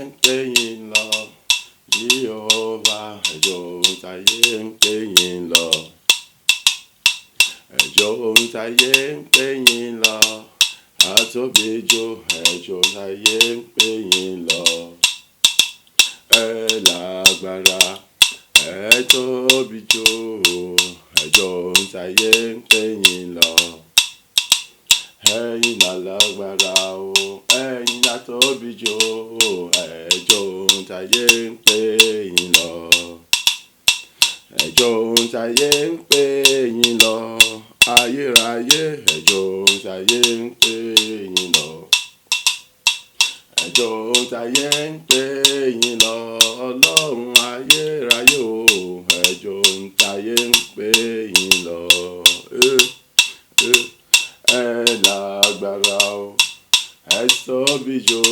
ń pè yín lọ. Jehovah, ẹ jó ohun táyé ń pè yín lọ. Ẹ jó ohun táyé ń pè yín lọ. Atóbi jù, ẹ jó ohun táyé ń pè yín lọ. Ẹ lágbára, ẹ tóbi jù, ẹ jó ohun táyé ń pè yín lọ. Ẹ̀yin lálágbára o, ẹ̀yin la tóbi jù, ẹ jó ohun táyé ń pè yín lọ. Ẹ jó ohun táyé ń pè yín lọ. Ayérayé, ẹ jó ohun táyé ń pè yín lọ. Ẹ jó ohun táyé ń pè yín lọ. Ọlọ́run ayérayé o, ẹ jó ohun táyé ń pè yín lọ. Ẹ lágbára o, ẹ tóbi jù,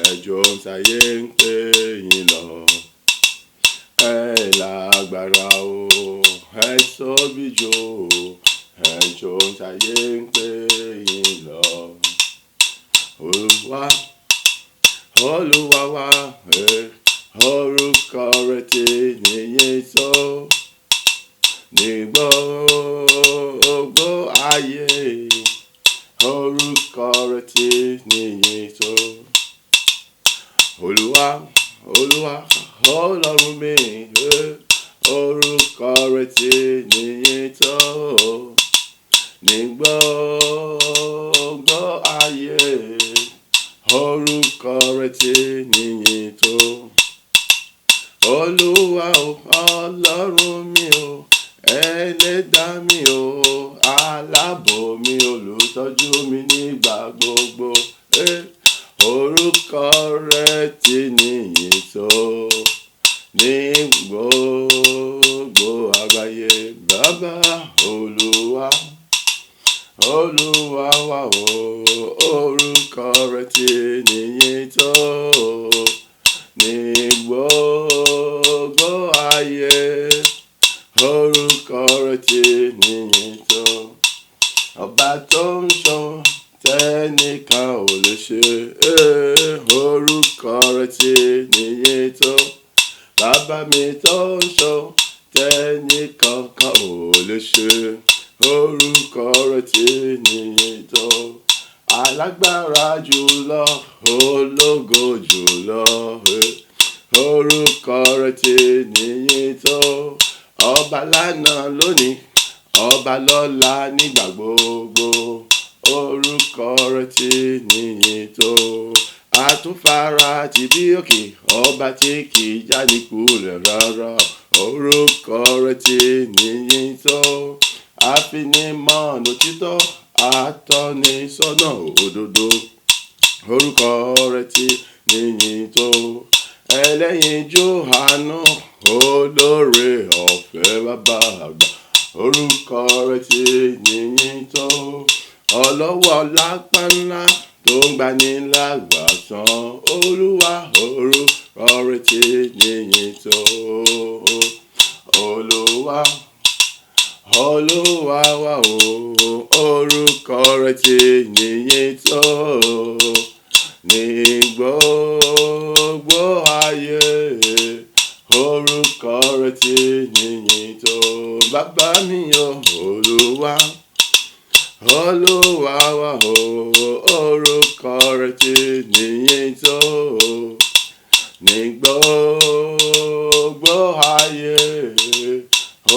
ẹ jó ohun táyé ń pè yín lọ. Ẹ lágbára o, ẹ tóbi jù, ẹ jó ohun táyé ń pè yín lọ. Olúwa, Olúwa wa, orúkọ rẹ̀ ti níyìn tó ní gbogbo ayé, orúkọ rẹ̀ ti níyìn tó. Olúwa, Olúwa, Ọlọ́run mi, orúkọ rẹ̀ ti níyìn tó ní gbogbo ayé, orúkọ rẹ̀ ti níyìn tó. Olúwa o, Ọlọ́run mi o, ẹlẹ́dàá mi o, aláàbò mi, olùtọ́jú mi nígbà gbogbo. Orúkọ rẹ̀ ti níyìn tó ní gbogbo àgbáyé. Bàbá Olúwa, Olúwa wa o, orúkọ rẹ̀ ti níyìn tó ní gbogbo ayé, orúkọ rẹ̀ ti níyìn tó. Ọba tó ń ṣọ́ tẹ́nìkan ò lè ṣe, orúkọ rẹ̀ ti níyìn tó. Bàbá mi tó ń ṣọ́ tẹ́nìkan kan ò lè ṣe, orúkọ rẹ̀ ti níyìn tó. Alágbára jùlọ, ológo jùlọ, orúkọ rẹ̀ ti níyìn tó. Ọba lánàá lónìí, ọba lọ́la nígbà gbogbo, orúkọ rẹ̀ ti níyìn tó. Àtúnfara ti bí òkè, ọba tí kì í jánikulẹ̀ rárá, orúkọ rẹ̀ ti níyìn tó. Afinimọ̀nà òtítọ́, atọ́nisọ́nà òdodo, orúkọ rẹ̀ ti níyìn tó. Ẹlẹ́yinjú àánú, olóore ọ̀fẹ́ bàbá àgbà, orúkọ rẹ̀ ti níyìn tó. Ọlọ́wọ́ lápá ńlá tó ń gbani lágbàtàn, Olúwa, orúkọ rẹ̀ ti níyìn tó. Olúwa, Olúwa wa o, orúkọ rẹ̀ ti níyìn tó ní gbogbo ayé, orúkọ rẹ̀ ti níyìn tó. Bàbá mi o, Olúwa, Olúwa wa o, orúkọ rẹ̀ ti níyìn tó ní gbogbo ayé,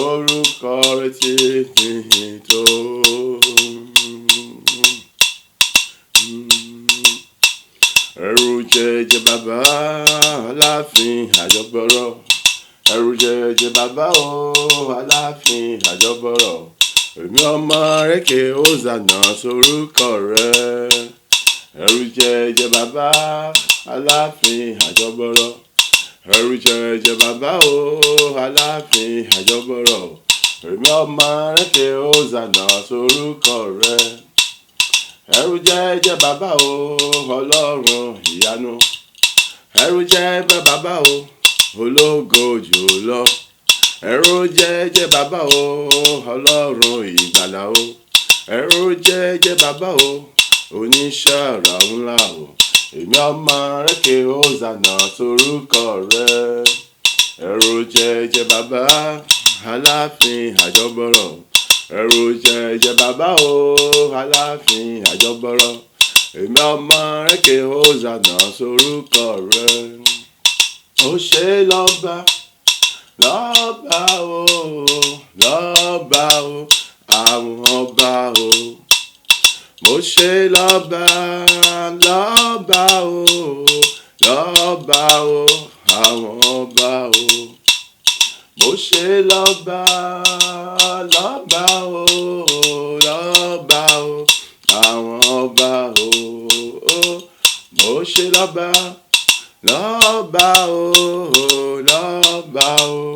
orúkọ rẹ̀ ti níyìn tó. Ẹ̀rù jẹjẹ bàbá Aláàfin àjọbọrọ. Ẹ̀rù jẹjẹ bàbá o, Aláàfin àjọbọrọ. Èmi ọmọ rẹ̀kè Hosanna sorúkọ rẹ̀. Ẹ̀rù jẹjẹ bàbá Aláàfin àjọbọrọ. Ẹ̀rù jẹjẹ bàbá o, Aláàfin àjọbọrọ. Èmi ọmọ rẹ̀kè Hosanna sorúkọ rẹ̀. Ẹ̀rù jẹjẹ bàbá o, Ọlọ́run ìyanu. Ẹ̀rù jẹjẹ bàbá o, ológo jùlọ. Ẹ̀rù jẹjẹ bàbá o, Ọlọ́run ìgbàlà o. Ẹ̀rù jẹjẹ bàbá o, oníṣẹ́ àrà ńlá o. Èmi ọmọ rẹ ké Hosanna sorúkọ rẹ. Ẹ̀rù jẹjẹ bàbá Aláàfin àjọbọrọ. Ẹ̀rù jẹjẹ bàbá o Aláàfin àjọbọrọ. Èmi ọmọ rẹ ké Hosanna sorúkọ rẹ. Ó ṣe lọ́ba lọ́ba o lọ́ba o àwọn ọba o. Mo ṣe lọ́ba lọ́ba o lọ́ba o àwọn ọba o. Mo ṣe lọ́ba lọ́ba o lọ́ba o àwọn ọba o. Mo ṣe lọ́ba lọ́ba o lọ́ba o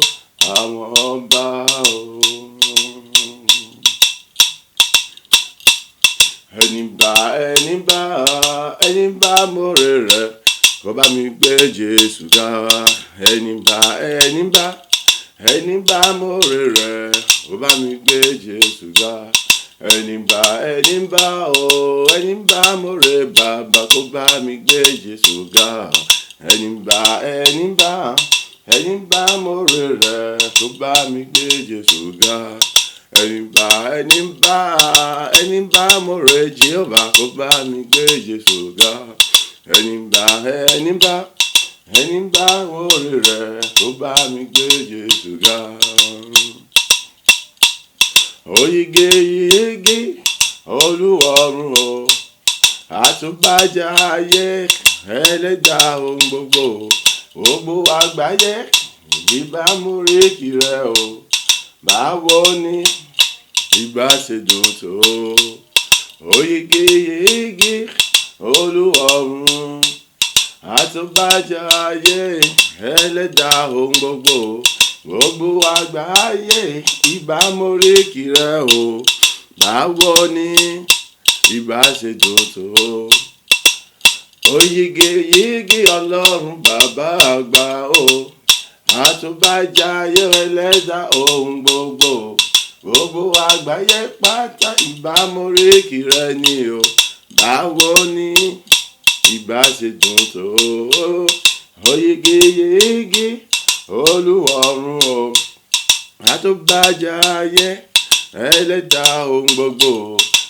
àwọn ọba o. Ẹni bá ẹni bá ẹni bá mórè rẹ̀ kó bá mi gbé Jésù ga. Ẹni bá ẹni bá ẹni bá mórè rẹ̀ kó bá mi gbé Jésù ga. Ẹni bá ẹni bá o ẹni bá mórè bàbá kó bá mi gbé Jésù ga. Ẹni bá ẹni bá ẹni bá mórè rẹ̀ kó bá mi gbé Jésù ga. Ẹni bá ẹni bá ẹni bá mórè Jèhófà kó bá mi gbé Jésù ga. Ẹni bá ẹni bá ẹni bá mórè rẹ̀ kó bá mi gbé Jésù ga. Oyige yege Olúwa ọ̀run o, àtúbàjá ayé ẹlẹ́dàá ohun gbogbo, gbogbo àgbáyé ìbámu rékì rẹ o. Báwo ni ìbá ṣe dùn tó? Oyige yege Olúwa ọ̀run, àtúbàjá ayé ẹlẹ́dàá ohun gbogbo, gbogbo àgbáyé ìbámu rékì rẹ o. Báwo ni ìbá ṣe dùn tó? Oyige yege Ọlọ́run bàbá àgbà o, àtúbàjá ayé ẹlẹ́dàá ohun gbogbo, gbogbo àgbáyé pátá ìbámu rékì rẹ ni o. Báwo ni ìbá ṣe dùn tó? Oyige yege Olúwa ọ̀run o, àtúbàjá ayé ẹlẹ́dàá ohun gbogbo,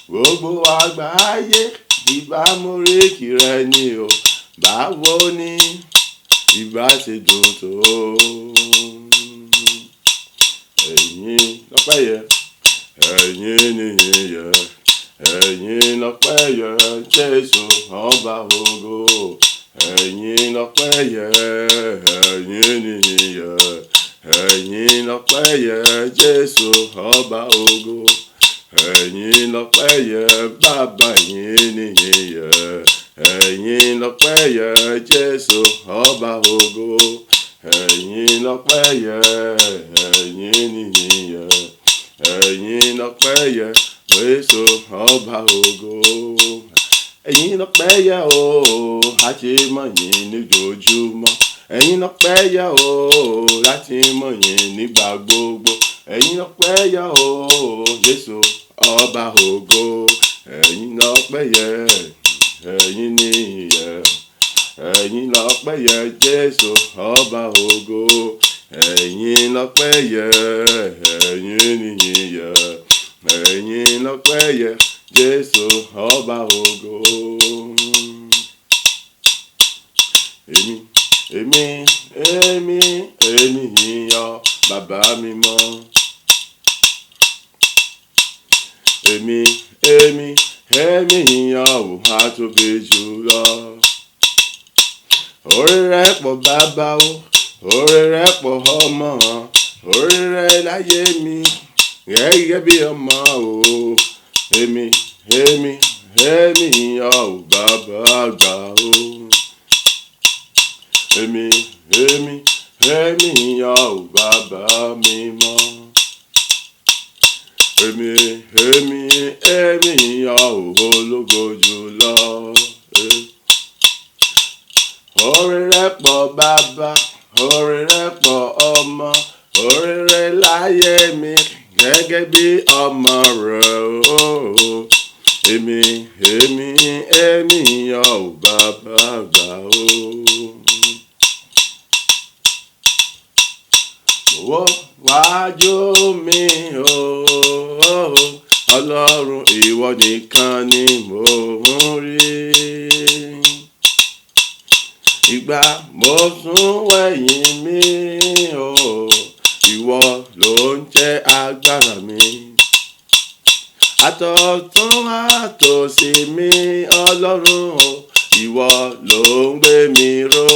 gbogbo àgbáyé ìbámu rékì rẹ ni o. Báwo ni ìbá ṣe dùn tó? Ẹ̀yin lọ́pẹ́ yẹ, ẹ̀yin nìyìn yẹ, ẹ̀yin lọ́pẹ́ yẹ, Jésù ọba ògo. Ẹ̀yin lọ́pẹ́ yẹ, ẹ̀yin nìyìn yẹ, ẹ̀yin lọ́pẹ́ yẹ, Jésù ọba ògo. Ẹ̀yin lọ́pẹ́ yẹ, bàbá ẹ̀yin nìyìn yẹ, ẹ̀yin lọ́pẹ́ yẹ, Jésù ọba ògo. Ẹ̀yin lọ́pẹ́ yẹ, ẹ̀yin nìyìn yẹ, ẹ̀yin lọ́pẹ́ yẹ, Jésù ọba ògo. Ẹ̀yin lọ́pẹ́ yẹ o, láti mọ̀ yín níjoojúmọ́. Ẹ̀yin lọ́pẹ́ yẹ o, láti mọ̀ yín nígbà gbogbo. Ẹ̀yin lọ́pẹ́ yẹ o, Jésù ọba ògo. Ẹ̀yin lọ́pẹ́ yẹ, ẹ̀yin nìyìn yẹ, ẹ̀yin lọ́pẹ́ yẹ, Jésù ọba ògo. Ẹ̀yin lọ́pẹ́ yẹ, ẹ̀yin nìyìn yẹ, ẹ̀yin lọ́pẹ́ yẹ, Jésù ọba ògo. Èmi, èmi, èmi, èmi yìn ọ́ bàbá mímọ́. Èmi, èmi, èmi yìn ọ́ o, atóbi jùlọ. Oore rẹ̀ pọ̀ bàbá o, oore rẹ̀ pọ̀ ọmọ, oore rẹ̀ láyé mi gẹ́gẹ́ bí ọmọ o. Èmi, èmi, èmi yìn ọ́ o, bàbá àgbà o. Èmi, èmi, èmi yìn ọ́ o, bàbá mímọ́. Èmi, èmi, èmi yìn ọ́ o, ológo jùlọ. Oore rẹ̀ pọ̀ bàbá, oore rẹ̀ pọ̀ ọmọ, oore rẹ̀ láyé mi gẹ́gẹ́ bí ọmọ rẹ̀ o. Èmi, èmi, èmi yìn ọ́ o bàbá àgbà o. Wo wájú mi o, Ọlọ́run ìwọ nìkan ni mò ń rí. Ìgbà mo sún wẹ̀yìn mi o, ìwọ ló ń jẹ́ agbára mi. Àtọ̀tún àtòsì mi Ọlọ́run o, ìwọ ló ń gbé mi ró.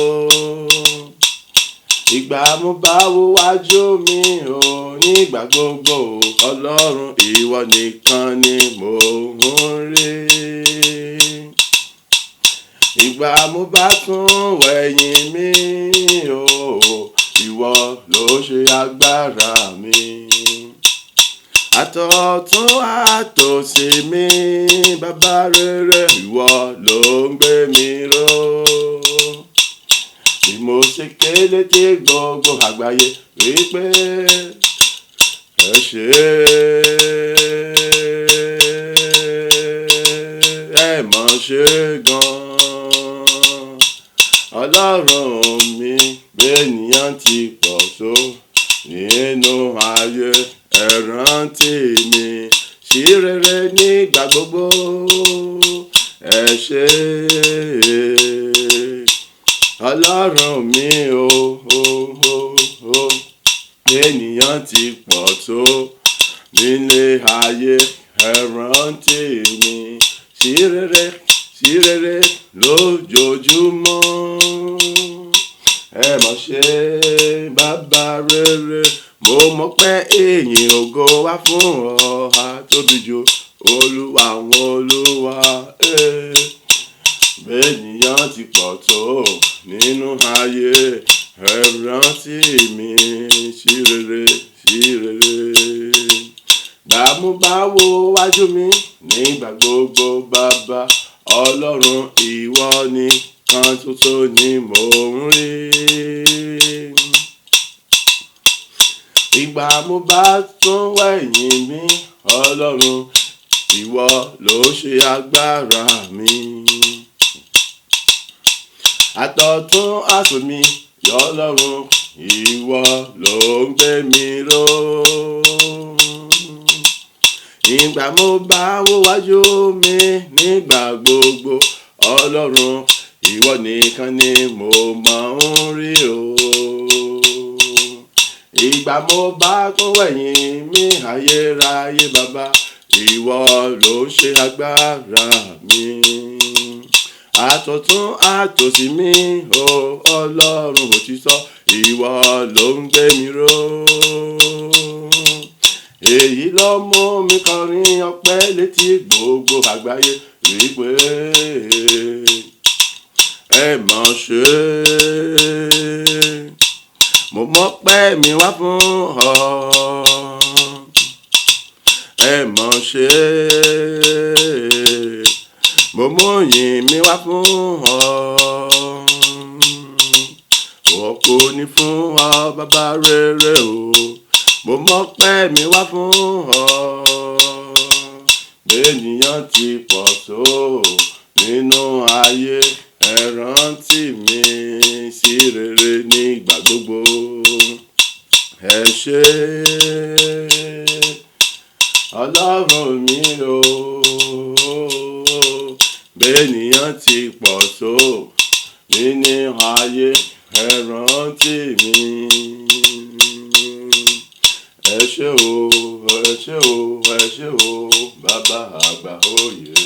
Ìgbà mo bá wo wájú mi o, nígbà gbogbo o, Ọlọ́run ìwọ nìkan ni mò ń rí. Ìgbà mo bá tún wẹ̀yìn mi o, ìwọ ló ṣe agbára mi. Àtọ̀tún àtòsì mi, bàbá rere, ìwọ ló ń gbé mi ró. Bí mo ṣe ké létí gbogbo àgbáyé wípé ẹ ṣé, ẹ mọ̀ ṣe gan-an. Ọlọ́run mi, b'énìyàn ti pọ̀ tó nínú ayé, ẹ rántí mi sí rere nígbà gbogbo. Ẹ ṣé, Ọlọ́run mi o, o, o, o. B'énìyàn ti pọ̀ tó nílé ayé, ẹ rántí mi sí rere, sí rere lójoojúmọ́. Ẹ mọ̀ ṣe bàbá rere, mo mọ̀ pé ìyìn ògo wá fún ọ, atóbi jù Olúwa àwọn olúwa. Eh. B'énìyàn ti pọ̀ tó nínú ayé, ẹ rántí mi sí rere, sí rere. Ìgbà mo bá wo wájú mi nígbà gbogbo bàbá, Ọlọ́run ìwọ nìkan ṣoṣo ni mò ń rí. Ìgbà mo bá tún wẹ̀yìn mi, Ọlọ́run ìwọ ló ṣe agbára mi. Àtọ̀tún àtòsì mi, Ọlọ́run ìwọ ló ń gbé mi ró. Ìgbà mo bá wo wájú mi nígbà gbogbo, Ọlọ́run ìwọ nìkan ni mo máa ń rí o. Ìgbà mo bá tún wẹ̀yìn mi, ayérayé bàbá, ìwọ ló ń ṣe agbára mi. Àtọ̀tún àtòsì mi o, Ọlọ́run òtítọ́, ìwọ ló ń gbé mi ró. Èyí ló mú mi kọrin ọpẹ́ létí gbogbo àgbáyé wípé ẹ mọ̀ ṣe. Mo mọ̀ pé mi wá fún ọ. Ẹ mọ̀ ṣe. Mo mú ìyìn mi wá fún ọ. Ògo ni fún ọ bàbá rere o. Mo mọ̀ pé mi wá fún ọ. B'énìyàn ti pọ̀ tó nínú ayé, ẹ rántí mi sí rere nígbà gbogbo. Ẹ ṣé, Ọlọ́run mi o. B'énìyàn ti pọ̀ tó nínú ayé, ẹ rántí mi. Ẹ ṣé o, ẹ ṣé o, ẹ ṣé o, bàbá àgbà òye.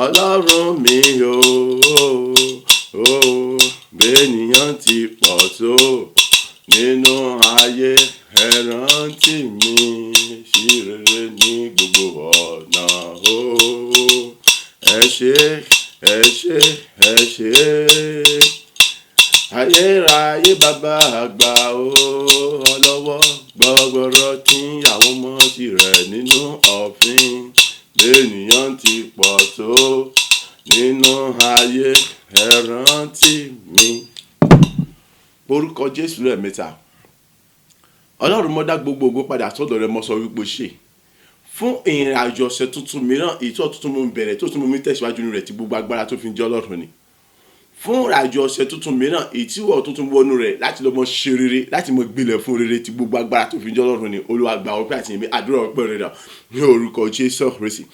Ọlọ́run mi o, o, b'énìyàn ti pọ̀ tó nínú ayé, ẹ rántí mi sí rere ní gbogbo ọ̀nà o. Ẹ ṣé, ẹ ṣé, ẹ ṣé. Ayérayé bàbá àgbà o, ọlọ́wọ́ gbọgbọrọ tí àwọn ọmọ tirẹ̀ nínú ọ̀fìn. B'énìyàn ti pọ̀ tó nínú ayé, ẹ rántí mi. Orúkọ Jésù lẹ́ẹ̀mẹ́ta. Ọlọ́run mo dá gbogbo ògo padà sọ́dọ̀ rẹ, mo sọ wípé o ṣé. Fún ìrìn àjò ọ̀sẹ̀ tuntun mìíràn, èyí tó tuntun mú mi bẹ̀rẹ̀, tó tún mú mi tẹ̀síwájú nínú rẹ̀ tí gbogbo agbára tó fi ń jẹ́ Ọlọ́run ni. Fún ìrìn àjò ọ̀sẹ̀ tuntun mìíràn, èyí tí wọ́n tuntun wọnú rẹ̀ láti lọ mọ ṣe rere, láti mọ gbilẹ̀ fún rere tí gbogbo agbára tó fi ń jẹ́ Ọlọ́run ni. Olúwa gba ọpẹ́ àti ìyìn mi, àdúrà ọpẹ́ rẹ̀ dà ní orúkọ Jésù Kristi,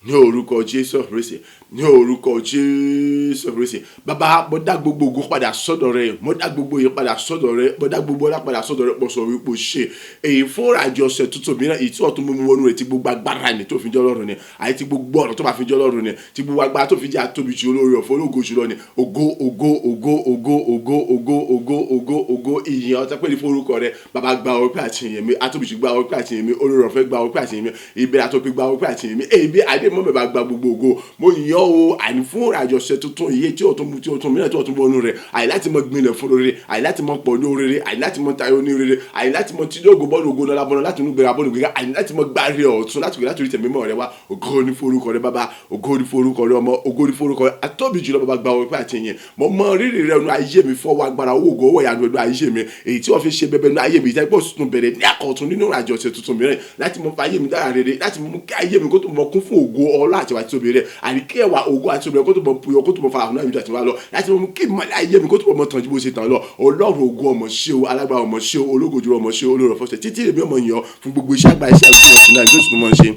ní orúkọ Jésù Kristi, ní orúkọ Jésù Kristi. Bàbá, mo dá gbogbo ògo padà sọ́dọ̀ rẹ, mo dá gbogbo ìyìn padà sọ́dọ̀ rẹ, mo dá gbogbo ọlá padà sọ́dọ̀ rẹ. Mo sọ wípé o ṣe èyí fún ìrìnàjò ọ̀sẹ̀ tuntun mìíràn, èyí tí wọ́n tún mú mi wọnú rẹ̀ tí gbogbo agbára ni tó fi jẹ́ Ọlọ́run ni, àyè tí gbogbo ọ̀nà tó bá fi jẹ́ Ọlọ́run ni, tí gbogbo agbára tó fi jẹ́ àtóbi jù, olórí ọ̀fọ̀, ológo jùlọ ni. Ògo, ògo, ògo, ògo, ògo, ògo, ògo, ògo, ògo, ìyìn ọ̀tá pẹ̀lú forúkọ rẹ. Bàbá, gba ọpẹ́ àti ìyìn mi. Àtóbi jù, gba ọpẹ́ àti ìyìn mi. Olórí ọ̀fẹ́, gba ọpẹ́ àti ìyìn mi. Ìbẹ̀rẹ̀ àtòpin, gba ọpẹ́ àti ìyìn mi. Èmi Adémọ́mọ́, bá gba gbogbo ògo. Mo yàn ó àní fún ìrìnàjò ọ̀sẹ̀ tuntun iye tí ó tún mú, tí ó tún mìíràn, tí ó tún wọnú rẹ̀, àyè láti mọ gbinlẹ̀ fún rere, àyè láti mọ pọ̀ ní orere, àyè láti mọ tayọ ní rere, àyè láti mọ tí ògo bọ́ọ̀lù, ògo lọ́la bọ́ọ̀lù, láti inú gbéra bọ́ọ̀lù gbéra, àyè láti mọ gbárí ọ̀tún láti gbé láti orí tẹ̀mí mọ́ rẹ wá. Ògo ní forúkọ rẹ, Bàbá. Ògo ní forúkọ rẹ, Ọmọ. Ògo ní forúkọ rẹ, Atóbi jùlọ. Bàbá, gba ọpẹ́ àti ìyìn. Mo mọ rírì rẹ nu ayé mi, fọwọ́ agbára owó, ògo, owó ìyanu nu ayé mi, èyí tí wọ́n fi ṣe bẹbẹ nu ayé mi, ìtẹ́gbọ́ tuntun bẹ̀rẹ̀ ní àkọ́tún nínú ìrìnàjò ọ̀sẹ̀ tuntun mìíràn, láti mọ fàyè mi dára rere, láti mú kí ayé mi kó tó mọ kún fún ògo, ọlá àti ìwà títóbi rẹ, àní kí ẹwà ògo àti obìnrin kó tó mọ buyọ, kó tó mọ fara hàn náà àti wá lọ, láti mú kí ìmọ́lẹ̀ ayé mi kó tó mọ tàn ju bó ṣe tàn lọ. Ọlọ́run ògo, ọmọ ṣe o. Alágbára, ọmọ ṣe o. Ológo jùlọ, ọmọ ṣe o. Olórí ọ̀fọ́sẹ̀ títí èmi ọmọ yàn fún gbogbo iṣẹ́ àgbà, iṣẹ́ àti ìmọ̀ náà yóò tún mọ̀ ṣe.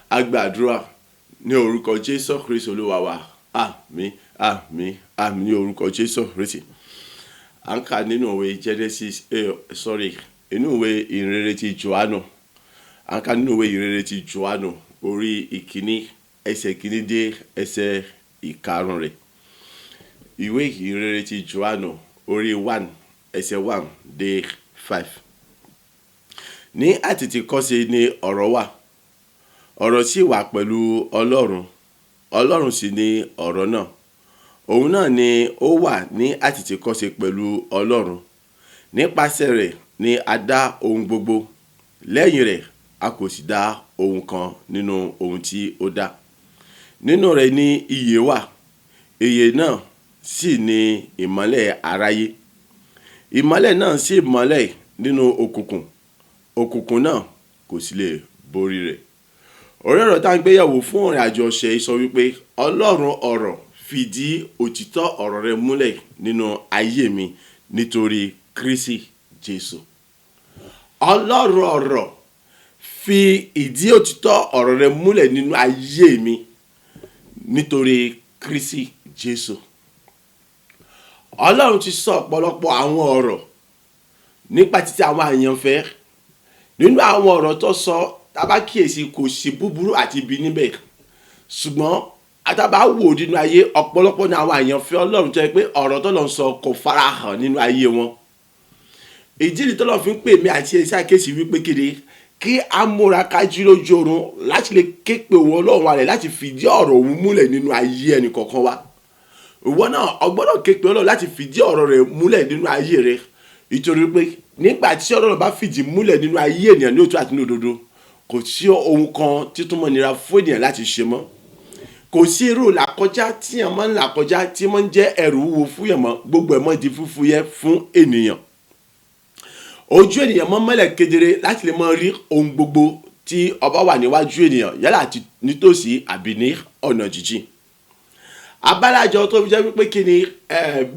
A gbàdúrà ní orúkọ Jésù Kristi Olúwa wa. Àmín, àmín, àmín ní orúkọ Jésù Kristi. À ń kà nínú ìwé Genesis, sorry, inú ìwé ìrere ti Jòhánù. À ń kà nínú ìwé ìrere ti Jòhánù, orí 1, ẹsẹ̀ 1 dé ẹsẹ̀ 5 rẹ̀. Ìwé ìrere ti Jòhánù, orí 1, ẹsẹ̀ 1 dé 5. Ní àtètèkọ́ṣe ni ọ̀rọ̀ wà, ọ̀rọ̀ sì wà pẹ̀lú Ọlọ́run, Ọlọ́run sì ni ọ̀rọ̀ náà. Òun náà ni ó wà ní àtètèkọ́ṣe pẹ̀lú Ọlọ́run. Nípasẹ̀ rẹ̀ ni a dá ohun gbogbo, lẹ́yìn rẹ̀ a kò sì dá ohun kan nínú ohun tí ó dá. Nínú rẹ̀ ni ìyè wà, ìyè náà sì ni ìmọ́lẹ̀ aráyé. Ìmọ́lẹ̀ náà sì mọ́lẹ̀ nínú òkùnkùn, òkùnkùn náà kò sì lè borí rẹ̀. Orí ọ̀rọ̀ tá ń gbéyẹ̀wò fún ìrìn àjò ọ̀sẹ̀ yìí sọ wípé Ọlọ́run ọ̀rọ̀, fìdí òtítọ́ ọ̀rọ̀ rẹ múlẹ̀ nínú ayé mi nítorí Kristi Jésù. Ọlọ́run ọ̀rọ̀, fi ìdí òtítọ́ ọ̀rọ̀ rẹ múlẹ̀ nínú ayé mi nítorí Kristi Jésù. Ọlọ́run ti sọ ọ̀pọ̀lọpọ̀ àwọn ọ̀rọ̀ nípa títí àwọn àyànfẹ́. Nínú àwọn ọ̀rọ̀ tó sọ, tá bá kíyèsí, kò sí búburú àti ibi níbẹ̀. Ṣùgbọ́n tá bá wò nínú ayé, ọ̀pọ̀lọpọ̀ ní àwọn àyànfẹ́ Ọlọ́run tó jẹ́ pé ọ̀rọ̀ tó lọ sọ kò farahàn nínú ayé wọn. Ìdí nìyí tọ́lọ́run fi ń pè mí àti ẹ sí àkíyèsí wípé kíni kí a múra ká jí lójú oorun láti lè ké pe òun Ọlọ́run rẹ̀ láti fìdí ọ̀rọ̀ òun múlẹ̀ nínú ayé ẹnì kọ̀ọ̀kan wa. Ìwọ náà, o gbọ́dọ̀ ké pe Ọlọ́run láti fìdí ọ̀rọ̀ rẹ̀ múlẹ̀ nínú ayé rẹ. Nítorí pé nígbà tí Ọlọ́run bá fìdí múlẹ̀ nínú ayé ènìyàn ní òtítọ́ àti ní òdodo, kò sí ohun kan tí tún mọ́ nira fún ènìyàn láti ṣe mọ́. Kò sí irú làkọjá tí èèyàn máa ń là kọjá tí máa ń jẹ́ ẹrù wúwo fún èèyàn mọ́, gbogbo ẹ̀ mọ́ di fúfúyẹ́ fún ènìyàn. Ojú ènìyàn máa ń mọ́lẹ̀ kedere láti lè máa rí ohun gbogbo tí ọba wà níwájú ènìyàn, yálà nítòsí àbí ní ọ̀nà jíjìn. Abálájọ tó fi jẹ́ wípé kí ni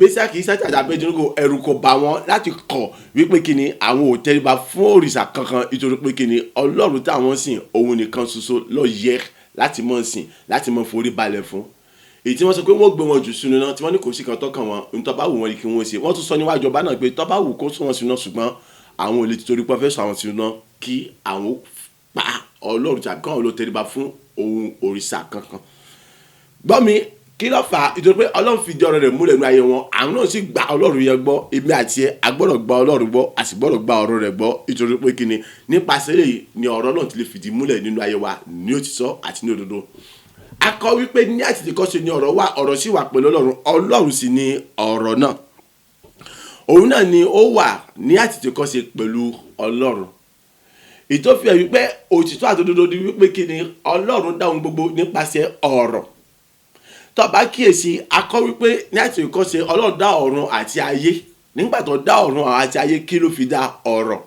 Méṣákì, Ṣádraki àti Abednego, ẹ̀rù kò bà wọ́n láti kọ̀ wípé kí ni àwọn ò tẹríba fún òrìṣà kankan, nítorí pé kí ni Ọlọ́run táwọn sìn, òun nìkan ṣoṣo ló yẹ láti mọ̀ sìn, láti mọ̀ forí balẹ̀ fún. Èyí tí wọ́n sọ pé wọ́n gbé wọn jù sínú iná, tí wọ́n ní kò sí kan tọ́kàn wọn, ohun tó bá wù wọ́n ni kí wọ́n ṣe. Wọ́n tún sọ níwájú ọba náà pé tó bá wù kó sún wọn sínú iná, ṣùgbọ́n àwọn ò lè torí pé wọ́n fẹ́ sọ àwọn sínú iná kí àwọn pa Ọlọ́run tàbí káwọn ló tẹríba fún ohun òrìṣà kankan. Gbọ́ mi, kí ló fà á? Nítorí pé Ọlọ́run fìdí ọ̀rọ̀ rẹ̀ múlẹ̀ nínú ayé wọn, àwọn náà sì gba Ọlọ́run yẹn gbọ́. Èmi àti ẹ, a gbọ́dọ̀ gba Ọlọ́run gbọ́, a sì gbọ́dọ̀ gba ọ̀rọ̀ rẹ̀ gbọ́. Nítorí pé kí ni nípasẹ̀ èyí ni ọ̀rọ̀ náà ti lè fìdí múlẹ̀ nínú ayé wa ní òtítọ́ àti ní òdodo. A kọ wípé ní àtètèkọ́ṣe ni ọ̀rọ̀ wà, ọ̀rọ̀ sì wà pẹ̀lú Ọlọ́run, Ọlọ́run sì ni ọ̀rọ̀ náà. Òun náà ni ó wà ní àtètèkọ́ṣe pẹ̀lú Ọlọ́run. Ìtòfin wípé òtítọ́ àti òdodo ni wípé kí ni Ọlọ́run dá ohun gbogbo nípasẹ̀ ọ̀rọ̀. Tó bá kíyèsí, a kọ wípé ní àtètèkọ́ṣe Ọlọ́run dá ọ̀run àti ayé. Nígbà tó dá ọ̀run àti ayé, kí ló fi dá? Ọ̀rọ̀.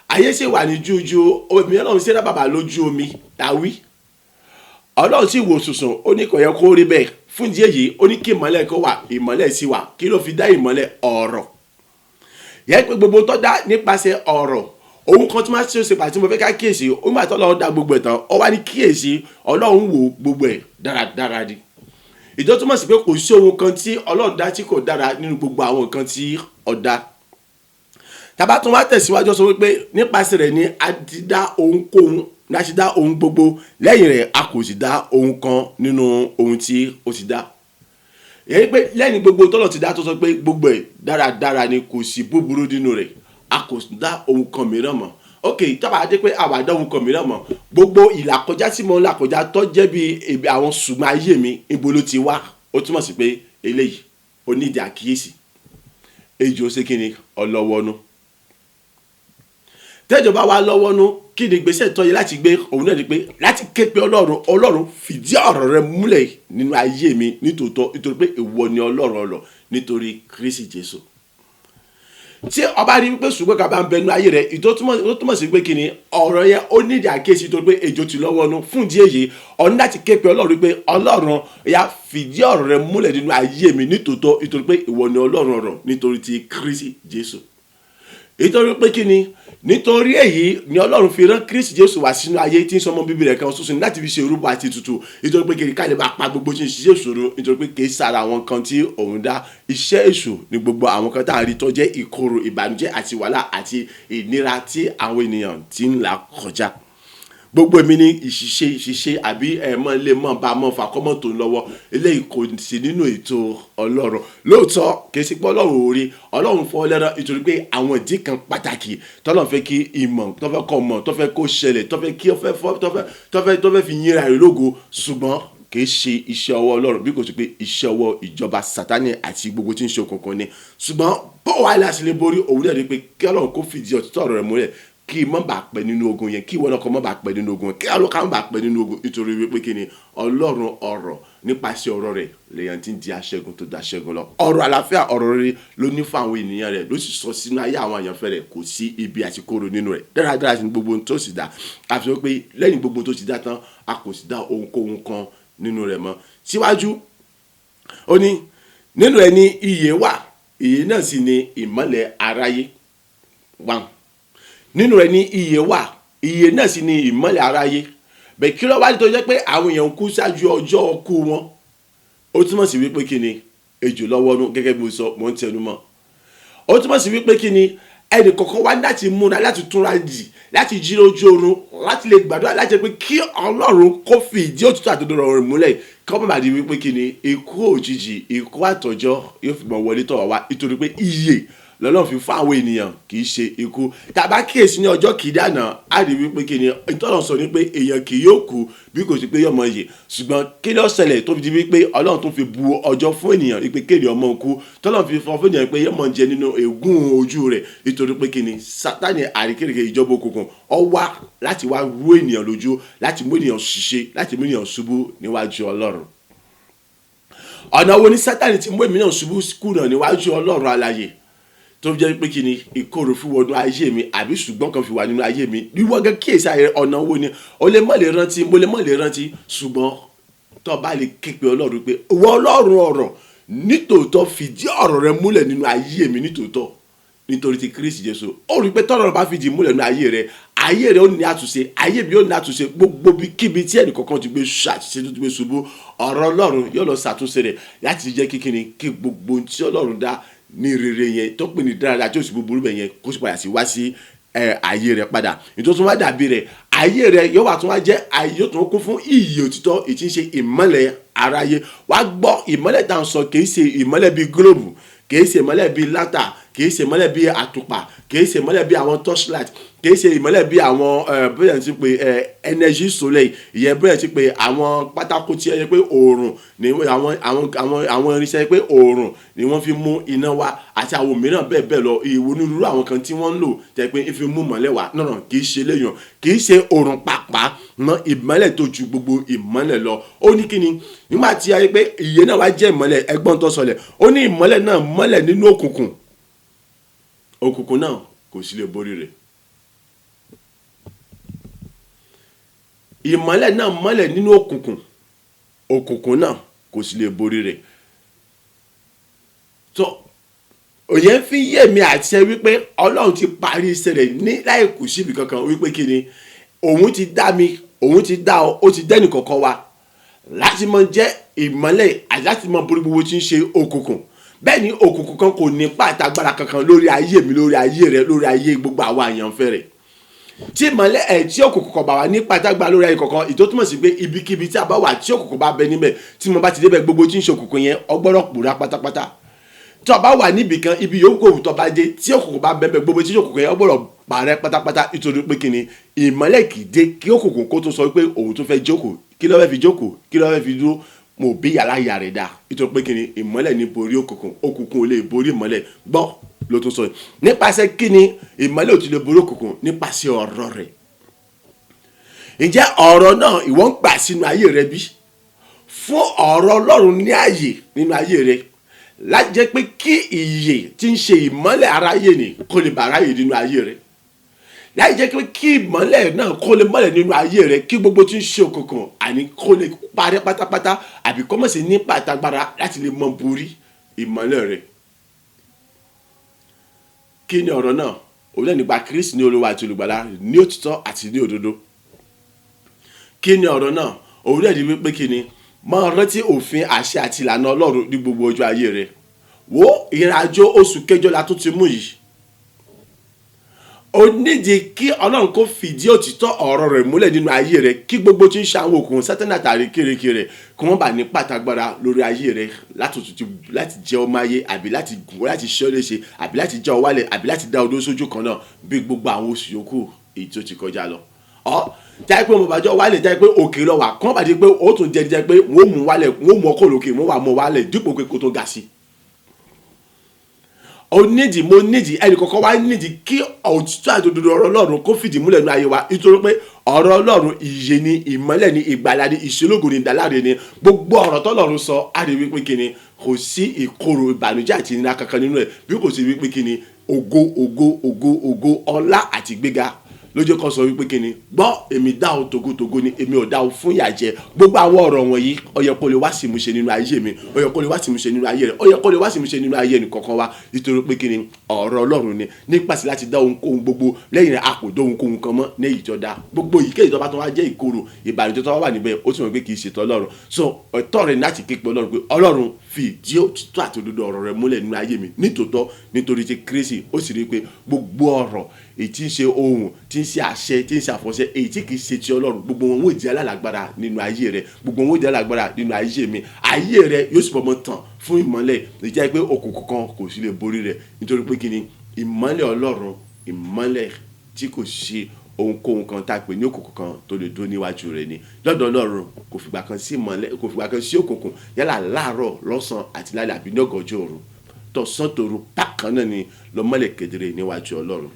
A Ayé sì wà ní jújú, omi Ọlọ́run sí rábàbà lójú omi tàwí. Ọlọ́run sì wò sùsùn, ó ní kò yẹ kó rí bẹ́ẹ̀. Fún ìdí èyí, ó ní kí ìmọ́lẹ̀ kó wà, ìmọ́lẹ̀ sì wà. Kí ló fi dá ìmọ́lẹ̀? Ọ̀rọ̀. Yẹ pé gbogbo tó dá nípasẹ̀ ọ̀rọ̀. Ohun kan tí máa ṣe pàtó tí mo fẹ́ ká kíyèsí, ó máa tọ́ lọ́wọ́ dá gbogbo ẹ̀ tán, ó wá ní kíyèsí, Ọlọ́run wò gbogbo ẹ̀ dáradára ni. Ìjọ túmọ̀ sí pé kò sí ohun kan tí Ọlọ́run dá tí kò dára nínú gbogbo àwọn nǹkan tí ó dá. Tàbá tún wá tẹ̀síwájú, sọ wípé nípasẹ̀ rẹ̀ ni a ti dá ohunkóhun, ní a ti dá ohun gbogbo, lẹ́yìn rẹ̀ a kò sì dá ohun kan nínú ohun tí ó ti dá. Èyí pé lẹ́yìn gbogbo tọ́lọ̀ ti dá, tó sọ pé gbogbo ẹ̀ dáradára ni, kò sí búburú nínú rẹ̀, a kò sì dá ohun kan mìíràn mọ́. Ok, tọ́ba dé pé àwa dá ohun kan mìíràn mọ́, gbogbo ìlàkọjá tí mo ń là kọjá tó jẹ́ bí ibi àwọn ṣùgbọ́n ayé mi, ibo ló ti wá? Ó túmọ̀ sí pé eléyìí ó nídìí àkíyèsí. Ejò ṣe kí ni? Ọlọ́wọ́nú. Tẹ́jọba wa lọ́wọ́nú, kí ni ìgbésẹ̀ tó yẹ láti gbé? Òun náà ni pé láti ké pe Ọlọ́run. Ọlọ́run, fìdí ọ̀rọ̀ rẹ múlẹ̀ nínú ayé mi nítòótọ́, nítorí pé ìwọ ni Ọlọ́run ọlọ́ nítorí Kristi Jésù. Tí ọba rí wípé ṣùgbọ́n ká bá ń bẹ nínú ayé rẹ, ìtò túmọ̀ sí pé kí ni? Ọ̀rọ̀ yẹn ó nídìí àkíyèsí, torí pé ejò ti lọ́wọ́nú. Fún ìdí èyí, ó ní láti ké pe Ọlọ́run pé Ọlọ́run ya, fìdí ọ̀rọ̀ rẹ múlẹ̀ nínú ayé mi nítòótọ́, nítorí pé ìwọ ni Ọlọ́run ọ̀rọ̀ nítorí ti Kristi Jésù. Nítorí pé kí ni? Nítorí èyí ni Ọlọ́run fi rán Kristi Jésù wá sínú ayé, tí ń sọmọ bíbí rẹ̀ kan ṣoṣo, láti fi ṣe ìrúbọ àti ètùtù. Nítorí pé kí ká lè máa pa gbogbo tí ń ṣiṣẹ́ ìṣòro, nítorí pé kì í sára àwọn kan tí òun dá. Iṣẹ́ èṣù ní gbogbo àwọn kan tá a rí tó jẹ́ ìkorò, ìbànújẹ́ àti wàhálà àti ìnira tí àwọn ènìyàn ti ń là kọjá. Gbogbo èmi ní ìṣiṣẹ́ ìṣiṣẹ́ àbí ẹ̀mọ́ lè mọ̀ bá mọ̀ fà kọ́mọ́ tó ń lọ́wọ́, eléyìí kò sí nínú ètò Ọlọ́run. Lóòótọ́, kì í ṣe pé Ọlọ́run ò rí, Ọlọ́run fọ́ lẹ́rọ̀, nítorí pé àwọn ìdí kan pàtàkì tọ́lọ́run fẹ́ kí ìmọ̀ tó fẹ́ kọ́ mọ̀, tó fẹ́ kó ṣẹlẹ̀, tó fẹ́ kí ó fẹ́ fọ́, tó fẹ́ fi yínra rẹ̀ lógo. Ṣùgbọ́n kì í ṣe iṣẹ́ ọwọ́ Ọlọ́run, bí kò sí pé iṣẹ́ ọwọ́ ìjọba Sátánì àti gbogbo tí ń ṣe òkùnkùn ni. Ṣùgbọ́n bọ́ọ̀ wá láti lè borí òun náà ni pé kí Ọlọ́run kó fìdí òtítọ́ ọ̀rọ̀ rẹ̀ múlẹ̀, kí mọ́ bá pẹ́ nínú ogun yẹn, kí ìwọ náà kọ́ mọ́ bá pẹ́ nínú ogun yẹn, kí ọlọ́ka mọ́ bá pẹ́ nínú ogun. Nítorí wípé kí ni? Ọlọ́run ọ̀rọ̀, nípasẹ̀ ọ̀rọ̀ rẹ̀ lèèyàn ti ń di aṣẹ́gun tó da aṣẹ́gun lọ. Ọ̀rọ̀ àlàáfíà, ọ̀rọ̀ rere ló ní fún àwọn ènìyàn rẹ̀, ló sì sọ sínú ayé àwọn àyànfẹ́ rẹ̀. Kò sí ibi àti kóró nínú rẹ̀, dáradára sí gbogbo ohun tó sì dá. Àfi pé lẹ́yìn gbogbo tó ti dá tán, a kò sì dá ohunkóhun kan nínú rẹ̀ mọ́. Síwájú, ó ní nínú ẹ̀ ní ìyè wà, ìyè náà sì ni ìmọ́lẹ̀ aráyé. One, nínú rẹ̀ ní ìyè wà, ìyè náà sì ni ìmọ́lẹ̀ aráyé. Bẹ́ẹ̀ kí ló wá tó jẹ́ pé àwọn èèyàn ń kú ṣáájú ọjọ́ ọkú wọn? Ó túmọ̀ sí wípé kí ni? Ejò lọ́wọ́nú, gẹ́gẹ́ bí mo sọ, mò ń tẹnu mọ́. Ó túmọ̀ sí wípé kí ni? Ẹnì kọ̀ọ̀kan wá láti múra, láti túnra jì, láti jí lójú oorun, láti lè gbàdúrà, láti jẹ́ pé kí Ọlọ́run kó fi ìdí òtítọ́ àti òdodo rẹ̀ múlẹ̀, kí wọ́n má bàa di wípé kí ni? Ikú òjijì, ikú àtọ̀jọ́ yóò fi mọ̀ wọlé tọ̀ wá. Nítorí pé ìyè lọ́lọ́run fi fún àwọn ènìyàn, kì í ṣe ikú. Tàbá kíyèsí ní ọjọ́ kìí dáná, á rí wípé kí ni ìtọ́nà sọ ni pé èèyàn kì yóò kú bí kò sí pé yọmọ yè. Ṣùgbọ́n kí ló ṣẹlẹ̀ tó fi di wípé Ọlọ́run tún fi bu ọjọ́ fún ènìyàn wípé kéde ọmọ kú, tọ́lọ́run fi fọ fún ènìyàn pé yọmọ jẹ nínú ègún ojú rẹ̀? Nítorí pé kí ni? Sátánì àríkèrèkè, ìjọba òkùnkùn, ó wá láti wá rú ènìyàn lójú, láti mú ènìyàn ṣiṣẹ́, láti mú ènìyàn ṣubú níwájú Ọlọ́run. Ọ̀nà wo ni Sátánì ti mú èmi náà ṣubú kùnà níwájú Ọlọ́run alààyè, tó fi jẹ́ pé kí ni? Ìkorò fi wọnú ayé mi, àbí ṣùgbọ́n kan fi wà nínú ayé mi? Wíwọ́ gẹ́ kíyèsí ayé, ọ̀nà wo ni? O lè mọ̀ lè rántí, mo lè mọ̀ lè rántí. Ṣùgbọ́n tó bá lè ké pe Ọlọ́run pé ìwọ Ọlọ́run ọ̀rọ̀ nítòótọ́, fìdí ọ̀rọ̀ rẹ múlẹ̀ nínú ayé mi nítòótọ́ nítorí ti Kristi Jésù, ó rí i pé tọ́rọ̀ bá fìdí múlẹ̀ nínú ayé rẹ, ayé rẹ ó ní àtúnṣe, ayé mi ó ní àtúnṣe. Gbogbo bí kíbi tí ẹnì kọ̀ọ̀kan ti gbé ṣàṣìṣe, tó ti gbé ṣubú, ọ̀rọ̀ Ọlọ́run yóò lọ ṣàtúnṣe rẹ̀, láti jẹ́ kíkíni kí gbogbo ohun tí Ọlọ́run dá ní rere yẹn, tó pè ní dáradára, tí ó sì búburú bẹ̀ yẹn, kó sì padà sí wá sí ayé rẹ padà. Nítorí tó wá dàbí rẹ, ayé rẹ yóò wá tún wá jẹ́ ayé yóò tún kún fún ìyè òtítọ́, èyí tí ń ṣe ìmọ́lẹ̀ aráyé. Wá gbọ́, ìmọ́lẹ̀ tá à ń sọ kì í ṣe ìmọ́lẹ̀ bíi gílóòbù, kì í ṣe ìmọ́lẹ̀ bíi látà, kì í ṣe ìmọ́lẹ̀ bíi àtùpà, kì í ṣe ìmọ́lẹ̀ bíi àwọn torchlight, kì í ṣe ìmọ́lẹ̀ bíi àwọn bóyá ti pé energy solar ìyẹn, bóyá ti pé àwọn pátákó tí ẹ yẹ pé oòrùn ní àwọn irinṣẹ́ pé oòrùn ni wọ́n fi mú iná wá, àti àwọn mìíràn bẹ́ẹ̀ bẹ́ẹ̀ lọ, ìwò onírúurú àwọn kan tí wọ́n ń lò tẹ́ pé ń fi mú ìmọ́lẹ̀ wá náà. Kì í ṣe léyàn, kì í ṣe oòrùn pàápàá mọ́, ìmọ́lẹ̀ tó ju gbogbo ìmọ́lẹ̀ lọ. Ó ní kíni? Nígbà tí a yẹ pé ìyè náà wá jẹ́ ìmọ́lẹ̀, ẹgbọ́n tó sọlẹ̀, ó ní ìmọ́lẹ̀ náà mọ́lẹ̀ nínú òkùnkùn, òkùnkùn náà kò sì lè borí rẹ̀. Ìmọ́lẹ̀ náà mọ́lẹ̀ nínú òkùnkùn, òkùnkùn náà kò sì lè borí rẹ̀. Tó òye ń fi yé mi àti ẹ wípé Ọlọ́run ti parí iṣẹ́ rẹ̀ ní láì kù síbi kankan, wípé kí ni? Òun ti dá mi, òun ti dá ọ, ó ti dẹ́nì kọ̀ọ̀kan wa láti mọ jẹ́ ìmọ́lẹ̀ àti láti mọ borí gbogbo tí ń ṣe òkùnkùn. Bẹ́ẹ̀ ni òkùnkùn kan kò ní pàtàgbára kankan lórí ayé mi, lórí ayé rẹ, lórí ayé gbogbo àwọn àyànfẹ́ rẹ̀. Tí ìmọ́lẹ̀ ẹ̀ tí òkùnkùn kan bá wà ní pàtàgbára lórí ayé kankan, ìtó túmọ̀ sí pé ibikíbi tí a bá wà tí òkùnkùn bá bẹ níbẹ̀, tí mo bá ti débẹ̀, gbogbo tí ń ṣe òkùnkùn yẹn ọgbọ́dọ̀ pòórá pátápátá. Tí o bá wà níbì kan, ibi yòówù kó tó bá dé, tí òkùnkùn bá bẹ́ẹ̀, gbogbo tí òkùnkùn yẹn ọgbọ́dọ̀ parẹ́ pátápátá. Nítorí pé kí ni? Ìmọ́lẹ̀ kì í dé kí òkùnkùn kó tó sọ pé òun tó fẹ́ jókòó. Kí ló fẹ́ fi jókòó? Kí ló fẹ́ fi dúró? Mo bí yàrá ìyá rẹ̀ dá. Nítorí pé kí ni? Ìmọ́lẹ̀ ní borí òkùnkùn, òkùnkùn ò lè borí ìmọ́lẹ̀. Gbọ́ ló tún sọ yìí. Nípasẹ̀ kí ni ìmọ́lẹ̀ ò ti lè borí òkùnkùn? Nípasẹ̀ ọ̀rọ̀ rẹ̀. Ǹjẹ́ ọ̀rọ̀ náà ìwọ ń gbà sínú ayé rẹ bí? Fún ọ̀rọ̀ Ọlọ́run ní ààyè nínú ayé rẹ láti jẹ́ pé kí ìyè tí ń ṣe ìmọ́lẹ̀ aráyé ni kó lè bá aráyè nínú ayé rẹ, láì jẹ́ pé kí ìmọ́lẹ̀ náà kó lè mọ́lẹ̀ nínú ayé rẹ, kí gbogbo tí ń ṣe òkùnkùn àní kó lè parẹ́ pátápátá, àbí kó mọ̀ sí ní pàtàgbára láti lè mọ borí ìmọ́lẹ̀ rẹ. Kí ni ọ̀rọ̀ náà? Òun náà nípa Kristi ní Olúwa àti Olùgbàlà ní òtítọ́ àti ní òdodo. Kí ni ọ̀rọ̀ náà? Òun náà ní wípé kí ni? Máa rántí òfin, àṣẹ àti ìlànà Ọlọ́run ní gbogbo ọjọ́ ayé rẹ. Wo, ìrìnàjò oṣù kẹjọ la tún ti mú yìí. Ó nídìí kí Ọlọ́run kó fìdí òtítọ́ ọ̀rọ̀ rẹ̀ múlẹ̀ nínú ayé rẹ, kí gbogbo tí ń ṣe àwọn òkùnkùn Sátánì àtàrí kérekére kí wọ́n bá ní pàtàgbára lórí ayé rẹ láti jẹ́ ọmọ ayé, àbí láti gùn, láti ṣe ọ́ léṣe, àbí láti jẹ́ ọ wálẹ̀, àbí láti dá odó sójú kan náà bí gbogbo àwọn oṣù yòókù èyí tó ti kọjá lọ. Ọ jáde pé mo bàjọ́ wálẹ̀, jáde pé òkè lọ wà kán bàjẹ́ pé ó tún jẹ́ jẹ́ pé wọ́n mú wálẹ̀, wọ́n mú ọkọ̀ lókè, wọ́n wà mú wálẹ̀ dípò pé kó tó ga sí. Ó nídìí, mo nídìí, ẹnì kọ̀ọ̀kan wá nídìí kí òtítọ́ àti òdodo ọ̀rọ̀ Ọlọ́run kó fìdí múlẹ̀ nínú ayé wa, nítorí pé ọ̀rọ̀ Ọlọ́run ìyè ni, ìmọ́lẹ̀ ni, ìgbàlà ni, ìṣelógo ni, ìdáláre ni. Gbogbo ọ̀rọ̀ tọ́lọ́run sọ á rí wípé kíni? Kò sí ìkorò, ìbànújẹ́ àti ìnira kankan nínú ẹ̀, bí kò sí wípé kíni? Ògo, ògo, ògo, ògo, ọlá àti ìgbéga. Lójú kan sọ wípé kíni? Gbọ́, èmi dá o togotogo ni, èmi ò dá o fún ìyà jẹ. Gbogbo àwọn ọ̀rọ̀ wọ̀nyí, ó yẹ kó lè wá sí ìmúṣẹ nínú ayé mi, ó yẹ kó lè wá sí ìmúṣẹ nínú ayé rẹ, ó yẹ kó lè wá sí ìmúṣẹ nínú ayé ẹnìkọ̀ọ̀kan wa. Nítorí pé kíni? Ọ̀rọ̀ Ọlọ́run ni. Nípasẹ̀ láti dá ohunkóhun gbogbo, lẹ́yìn rẹ̀ a kò dá ohunkóhun kan mọ́ ní èyí tó dá. Gbogbo èyíkéyìí tó bá tó wá jẹ́ ìkorò, ìbànújẹ́ tó bá wà níbẹ̀, ó túmọ̀ pé kì í ṣe tọ́lọ́run. So ẹ̀tọ́ rẹ̀ láti ké pe Ọlọ́run pé Ọlọ́run, fi ìdí òtítọ́ àti òdodo ọ̀rọ̀ rẹ̀ múlẹ̀ nínú ayé mi nítòótọ́ nítorí ti Kristi. Ó sì rí i pé gbogbo ọ̀rọ̀ èyí tí ń ṣe ohun tí ń ṣe àṣẹ, tí ń ṣe àfọ̀ṣẹ, èyí tí kì í ṣe ti Ọlọ́run, gbogbo wọn ó di alálágbára nínú ayé rẹ, gbogbo wọn ó di alágbára nínú ayé mi. Ayé rẹ yóò sì fọmọ tàn fún ìmọ́lẹ̀, èyí jẹ́ pé òkùnkùn kan kò sì lè borí rẹ̀. Nítorí pé kí ni? Ìmọ́lẹ̀ Ọlọ́run, ìmọ́lẹ̀ tí kò ṣe ohunkóhun kan tá a pè ní òkùnkùn kan tó lè dúró níwájú rẹ̀ ni. Lọ́dọ̀ Ọlọ́run, kò fìgbà kan sí ìmọ́lẹ̀, kò fìgbà kan sí òkùnkùn, yálà láàárọ̀, lọ́sàn-án àti lálẹ́, àbí ní ọ̀gànjọ́ òru, tọ̀sán tòru bákan náà ni lọ́mọ́lẹ̀ kedere níwájú Ọlọ́run.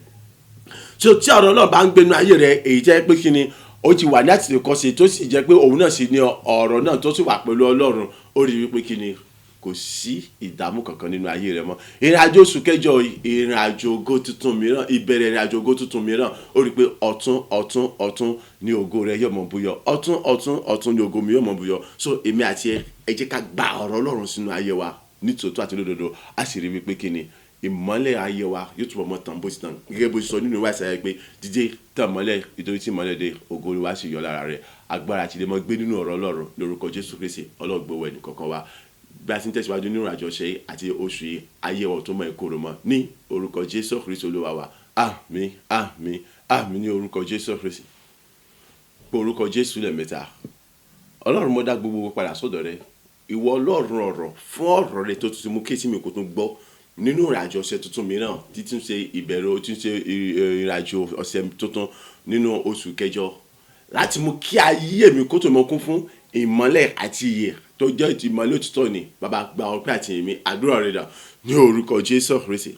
Tí o tí ọ̀rọ̀ náà bá ń gbénu ayé rẹ, èyí jẹ́ pé kí ni? Ó ti wà ní àtìlẹ́kọ́ṣe, tó sì jẹ́ pé òun náà sì ní ọ̀rọ̀ náà tó sì wà pẹ̀lú Ọlọ́run, ó rí wípé kí ni? Kò sí ìdààmú kankan nínú ayé rẹ mọ́. Ìrìn àjò oṣù kẹjọ, ìrìn àjò ògo tuntun mìíràn, ìbẹ̀rẹ̀ ìrìn àjò ògo tuntun mìíràn, ó rí i pé ọ̀tún, ọ̀tún, ọ̀tún ní ògo rẹ yóò mọ̀ búyọ. Ọ̀tún, ọ̀tún, ọ̀tún ní ògo mi yóò mọ̀ búyọ. So èmi àti ẹ, ẹ jẹ́ ká gba ọ̀rọ̀ Ọlọ́run sínú ayé wa nítòótọ́ àti lódodo. A sì rí wípé kí ni? Ìmọ́lẹ̀ ayé wa yóò túbọ̀ mọ́ tàn bó ti tàn, gẹ́gẹ́ bó ti sọ nínú ìwé Àìsáyà pé, "Dídé tàn mọ́lẹ̀, nítorí tí ìmọ́lẹ̀ dé, ògo Olúwa sì yọ lára rẹ̀." Agbára àti lè mọ́ gbé nínú ọ̀rọ̀ Ọlọ́run, lórúkọ Jésù Kristi, Ọlọ́gbọ́wọ́ ẹnì kọ̀ọ̀kan wa. Bí a ti ń tẹ̀síwájú nínú àjọṣe àti oṣù yìí, ayé wa ò tó mọ́ ìkorò mọ́ ní orúkọ Jésù Kristi Olúwa wa. Àmín, àmín, àmín ní orúkọ Jésù Kristi. Pé orúkọ Jésù lẹ́ẹ̀mẹ́ta. Ọlọ́run, mo dá gbogbo padà sọ́dọ̀ rẹ, ìwọ Ọlọ́run ọ̀rọ̀, fún ọ̀rọ̀ rẹ tó tuntun mú kí etí mi kò tún gbọ́ nínú ìrìnàjò ọ̀sẹ̀ tuntun mìíràn, títún ṣe ìbẹ̀rẹ̀, títún ṣe ìrìnàjò ọ̀sẹ̀ tuntun nínú oṣù kẹjọ, láti mú kí ayé mi kó tó mọ kún fún ìmọ́lẹ̀ àti ìyè tó jẹ́ ìmọ́lẹ̀ òtítọ́ ni. Bàbá, gba ọpẹ́ àti ìyìn mi. Àdúrà rẹ dà ní orúkọ Jésù Kristi,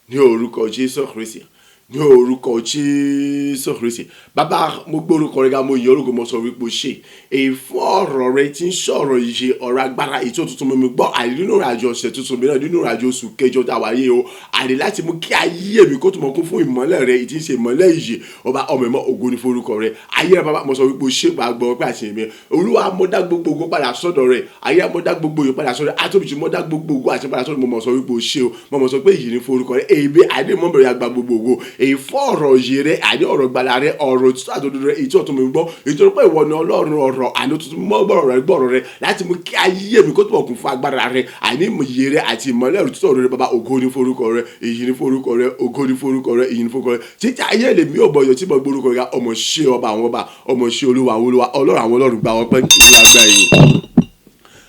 ní orúkọ Jésù Kristi. Ní orúkọ Jésù Kristi. Bàbá, mo gbé orúkọ rẹ ga, mo yìn orúkọ, mo sọ wípé o ṣe èyí fún ọ̀rọ̀ rẹ tí ń sọ̀rọ̀ ìṣe, ọ̀rọ̀ agbára èyí tó tuntun mímu gbọ́ àní nínú ìrìnàjò ọ̀sẹ̀ tuntun mìíràn, nínú ìrìnàjò oṣù kẹjọ tá a wáyé o, àní láti mú kí ayé mi kó tún mọ kún fún ìmọ́lẹ̀ rẹ, èyí tí ń ṣe ìmọ́lẹ̀ ìyè. Ọba ọmọ ẹ̀mọ́, ògo ni forúkọ rẹ. Ayé rẹ bàbá, mo sọ wípé o ṣe, gbàgbọ́ pé àti èmi Olúwa, mo dá gbogbo ògo padà sọ́dọ̀ rẹ. Ayé, mo dá gbogbo ògo padà sọ́dọ̀ rẹ. Atóbi, mo dá gbogbo ògo àti padà sọ́dọ̀. Mo mọ̀ sọ wípé o ṣe o. Mo mọ̀ sọ pé èyí ni forúkọ rẹ. Èmi àdé mọ́ bẹ̀rẹ̀ àgbà gbogbo ògo èyí fún ọ̀rọ̀ yìí rẹ, àní ọ̀rọ̀ gbàlà rẹ, ọ̀rọ̀ òtítọ́ àtòdodo rẹ, èyí tí ọ̀tún mi gbọ́, nítorí pé ìwọ ni Ọlọ́run ọ̀rọ̀, àní tuntun mọ́ gbọ́rọ̀ rẹ, gbọ́rọ̀ rẹ láti mú kí ayé mi kó túbọ̀ kún fún agbára rẹ, àní ìmọ̀ye rẹ àti ìmọ́lẹ̀ òtítọ́ rẹ. Bàbá, ògo ni forúkọ rẹ, èyí ni forúkọ rẹ, ògo ni forúkọ rẹ, èyí ni forúkọ rẹ. Títí ayé lèmi ò bọ̀yọ̀ tí mo gbórúkọ rẹ. Ọmọ ṣe ọba àwọn ọba, ọmọ ṣe olúwa àwọn olúwa, Ọlọ́run àwọn ọlọ́run, gba ọpẹ́, olúwa gba ẹ̀yìn.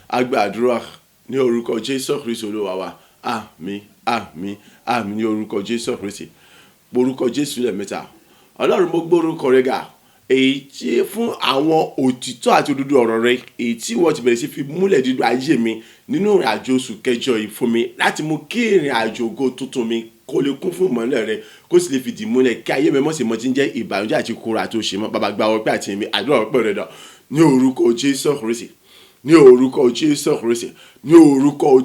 Agbàdúrà ní orúkọ Jésù Kristi Olúwa wa. Àmín, àmín, àmín ní orúkọ Jésù Kristi. Orúkọ Jésù lẹ́ẹ̀mẹ́ta. Ọlọ́run, mo gbórúkọ rẹ ga, èyí tí fún àwọn òtítọ́ àti òdodo ọ̀rọ̀ rẹ, èyí tí wọ́n ti bẹ̀rẹ̀ sí fi múlẹ̀ dídùn ayé mi nínú ìrìn àjò oṣù kẹjọ yìí fún mi, láti mú kí ìrìn àjò ògo tuntun mi kó lè kún fún ìmọ́lẹ̀ rẹ, kó sì lè fìdí múlẹ̀, kí ayé mi mọ̀ sí mọ́ tí ń jẹ́ ìbànújẹ́ àti ìkorò àti òṣì mọ́. Bàbá, gba ọpẹ́ àti èmi, àdúrà ọpẹ́ rẹ dà ní orúkọ Jésù Kristi, ní orúkọ Jésù Kristi, ní orúkọ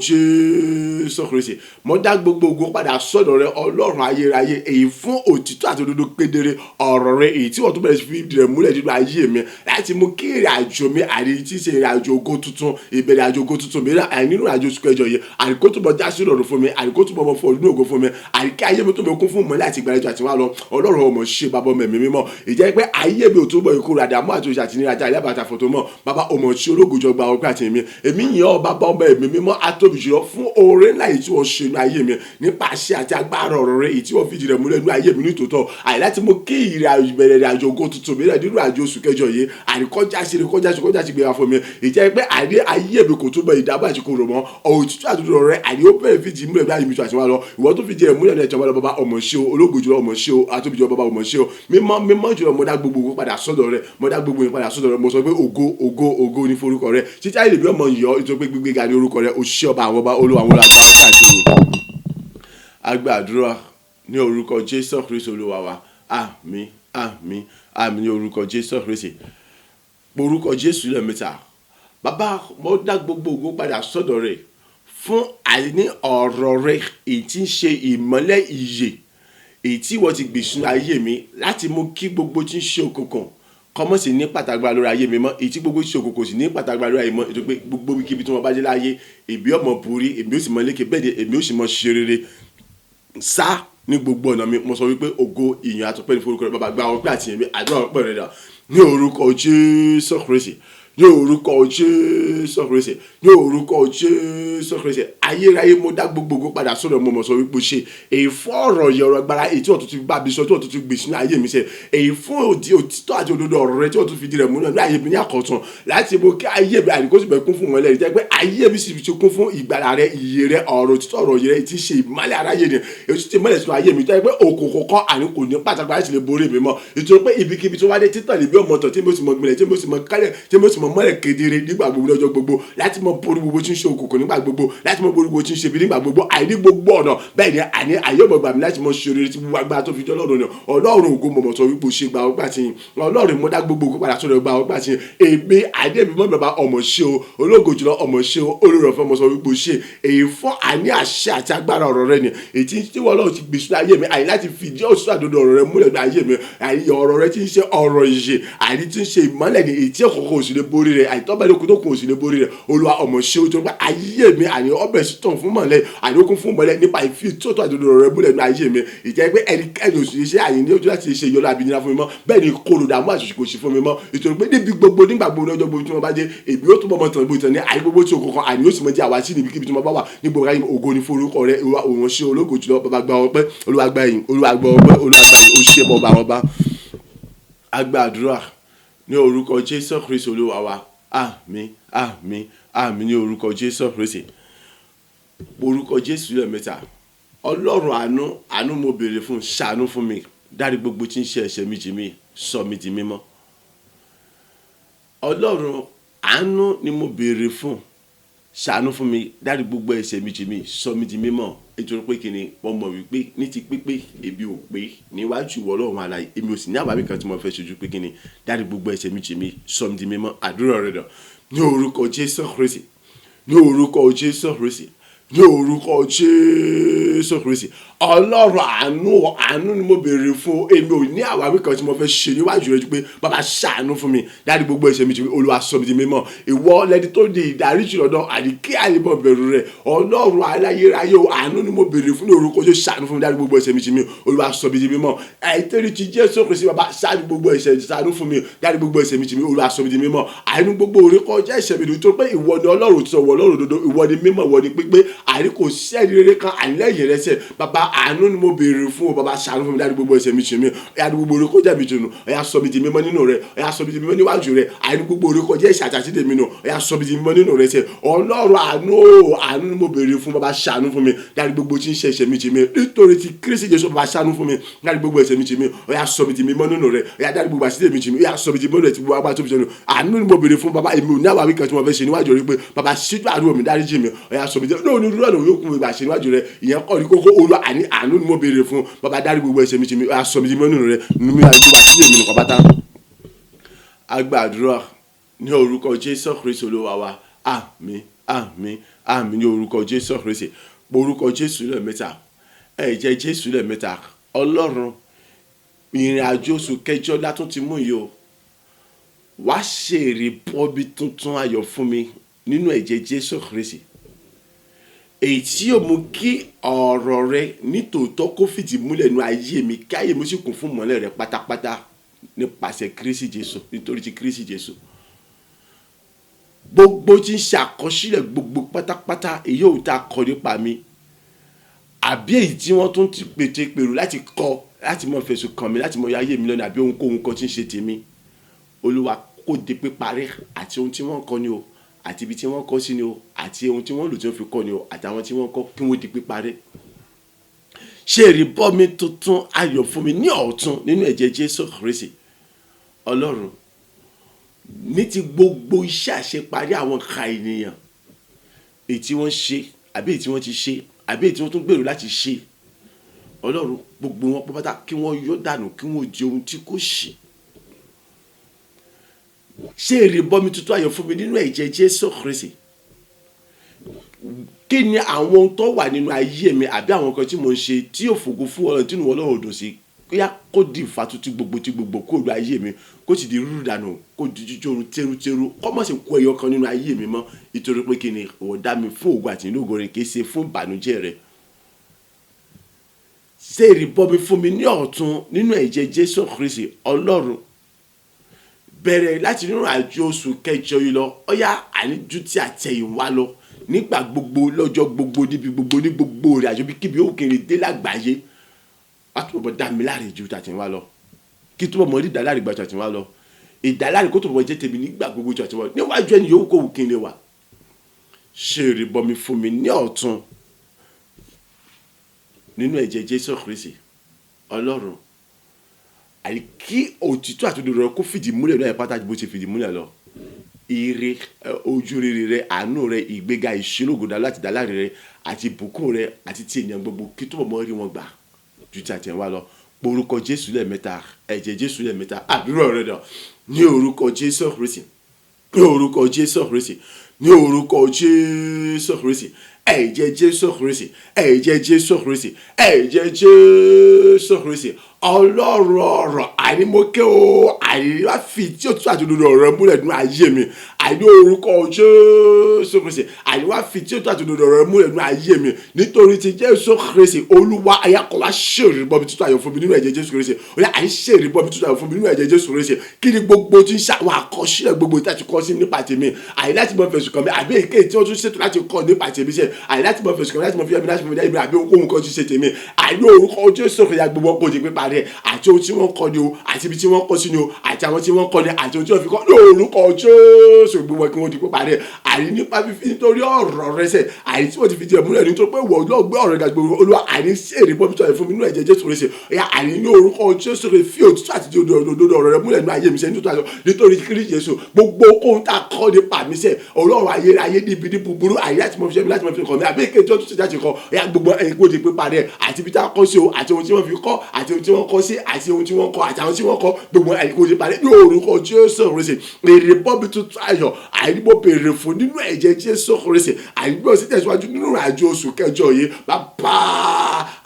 Jésù Kristi. Mo dá gbogbo ògo padà sọ́dọ̀ rẹ, Ọlọ́run ayérayé, èyí fún òtítọ́ àti òdodo kedere ọ̀rọ̀ rẹ, èyí tí wọ́n tún bẹ̀rẹ̀ sí fi rẹ̀ múlẹ̀ nínú ayé mi, láti mú kí ìrìn àjò mi, àní tí í ṣe ìrìn àjò ògo tuntun, ìbẹ̀rẹ̀ àjò ògo tuntun mi, àní nínú àjò oṣù kẹjọ yìí, àní kó túbọ̀ já sí ìrọ̀rùn fún mi, àní kó túbọ̀ mọ fún ọdún ògo fún mi, àní kí ayé mi tó mi kún fún ìmọ́lẹ̀ àti ìgbàlejò àti wá lọ. Ọlọ́run, ọmọ ṣe, bàbá, ọmọ, ẹ̀mí mímọ́, ìjẹ́ pé ayé mi ò túbọ̀ ìkórè àdàmú àti òṣì àti nira àti àyàbàtà fòtò mọ́. Bàbá, ọmọ ṣe, ológun, gba ọpẹ́ àti èmi. Èmi yìn ọ́, bàbá, ọmọ, ẹ̀mí mímọ́, atóbi jùlọ, fún oore ńlá yìí tí wọ́n ṣe ní ayé mi nípa àṣẹ àti agbára ọ̀rọ̀ rẹ, èyí tí wọ́n fìdí rẹ̀ múlẹ̀ ní ayé mi nítòótọ́, àyè láti mú kí ìrìn ìbẹ̀rẹ̀ ìrìn àjò ògo tuntun mi rẹ̀ nínú àjò oṣù kẹjọ yìí, àríkọjá sí kọjá sí kọjá sí gbéra fún mi, ìjẹ́ pé àní ayé mi kò túbọ̀ ìdábọ̀ àti kòrò mọ́. Òtítọ́ àdúrà rẹ, àní ó bẹ̀rẹ̀ fìdí múlẹ̀ ní ayé mi tó àti wá lọ. Ìwọ tó fìdí rẹ̀ múlẹ̀ ní ẹ̀jọ̀ wá lọ. Bàbá, ọmọ ṣe o, ológo jùlọ, ọmọ ṣe o, atóbi jùlọ, bàbá, ọmọ ṣe o, mímọ́ mímọ́ jùlọ. Mo dá gbogbo ògo padà sọ́dọ̀ rẹ, mo dá gbogbo ògo padà sọ́dọ̀ rẹ. Mo sọ pé ògo, ògo, ògo ní forúkọ rẹ. Títí ayé lèmi ọmọ yìí ọ, nítorí pé gbígbéga ní orúkọ rẹ. Òṣìṣẹ́ ọba àwọn ọba, olúwa àwọn olúwa, káàkiri. Agbàdúrà ní orúkọ Jésù Kristi Olúwa wa. Àmín, àmín, àmín ní orúkọ Jésù Kristi. Orúkọ Jésù lẹ́ẹ̀mẹ́ta. Bàbá, mo dá gbogbo ògo padà sọ́dọ̀ rẹ fún àìní ọ̀rọ̀ rẹ, èyí tí ń ṣe ìmọ́lẹ̀ ìyè, èyí tí wọ́n ti gbìn sínú ayé mi láti mú kí gbogbo tí ń ṣe òkùnkùn kọ́mọ́ sì ní pàtàgbà lórí ayé mi mọ́, èyí tí gbogbo tí ṣe òkùnkùn sì ní pàtàgbà lórí ayé mọ́, ètò pé gbogbo kíbi tí wọ́n bá dé láyé, èmi ọmọ borí, èmi ó sì mọ lékè, bẹ́ẹ̀ ni èmi ó sì mọ ṣe rere sá ní gbogbo ọ̀nà mi. Mo sọ wípé ògo, ìyìn àtọpẹ́ ní forúkọ rẹ. Bàbá, gba ọpẹ́ àti èmi, àdúrà ọpẹ́ rẹ dà ní orúkọ Jésù Kristi, ní orúkọ Jésù Kristi, ní orúkọ Jésù Kristi. Ayérayé, mo dá gbogbo ògo padà sọ́dọ̀. Mo mọ̀ sọ wípé ṣe èyí fún ọ̀rọ̀ yìí, ọ̀rọ̀ agbára, èyí tí wọ́n tún ti bá mi sọ, tí wọ́n tún ti gbè sínú ayé mi ṣe, èyí fún òdì òtítọ́ àti òdodo ọ̀rọ̀ rẹ tí wọ́n tún fi di rẹ̀ múlẹ̀ ní ayé mi ní àkọ́tún, láti mú kí ayé mi àdìgbò sì bẹ̀ kún fún wọn lẹ́yìn, jẹ́ pé ayé mi sì ti kún fún ìgbàlà rẹ, ìyè rẹ, ọ̀rọ̀ òtítọ́, ọ̀rọ̀ yìí rẹ tí ṣe ìmọ́lẹ̀ aráyé ni, èyí tí mọ́lẹ̀ sínú ayé mi, tó jẹ́ pé òkùnkùn kọ́ àní kò ní pàtàkì láti lè borí mi mọ́, nítorí pé ibikíbi tó wá dé, títàn lè bí ọmọ tọ̀ tí mo sì mọ gbilẹ̀, tí mo sì mọ kálẹ̀, tí mo sì mọ mọ́lẹ̀ kedere nígbà gbogbo, lọ́jọ́ gbogbo, láti mọ borí gbogbo tí ń ṣe òkùnkùn nígbà gbogbo, láti mọ borí gbogbo tí ń ṣe ibi nígbà gbogbo, àìní gbogbo ọ̀nà. Bẹ́ẹ̀ ni àní àyè ọmọ gbà mí láti mọ ṣe rere tí gbogbo agbára tó fi jọ́ lọ́rùn ni. Ọlọ́run ògo, mọ̀mọ́ sọ wípé o ṣe, gba ọgbà tí Ọlọ́run. Mo dá gbogbo ògo padà sọ́dọ̀, gba ọgbà tí èmi àdé mi mọ́. Bàbá, ọmọ ṣe o, ológo jùlọ, ọmọ ṣe o, olùrànfẹ́, mo sọ wípé o ṣe èyí fún àní àṣẹ àti agbára ọ̀rọ̀ rẹ ni, èyí tí wọ́n lọ́wọ́ ti gbèsè ayé mi, àyè láti fi ìdí òṣìṣẹ́ àdodo ọ̀rọ̀ rẹ múlẹ̀ ní ayé mi, àyè ọ̀rọ̀ rẹ tí ń ṣe ọ̀rọ̀ ìyè, àyè tí ń ṣe ìmọ́lẹ̀ ni, èyí tí òkùnkùn ò sì lè borí rẹ̀, àyè tọ́bẹ̀ lókun tó kùn ò sì lè borí rẹ̀. Olúwa, ọmọ ṣe o, tó pé ayé mi àní ọbẹ̀ sí tàn fún mọ̀lẹ́, àní ó kún fún mọ̀lẹ́ nípa ìfi tó àdodo ọ̀rọ̀ rẹ múlẹ̀ ní ayé mi, ìjẹ́ pé ẹnikẹ́ni ò sì ṣe àyè ní ojú láti ṣe ìyọlọ àbí nira fún mi mọ́. Bẹ́ẹ̀ ni kòrò dààmú àṣìṣe kò sí fún mi mọ́, nítorí pé níbi gbogbo, nígbà gbogbo, lọ́jọ́ gbogbo tí wọ́n bá dé, èmi ó túbọ̀ mọ tàn bó tàn ní àyè gbogbo tí òkùnkùn àní ó sì mọ jẹ́ àwa sí níbikíbi tí wọ́n bá wà ní gbogbo ayé. Ògo ni forúkọ rẹ. Olúwa, òun ṣe ológo jùlọ. Bàbá, gba ọpẹ́, Olúwa gba ìyìn, Olúwa gba ọpẹ́, Olúwa gba ìyìn. Ó ṣe bọ́ bá wọn bá. A gba àdúrà ní orúkọ Jésù Kristi Olúwa wa. Àmín, àmín, àmín ní orúkọ Jésù Kristi. Orúkọ Jésù lẹ́ẹ̀mẹ́ta. Ọlọ́run àánú, àánú mo béèrè fún, ṣàánú fún mi, dárí gbogbo tí ń ṣe ẹ̀ṣẹ̀ mi jì mí, sọ mí di mímọ́. Ọlọ́run àánú ni mo béèrè fún. Ṣàánú fún mi, dárí gbogbo ẹ̀ṣẹ̀ mi jì mí, sọ mí di mímọ́. Nítorí pé kíni, mo mọ̀ wípé ní ti pípé èmi ò pé níwájú ìwọ Ọlọ́run alààyè, èmi ò sì ní àwáwí kan tí mo fẹ́ ṣojú pé kíni, dárí gbogbo ẹ̀ṣẹ̀ mi jì mí, sọ mí di mímọ́. Àdúrà rẹ dàn. Ní orúkọ Jésù Kristi, ní orúkọ Jésù Kristi, ní orúkọ Jésù Kristi. Ọlọ́run àánú, àánú ni mo béèrè fún. Èmi ò ní àwáwí kan tí mo fẹ́ ṣe níwájú rẹ ju pé bàbá ṣàánú fún mi, dárí gbogbo ẹ̀ṣẹ̀ mi jì mí, Olúwa sọ mi di mímọ́. Ìwọ lẹni tó di ìdáríjì lọ́dọ̀ àní kí àyè mọ̀ bẹ̀rù rẹ. Ọlọ́run aláyérayé o, àánú ni mo béèrè fún ní orúkọ Jésù. Ṣàánú fún mi, dárí gbogbo ẹ̀ṣẹ̀ mi jì mí, Olúwa sọ mi di mímọ́. Àìtẹ́rí ti Jésù Kristi, bàbá ṣàánú gbogbo ẹ̀ṣẹ̀, ṣàánú fún mi, dárí gbogbo ẹ̀ṣẹ̀ mi jì mí, Olúwa sọ mi di mímọ́. Àìní gbogbo orí kọjá ẹ̀ṣẹ̀ mi, nítorí pé ìwọ ni Ọlọ́run tí ìwọ Ọlọ́run òdodo, ìwọ ni mímọ́, ìwọ ni pípé, àìní kò sí ẹni rere kan àìlẹ́yìn rẹ sẹ̀. Bàbá, àánú ni mo béèrè fún o. Bàbá, ṣàánú fún mi, dárí gbogbo ẹ̀ṣẹ̀ mi jì mí, dárí gbogbo orí kọjá mi jì nù. Ó yá, sọ mi di mímọ́ nínú rẹ. Ó yá, sọ mi di mímọ́ níwájú rẹ. Àìní gbogbo orí kọjá ẹ̀ṣẹ̀ àti àṣìṣe mi nù. Ó yá, sọ mi di mímọ́ nínú rẹ sẹ̀. Ọlọ́run àánú o, àánú ni mo béèrè fún. Bàbá, ṣàánú fún mi, dárí gbogbo tí ń ṣe ẹ̀ṣẹ̀ mi jì mí. Nítorí ti Kristi Jésù, bàbá, ṣàánú fún mi, dárí gbogbo ẹ̀ṣẹ̀ mi jì mí. Ó yá, sọ mi di mímọ́ nínú rẹ. Ó yá, dárí gbogbo àṣìṣe mi jì mí. Ó yá, sọ mi di mímọ́ rẹ tí gbogbo agbára tó fi jẹnu. Àánú ni mo béèrè fún, bàbá. Èmi ò ní àwáwí kan tí mo fẹ́ ṣe níwájú rẹ pé bàbá ṣíjú àánú mi, dáríjì mi. Ó yá, sọ mi di lóòní rúrọ̀ lòun yóò kún mi gbà ṣe níwájú rẹ. Ìyẹn kọ́ ní kókó. Olúwa, àní àánú ni mo béèrè fún. Bàbá, dárí gbogbo ẹ̀ṣẹ̀ mi jì mí. Ó yá, sọ mi di mímọ́ nínú rẹ nínú mi, gbogbo àṣìṣe mi nìkan pátá. A gbàdúrà ní orúkọ Jésù Kristi Olúwa wa. Àmín, àmín, àmín ní orúkọ Jésù Kristi. Orúkọ Jésù lẹ́ẹ̀mẹ́ta, ẹ̀jẹ̀ Jésù lẹ́ẹ̀mẹ́ta. Ọlọ́run, ìrìn àjò oṣù kẹjọ látún ti mú yìí o, wá ṣe ìrìbọmi tuntun ayọ̀ fún mi nínú ẹ̀jẹ̀ Jésù Kristi, èyí tí yóò mú kí ọ̀rọ̀ rẹ nítòótọ́ kó fìdí múlẹ̀ nínú ayé mi, kí ayé mi sì kún fún ìmọ́lẹ̀ rẹ pátápátá nípasẹ̀ Kristi Jésù. Nítorí ti Kristi Jésù, gbogbo tí ń ṣe àkọsílẹ̀ gbogbo pátápátá, èyí ò tá a kọ nípa mi, àbí èyí tí wọ́n tún ti pète pèrò láti kọ, láti mọ fẹ̀sùn kàn mí, láti mọ ayé mi lọ́nà, àbí ohunkóhun kan tí ń ṣe tèmi, Olúwa, kó di píparí. Àti ohun tí wọ́n kọ ni o, àti ibi tí wọ́n kọ sí ni o, àti ohun tí wọ́n lò tí wọ́n fi kọ ni o, àtàwọn tí wọ́n kọ, kí wọ́n di píparí. Ṣe ìrìbọmi tuntun ayọ̀ fún mi ní ọ̀tun nínú ẹ̀jẹ̀ Jésù Kristi. Ọlọ́run, ní ti gbogbo iṣẹ́ àṣeparí àwọn ìka ènìyàn, èyí tí wọ́n ṣe, àbí èyí tí wọ́n ti ṣe, àbí èyí tí wọ́n tún gbèrò láti ṣe, Ọlọ́run, gbogbo wọn pátá, kí wọ́n yọ dànù, kí wọ́n di ohun tí kò ṣe. Ṣe ìrìbọmi tuntun ayọ̀ fún mi nínú ẹ̀jẹ̀ Jésù Kristi. Kí ni àwọn ohun tó wà nínú ayé mi, àbí àwọn nǹkan tí mò ń ṣe tí yóò fògo fún Ọlọ́run, tí inú Ọlọ́run ò dùn sí? Kóyá, kó di ìfàtútù gbogbo tí gbogbo kó lu ayé mi, kó sì di rúrú dànù, kó di jíjó orun tẹ́rútẹ́rú, kó má ṣe kó ẹyọ kan nínú ayé mi mọ́. Nítorí pé kí ni, ìwọ dá mi fún ògo àti inú ògo rẹ, kì í ṣe fún ìbànújẹ́ rẹ. Ṣe ìrìbọmi fún mi ní ọ̀tun nínú ẹ̀jẹ̀ Jésù Kristi. Ọlọ́run, bẹ̀rẹ̀ láti nínú àjò oṣù kẹjọ yìí lọ, ọ̀yá, àníjú tí àtẹ̀yìnwá lọ, nígbà gbogbo, lọ́jọ́ gbogbo, níbi gbogbo, ní gbogbo rẹ̀, àjò bí kíbi ó kéré dé lágbàáyé, wá túbọ̀ dá mi láre ju tàtẹ̀yìnwá lọ, kí túbọ̀ mọ̀ ní ìdáláre gba tàtẹ̀yìnwá lọ, ìdáláre kó túbọ̀ jẹ́ tèmi nígbà gbogbo ju àtẹ̀yìnwá níwájú ẹni yòówù kó wù kí n lè wà. Ṣe ìrìbọmi fún mi ní ọ̀tun nínú ẹ̀jẹ̀ Jésù Kristi. Ọlọ́run, àyè kí òtítọ́ àti òdodo rẹ kó fìdí múlẹ̀ náà pátá bó ṣe fìdí múlẹ̀ lọ. Ire, ojú rere rẹ, àánú rẹ, ìgbéga, ìṣelógo láti dáláre rẹ, àti ìbùkún rẹ, àti ti ènìyàn gbogbo, kí túbọ̀ mọ́ rí wọn gbà ju ti àtẹ̀yìnwá lọ. Orúkọ Jésù lẹ́ẹ̀mẹ́ta, ẹ̀jẹ̀ Jésù lẹ́ẹ̀mẹ́ta. Àdúrà rẹ dàn. Ní orúkọ Jésù Kristi, ní orúkọ Jésù Kristi, ní orúkọ Jésù Kristi. Ẹ̀jẹ̀ Jésù Kristi, ẹ̀jẹ̀ Jésù Kristi, ẹ̀jẹ̀ Jésù Kristi. Ọlọ́run ọ̀rọ̀, àní mo ké o, àní wá fi tí òtútù àti òdodo ọ̀rọ̀ múlẹ̀ nínú ayé mi. Àní orúkọ Jésù Kristi, àní wá fi tí òtútù àti òdodo ọ̀rọ̀ múlẹ̀ nínú ayé mi. Nítorí ti Jésù Kristi, Olúwa, ayakọ̀ wá ṣe ìrìbọmi tuntun ayọ̀ fún mi nínú ẹ̀jẹ̀ Jésù Kristi. Ó yá, àní ṣe ìrìbọmi tuntun ayọ̀ fún mi nínú ẹ̀jẹ̀ Jésù Kristi. Kí ni gbogbo tí ń ṣe àwọn àkọsílẹ̀ gbogbo tí a ti kọ sí nípa tèmi, àyè láti mọ fẹ̀sùn kàn mí, àbí èké tí wọ́n tún ṣètò láti kọ nípa tèmi ṣe, àyè láti mọ fẹ̀sùn kàn mí, láti mọ fi ẹ̀mí, láti mọ fi ẹ̀mí, àbí ohunkóhun kan ti ṣe tèmi, àyè orúkọ Jésù Kristi, gbogbo kò di píparí. píparẹ́. Àti ohun tí wọ́n kọ ni o, àti ibi tí wọ́n kọ sí ni o, àti àwọn tí wọ́n kọ ni, àti ohun tí wọ́n fi kọ́, lórúkọ Jésù, gbogbo kí wọ́n di píparẹ́. Àní nípa fífi nítorí ọ̀rọ̀ rẹ sẹ̀, àní tí wọ́n ti fi tiẹ̀ múlẹ̀ nítorí pé wọ́n lọ gbé ọ̀rọ̀ gàgbé. Olúwa, àní sí èrè bọ́bí tó yẹ fún mi nínú ẹ̀jẹ̀ Jésù Kristi. Ọ̀yà, àní ní orúkọ Jésù Kristi, fi òtítọ́ àti òdodo ọ̀rọ̀ rẹ múlẹ̀ nínú ayé mi sẹ́, nítorí Kristi Jésù. Gbogbo ohun tá a kọ́ nípa mi sẹ́, Ọlọ́run ayé ayé níbi ní búburú, àyè láti mọ fi ṣe mi, láti mọ fi kàn mí, àbí èké tí wọ́n tún ṣe jáde kọ, ọ̀yà, gbogbo ẹ̀yìn kó di píparẹ́. Àti ibi tá a kọ́ sí o, àti ohun tí wọ́n fi kọ́, àti ohun tí wọ́n kọ́ sí, àti ohun tí wọ́n kọ́, àti àwọn tí wọ́n kọ́, gbogbo ẹ̀yìn kó di píparẹ́ ní orúkọ Jésù Kristi. Èrè bọ́bí tuntun ayọ̀ àìní mo béèrè fún nínú ẹ̀jẹ̀ Jésù Kristi. Àìní bí wọ́n sì tẹ̀síwájú nínú àjò oṣù kẹjọ yìí, bàbá,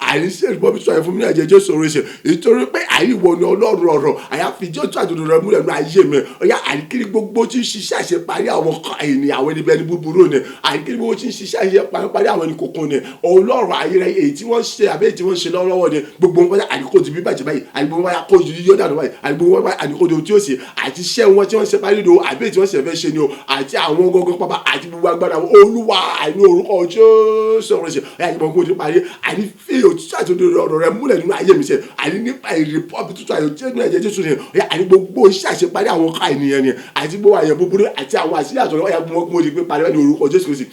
àìní sí èrè bọ́bí tuntun ayọ̀ fún mi nínú ẹ̀jẹ̀ Jésù Kristi, nítorí pé àìní wọ ni Ọlọ́run ọ̀rọ̀ àyàfi jọ́jú àjòdò rẹ múlẹ̀ nínú ayé mi. Ọ̀yá, àìkiri gbogbo tí ń ṣiṣẹ́ àṣeparí àwọn ènìyàn, àwọn ẹni bẹ́ẹ̀ ní búburú ni, àìkiri gbogbo tí ń ṣiṣẹ́ àṣeparí àwọn ẹni kòkó ni, Ọlọ́run ayé rẹ, èyí tí wọ́n ṣe àbí èyí tí wọ́n ṣe lọ́wọ́lọ́wọ́ ni, gbogbo wọn àdìkò ti bí bàjẹ́ báyìí, àdìgbò wọn kó ju yíyọ́ dànù báyìí, àdìgbò wọn àdìkò tí ó sì àti iṣẹ́ wọn tí wọ́n ṣe parí ni o, àbí èyí tí wọ́n ṣe fẹ́ ṣe ni o, àti àwọn gangan pápá àti gbogbo agbára wọn. Olúwa, àìní orúkọ Jésù Kristi, ọ̀yá, àdìgbò kò ti parí. Àní fi òtítọ́ àti òdodo ọ̀rọ̀ rẹ múlẹ̀ nínú ayé mi sẹ́, àní nípa èrè pọ́ọ̀pù tuntun àyò jẹ́ nínú ẹ̀jẹ̀ Jésù ni. Ọ̀yá, àní gbogbo iṣẹ́ àṣeparí àwọn ká ènìyàn ni, àti gbogbo àyẹ̀ búburú àti àwọn àṣírí àtọ̀rọ̀, ọ̀yá, gbogbo wọn kí wọ́n di pé parí ní orúkọ Jésù Kristi.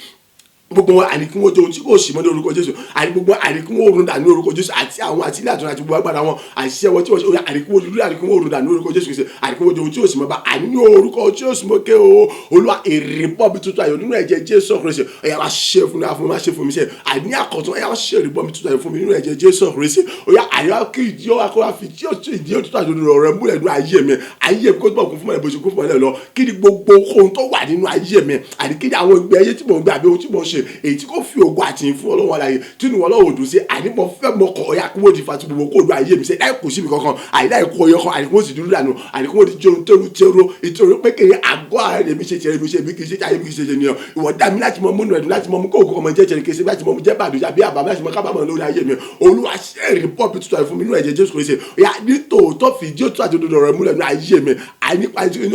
Gbogbo wọn, àní kí wọ́n jẹ ohun tí kò sí mọ́ ní orúkọ Jésù. Àní gbogbo, àní kí wọ́n run dà ní orúkọ Jésù, àti àwọn àti ilé àtúnṣe àti gbogbo agbára wọn, àṣìṣe wọn tí wọ́n ṣe, àní kí wọ́n dúdú, àní kí wọ́n run dà ní orúkọ Jésù Kristi, àní kí wọ́n jẹ ohun tí kò sí mọ́ bá. Àní ní orúkọ Jésù mọ́kẹ́ o. Olúwa, èrè bọ́ọ̀bì tuntun ayọ̀ nínú ẹ̀jẹ̀ Jésù Kristi, ọ̀yà, wá ṣe fún mi, wá ṣe fún mi sẹ́. Àní àkọ́tún, ọ̀yà, wá ṣe èrè bọ́ọ̀bì tuntun ayọ̀ fún mi nínú ẹ̀jẹ̀ Jésù Kristi. Ọ̀yà, àyà kí ìdí ọ̀wá kó wá fi tí ìdí òtútù àti òdodo rẹ̀ múlẹ̀ nínú ayé mi, ayé mi kó túbọ̀ kún fún mọ́lẹ̀ bó ṣe kún fún mọ́lẹ̀ lọ. Kí ni gbogbo ohun tó wà nínú ayé mi, àní kí ni àwọn ìgbé ayé tí mò ń gbé àbí ohun tí mò ń ṣe, èyí tí kò fi ògo àti ìyìn fún Ọlọ́run alààyè, tí inú Ọlọ́run dùn sí? Àní mo fẹ́ mọ kọ̀, ọ̀yà, kí wọ́n di fati gbogbo kó lu ayé mi sẹ́, láì kò síbi kankan, àní láì kó ọyọ kan, àní kí wọ́n sì dúró dànù, àní kí wọ́n di jẹun tẹ́rù tẹ́rù, ìtorí pé kìí àgọ́ ara rẹ̀ mi ṣe tiẹ̀ mi ṣe mi kì í ṣe ayé mi kì í ṣe ṣe nìyẹn. Ìwọ dá mi láti mọ múnú ẹ̀dùn, láti mọ mú kó ògùn ọmọ jẹ́jẹ́ kì í ṣe láti mọ mú jẹ́ bàdùn àbí àbámọ́, láti mọ kábàámọ̀ lórí ayé mi. Olúwa, ṣe èrè pọ́ọ̀pù tuntun àìfún mi nínú ẹ̀jẹ̀ Jésù Kristi. Ọ̀yà, nítòótọ́ fìdí òtún àti òdodo rẹ̀ múlẹ̀ nínú ayé mi, àní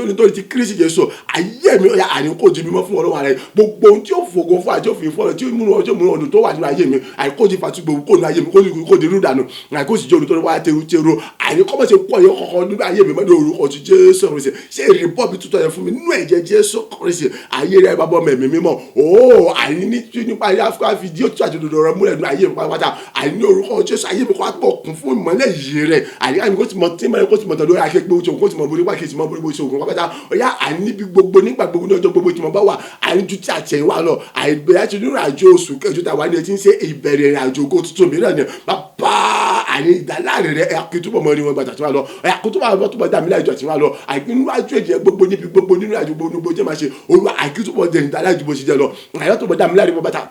nítorí ti Kristi Jésù. Ayé mi, ọ̀yà, àní kò di mímọ́ fún Ọlọ́run rẹ̀. Gbogbo ohun tí ó fògo fún àti òfin fún ọ, tí ó múnú ọjọ́ múnú ọdún tó wà nínú ayé mi, àní kò di fàtú gbogbo kò nínú ayé mi, kò di rú dànù, àní kò sì jẹ́ olùtọ́jú wáyà teru teru, àní kọ́ mọ̀ ṣe kú ọ̀yọ́ kọ̀ọ̀kan nínú ayé mi mọ́ ní orúkọ ti Jésù Kristi. Ṣé èrè bọ́ọ̀bì tuntun yẹn fún mi nínú ẹ̀jẹ̀ Jésù Kristi? Ayé rẹ̀, bàbá, ọmọ, ẹ̀mí mímọ́ ooo, àní ní nípa ayé afọ fìdí òtún àti òdodo rẹ̀ múlẹ̀ nínú ayé mi pátápátá. Àní ní orúkọ Jésù, ayé mi kó wá pọ̀ kún fún ìmọ́lẹ̀ yìí rẹ̀. Àní àmì kó ti mọ tí mọ́lẹ̀, kó ti mọ̀ tán lórí akẹ́gbẹ́ oṣù, kó ti mọ borí wákìtì mọ borí oṣù ògùn pátápátá. Ọ̀yá, àní níbi gbogbo, nígbà gbogbo, ní ọjọ́ gbogbo tí mo bá wà, àní ju tí àtẹ̀yìnwá lọ. Àìbẹ̀rẹ̀ àti nínú àjò oṣù kẹjọ tá a wà ní etí ń ṣe ìbẹ̀rẹ̀ ìrìn àjò ògo tuntun mìíràn ni, bàbá, àní ìdáláre rẹ, ẹ̀yà kí túbọ̀ mọ ní wọn gbàtà tí wọ́n lọ, ẹ̀yà kí túbọ̀ túbọ̀ dàmí láìjọ tí wọ́n lọ. Àìkú nínú àjò èdè gbogbo, níbi gbogbo, nínú àjò gbogbo gbogbo jẹ́ máa ṣe. Olúwa, àìkú túbọ̀ dẹ̀ ìdáláre ju bó ṣe jẹ́ lọ, àyà túbọ̀ dàmí láre bọ́ bàtà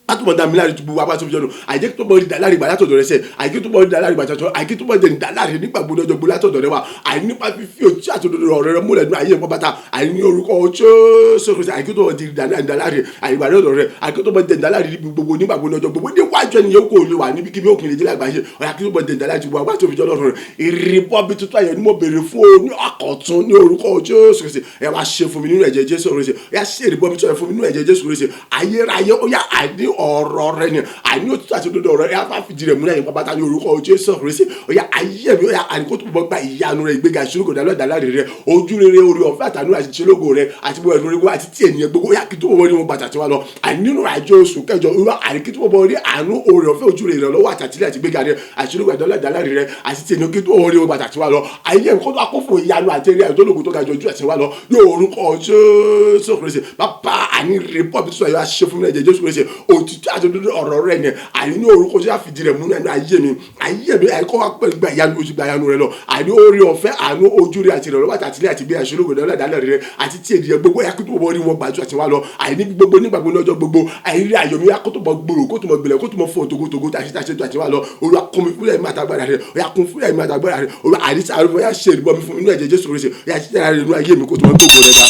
látúbọ̀ dá mi láre ju gbogbo apá tó fi jọ́nu. Àìjẹ́ tó bọ̀ dá láre gbà látọ̀dọ̀ rẹ sẹ́, àìjẹ́ tó bọ̀ dá láre gbà látọ̀dọ̀, àìjẹ́ tó bọ̀ dẹ̀ dá láre nígbà gbogbo ọjọ́ gbogbo látọ̀dọ̀ rẹ wá. Àìní nípa fífi òtí àtòdodo ọ̀rọ̀ rẹ múlẹ̀ nínú ayé nǹkan bàtà, àìní orúkọ Jésù Kristi, àìjẹ́ tó bọ̀ dá láre àìgbà lọ́dọ̀ rẹ, àìjẹ́ tó bọ̀ dẹ̀ dá láre níbi gbogbo, nígbà gbogbo, ọjọ́ gbogbo, níwájú ẹni yóò kó lè wà níbi kíbi òkun lè jẹ́ lágbàáyé. Ọ̀yà, kí tó bọ̀ dẹ̀ dá láre ju gbogbo apá tó fi jọ́ lọ́dọ̀ rẹ. Ìrìbọ̀ bí tuntun ayọ̀ ni mo béèrè fún o ní àkọ́tún ní orúkọ Jésù Kristi. Ẹ wá ṣe fún mi nínú ẹ̀jẹ̀ Jésù Kristi. Ẹ ṣe ìrìbọ̀ bí tuntun ayọ̀ fún mi nínú ẹ̀jẹ̀ Jésù Kristi. Ayérayé, ó yá, àní ọ̀rọ̀ rẹ ni, àní òtítọ́ àti òdodo ọ̀rọ̀ rẹ á fìdí rẹ̀ múlẹ̀ nípa bàtà ní orúkọ Jésù Kristi. Ó yá, ayé mi, ó yá, àní kó tó bọ́ gba ìyanu rẹ, ìgbéga, ìṣirò dálọ́ dàláre rẹ, ojú rere, orí ọ̀fẹ́, àtànú àti ìṣelógo rẹ, àti gbogbo ẹ̀rọ orí àti tí ènìyàn gbogbo. Ó yá, kí tó bọ́ ní wọn bàtà tí wà lọ. Àní nínú àjọ oṣù kẹjọ, irú àní kí tó bọ́ rí àánú, orí ọ̀fẹ́, ojú rere, ìrànlọ́wọ́, àtàtìlẹ̀ àti ìgbéga rẹ, àṣírò dálọ́ dàláre rẹ, àti tí ènìyàn, kí tó bọ́ rí wọn bàtà tí wà lọ. Ayé mi kó tó akó fún ìyanu àti eré àjọlógo tó ga jọ ojú ẹ̀sìn wa lọ ní orúkọ Jésù Kristi. Bàbá, àní rè bọ́ọ̀bì tó sọ yọ aṣẹ fún mi ẹ̀jẹ̀ Jésù Kristi. Òtítọ́ àti òdodo ọ̀rọ̀ rẹ̀ ni, àní ní orúkọ Jésù, àfìdí rẹ̀ múnú ẹnu ayé mi. Ayé mi àìkọ́ wa pẹ̀lú gba ìyanu ojú, gba ìyanu rẹ lọ. Àní orí ọ̀fẹ́, àánú, ojú rẹ àti ìrànlọ́wọ́, àti àtìlẹ́yìn àti ìgbé àṣẹ ológo dálẹ́ dálẹ́ rẹ, àti tí ènìyàn gbogbo yà kó tó bọ̀ rí wọn gbàjú àti wá lọ. Àní gbogbo, nígbà gbogbo, lọ́jọ́ gbogbo, àní rí ayọ̀ mi yà kó tó bọ̀ gbòòrò, kó tó mọ̀ gbìlẹ̀, kó tó mọ̀ fún togotogo tàṣí tàṣí àti wá lọ. Olúwa, kún mi fúnlẹ̀ mi àtàgbàrà rẹ. Ó yá, kún fúnlẹ̀ mi àtàgbàrà rẹ. Olúwa, àní sàrò, ó yá, ṣe ìrìbọ mi fún inú ẹ̀jẹ̀ Jésù Kristi. Ó yá, ṣe ìrìbọ ayé mi kó tó mọ̀ gbogbo rẹ ga.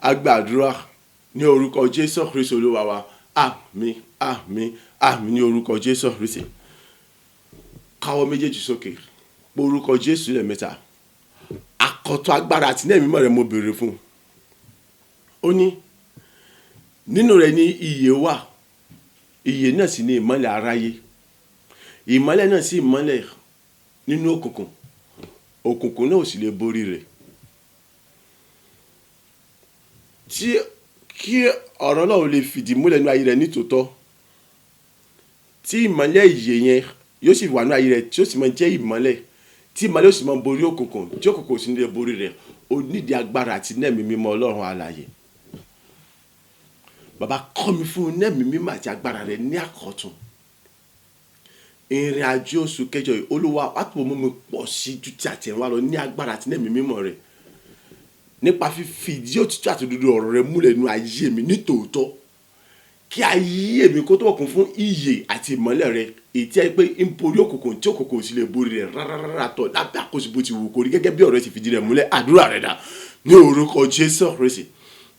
A gbàdúrà ní orúkọ Jésù Kristi Olúwa wa. Àmín, àmín, àmín ní orúkọ Jésù Kristi. Káwọ́ méjèèjì sókè, pé orúkọ Jésù lẹ́ẹ̀mẹ́ta. Àkọ́tọ̀ agbára àti ní ẹ̀mí mímọ́ rẹ mo béèrè fún. Ó ní nínú rẹ̀ ní ìyè wà, ìyè náà sì ní ìmọ́lẹ̀ aráyé, ìmọ́lẹ̀ náà sì mọ́lẹ̀. nínú òkùnkùn, òkùnkùn náà ò sì lè borí rẹ̀. Tí kí ọ̀rọ̀ Ọlọ́run lè fìdí múlẹ̀ nínú ayé rẹ̀ nítòótọ́, tí ìmọ́lẹ̀ ìyè yẹn yóò sì wà nínú ayé rẹ̀, tí ó sì máa jẹ́ ìmọ́lẹ̀, tí ìmọ́lẹ̀ ó sì máa borí òkùnkùn, tí òkùnkùn ò sì ní lè borí rẹ̀, ó nídìí agbára àti iná ẹ̀mí mímọ́ Ọlọ́run alààyè. Bàbá, kọ́ mi fún iná ẹ̀mí mímọ́ àti agbára rẹ̀ ní àkọ́tun. Ìrìn àjò oṣù kẹjọ yìí, Olúwa, wá túbọ̀ mú mi pọ̀ sí ju ti àtẹ̀yìnwá lọ ní agbára àti iná ẹ̀mí mímọ́ rẹ̀, nípa fífi ìdí òtítọ́ àti òdodo ọ̀rọ̀ rẹ̀ múlẹ̀ nínú ayé mi nítòótọ́, kí ayé mi kó tó kún fún ìyè àti ìmọ́lẹ̀ rẹ̀, èyí tí ẹ pé ń borí òkùnkùn tí òkùnkùn ò sì lè borí rẹ̀ rárá tọ̀ lábẹ́ àkóso bó ti wù kó rí, gẹ́gẹ́ bí ọ̀rọ̀ rẹ̀ ti fìdí rẹ̀ múlẹ̀. Àdúrà rẹ̀ dà ní orúkọ Jésù Kristi,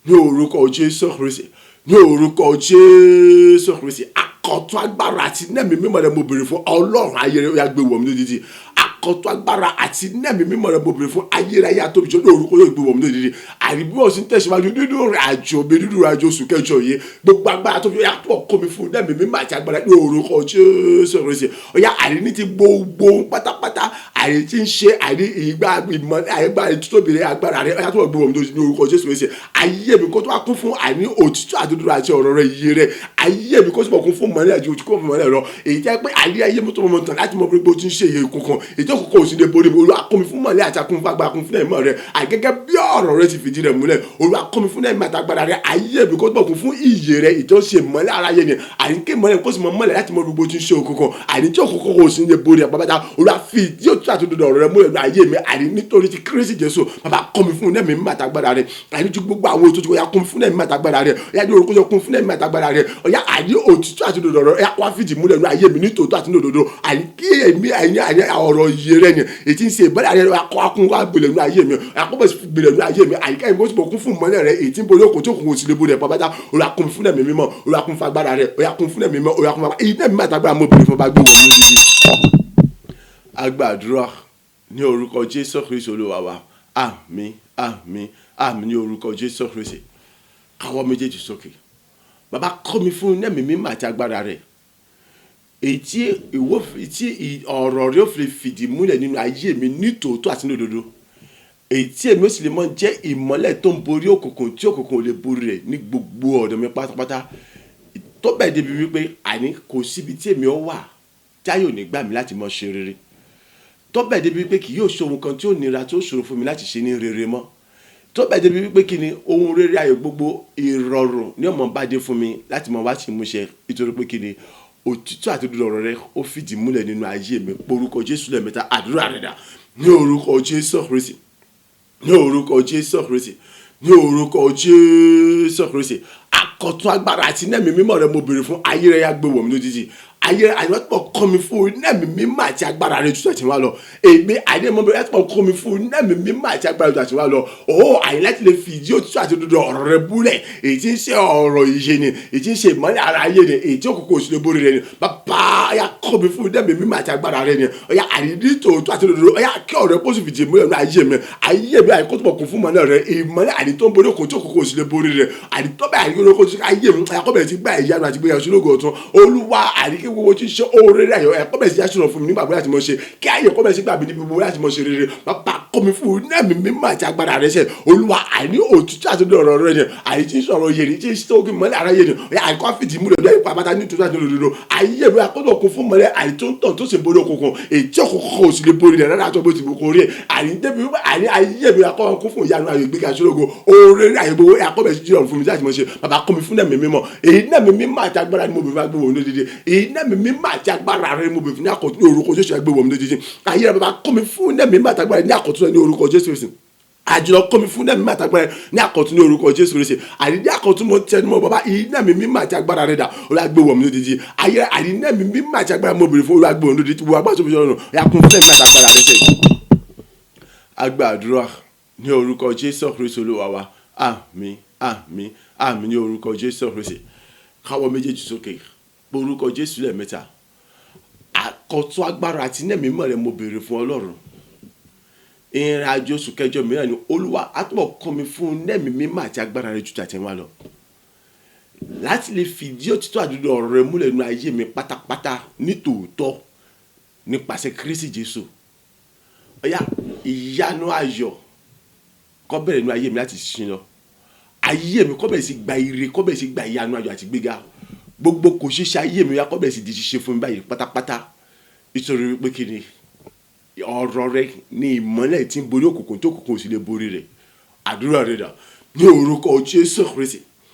ní orúkọ Jésù Kristi, ní orúkọ Jésù Kristi. Àkọ́tún agbára àti iná ẹ̀mí mímọ́ rẹ̀ mo béèrè fún. Ọlọ́run ayérayé, ó yá gbé wọ̀ mí lódìdí. Àkọ́tún agbára àti iná ẹ̀mí mímọ́ rẹ̀ mo béèrè fún. Ayérayé àtòbíjọ́ ní orúkọ yóò gbé wọ̀ mí lódìdí. Àrí bí wọ́n sì ń tẹ̀síwájú nínú ìrìn àjò mi, nínú ìrìn àjò oṣù kẹjọ yìí, gbogbo agbára tó fi ó yá tó kó mi fún iná ẹ̀mí mímọ́ àti agbára ní orúkọ Jésù Kristi. Ó yá, àrí ní ti gbogbo pátápátá, àrí tí ń ṣe àrí ìgbà ìmọ̀ àìgbà títóbi rẹ̀, agbára rẹ̀, ó yá tó gbé wọ̀ mí lódìdí ní orúkọ Jésù Kristi. Ayé mi kó tó wá kún fún àní òtítọ́ àti òdodo àti ọ̀rọ̀ rẹ̀, iye rẹ̀. Ayé mi kó tó kún fún mọ́lẹ̀ àti òtítọ́ fún mọ́lẹ̀ rọ, èyí jẹ́ pé àrí ayé mi tó mọ̀ tán láti mọ gbogbo tí ń ṣe iye kankan, èyí tó kókó òsì lè borí mi. Olúwa, kún mi fún mọ́lẹ̀ àti akún fún agbára, kún fún ẹ̀mọ́ rẹ̀, àgẹ́gẹ́ bí ọ̀rọ̀ rẹ̀ ti fìdí rẹ̀ múlẹ̀. Olúwa, kún mi fún ẹ̀mí àtàgbára rẹ̀. Ayé mi kó tó kún fún ìyè rẹ̀, èyí tó ṣe mọ́lẹ̀ ara yé ni, àní kí mọ́lẹ̀ kó sì mọ mọ́lẹ̀ láti mọ gbogbo tí ń ṣe òkùnkùn, àní tí òkùnkùn kò sí lè borí ẹ̀ pátápátá. Olúwa, fi ìdí òtítọ́ àti òdodo ọ̀rọ̀ rẹ̀ múlẹ̀ ní ayé mi, àní nítorí ti Kristi Jésù. Bàbá, kún mi fún ẹ̀mí àtàgbára rẹ̀, àní ju gbogbo àwọn ètò tí ó yá, kún fún ẹ̀mí àtàgbára rẹ̀. Ó yá, ní orúkọ Jésù, kún fún ẹ̀mí àtàgbára rẹ̀. Ó yá, àní òtítọ́ àti òdodo ọ̀rọ̀ rẹ̀ wá fìdí múlẹ̀ ní ayé mi nítòótọ́ àti ní òdodo, àní kí èmi àní àní ọ̀rọ̀ ìyè rẹ̀ ni, èyí tí ń ṣe ìbálẹ̀ rẹ̀, kó akún wá gbilẹ̀ ní ayé mi, àkọ́bẹ̀ sì gbilẹ̀ ní ayé mi, àyíká ìmọ̀ tí mo kún fún ìmọ́lẹ̀ rẹ̀, èyí tí ń borí òkun tí òkun kò sì lè borí ẹ̀ pàápàá. Olúwa, kún fún ẹ̀mí mímọ́. Olúwa, kún fún agbára rẹ̀. Ó yá, kún fún ẹ̀mí mímọ́. Olúwa, kún fún agbára ìdí ẹ̀mí àtàgbára mo bèrè fún bá gbé wọ̀ mí lójijì. A gbàdúrà ní orúkọ Jésù Kristi Olúwa wa. Àmín, àmín, àmín ní orúkọ Jésù Kristi. Káwọ́ méjèèjì sókè. Bàbá, kọ́ mi fún ẹ̀mí mímọ́ àti agbára rẹ̀, èyí tí ìwọ tí ọ̀rọ̀ rẹ̀ ó fi fìdí múlẹ̀ nínú ayé mi nítòótọ́ àti ní òdodo, èyí tí èmi ó sì lè mọ jẹ́ ìmọ́lẹ̀ tó ń borí òkùnkùn tí òkùnkùn ò lè borí rẹ̀ ní gbogbo ọ̀dọ̀ mi pátápátá, tó bẹ́ẹ̀ débi wípé àní kò síbi tí èmi ó wà tí ayé ò ní gbà mí láti mọ ṣe rere, tó bẹ́ẹ̀ débi wípé kì yóò ṣe ohun kan tí ó nira, tí ó ṣòro fún mi láti ṣe ní rere mọ́, tó bẹ́ẹ̀ débi wípé kí ni ohun rere ayọ̀ gbogbo, ìrọ̀rùn ní ọmọ bá dé fún mi láti mọ wá sí ìmúṣẹ, nítorí pé kí ni òtítọ́ àti òdodo ọ̀rọ̀ rẹ̀ ó fìdí múlẹ̀ nínú ayé mi. Porúkọ Jésù lẹ́ẹ̀mẹ́ta. Àdúrà rẹ̀ dà ní orúkọ Jésù Kristi, ní orúkọ Jésù Kristi, ní orúkọ Jésù Kristi. Àkọ́tún agbára àti iná ẹ̀mí mímọ́ rẹ mo béèrè fún. Ayé rẹ yá gbé wọ̀ mí lójijì. Ayé rẹ àyè pọ̀ kọ́ mi fún iná ẹ̀mí mímọ́ àti agbára rẹ jù àti wá lọ. Èmi àyè mọ́ bẹ̀rẹ̀ pọ̀ kọ́ mi fún iná ẹ̀mí mímọ́ àti agbára jù àti wá lọ. Ó àyè láti lè fi ìdí òtítọ́ àti òdodo ọ̀rọ̀ rẹ búlẹ̀, èyí tí ń ṣe ọ̀rọ̀ ìyè ni, èyí tí ń ṣe ìmọ́lẹ̀ ara ayé ni, èyí tí òkùnkùn òsì lè borí rẹ ni. Bàbá, ọ̀yá kọ́ mi fún iná ẹ̀mí mímọ́ àti agbára rẹ ni. Ọ̀yá, àyè tòótọ́ àti òdodo, ọ̀yá kí ọ̀rọ̀ rẹ kó sì fìdí múlẹ̀ nínú ayé mi. Ayé mi àyè kó tó kún fún ìmọ́lẹ̀ rẹ, ìmọ́lẹ̀ àyè tó ń borí òkùnkùn tí òkùnkùn òsì lè borí rẹ, àyè tó bẹ́ẹ̀ àyè kó tó ayé mi àyè kó bẹ̀rẹ̀ sí gbà ìyanu àti gbéyàwó sínú ògo ọ̀tun. Olúwa, àyè kí gbogbo tí ń ṣe oore rẹ ayọ̀ ẹ̀kọ́ bẹ̀rẹ̀ sí yáṣọ̀rọ̀ fún mi nígbà gbogbo láti mọ̀ ṣe, kí ayé kó bẹ̀rẹ̀ sí gbà mí níbi gbogbo láti mọ̀ ṣe rere. Bàbá, kọ́ mi fún iná ẹ̀mí mímọ́ àti agbára rẹ sẹ́. Olúwa, àní òtítọ́ àti ọ̀rọ̀ rẹ ni, àyè tí ń sọ̀rọ̀ yé ni, tí ń sọ́kì mọ́lẹ̀ ara yé ni, àyè kó fìdí múlẹ̀ lórí pàpàtà ní òtítọ́ àti òdodo. Ayé mi akọ́tọ̀ kún fún mọ́lẹ̀ àyè tó ń tàn tó sì borí òkùnkùn, èyí tí òkùnkùn kò sì lè borí rẹ̀ rárá tó bó ti bó kórè. Àyè débi àyè ayé mi akọ́ kún fún ìyanu àyè ìgbéga sólógo oore àyè gbogbo akọ́ bẹ̀rẹ̀ sí jíròrò fún mi láti mọ̀ ṣe. Bàbá, kọ́ mi fún ẹ̀mí mímọ́, èyí náà mi mímọ́ àti agbára ni mo bèèrè fún agbéwò ní dídí, èyí náà mi mímọ́ àti agbára rẹ ni mo bèèrè fún ní àkọ́tún ní orúkọ Jésù. Agbéwò ní dídí ayé rẹ. Bàbá, kọ́ mi fún ẹ̀mí mímọ́ àti agbára ní àkọ́tún ní orúkọ Jésù Kristi. Àjùlọ kọ́ mi fún ẹ̀mí mímọ́ àti agbára ní àkọ́tún ní orúkọ Jésù Kristi. Àdídí àkọ́tún mo tẹnu mọ́. Bàbá, iná mi mímọ́ àti agbára rẹ dà, Olúwa gbé wọ̀ mí lódìdí. Ayé àdídí mi mímọ́ àti agbára mo bèrè fún. Olúwa gbé wọ̀ mí lódìdí. Gbogbo agbára tó fi sọ̀rọ̀ ya kún fún ẹ̀mí àti agbára rẹ sẹ́yìn. A gbàdúrà ní orúkọ Jésù Kristi Olúwa wa. Àmín, àmín, àmín ní orúkọ Jésù Kristi. Káwọ́ méjèèjì sókè, orúkọ Jésù lẹ́ẹ̀mẹ́ta. Àkọ́tún agbára àti iná mímọ́ rẹ mo béèrè fún. Ọlọ́run, ìrìn àjò oṣù kẹjọ mìíràn ni. Olúwa, á túbọ̀ kọ́ mi fún ẹ̀mí mímọ́ àti agbára rẹ ju tàtẹ̀yìnwá lọ, láti lè fìdí òtítọ́ àdúgbò ọ̀rọ̀ rẹ múlẹ̀ nínú ayé mi pátápátá nítòótọ́ nípasẹ̀ Kristi Jésù. Ọ̀yá, ìyanu ayọ̀ kó bẹ̀rẹ̀ nínú ayé mi láti ṣin lọ. Ayé mi kó bẹ̀rẹ̀ sí gba ire, kó bẹ̀rẹ̀ sí gba ìyanu ayọ̀ àti gbéga. Gbogbo kò ṣeéṣe ayé mi, ó yá, kó bẹ̀rẹ̀ sí di ṣíṣe fún mi báyìí pátápátá. Nítorí wípé kí ni? Ọ̀rọ̀ rẹ ní ìmọ́lẹ̀ tí ń borí òkùnkùn tó òkùnkùn ò sì lè borí rẹ̀. Àdúrà rẹ dà. Ní orúkọ Jésù Kristi.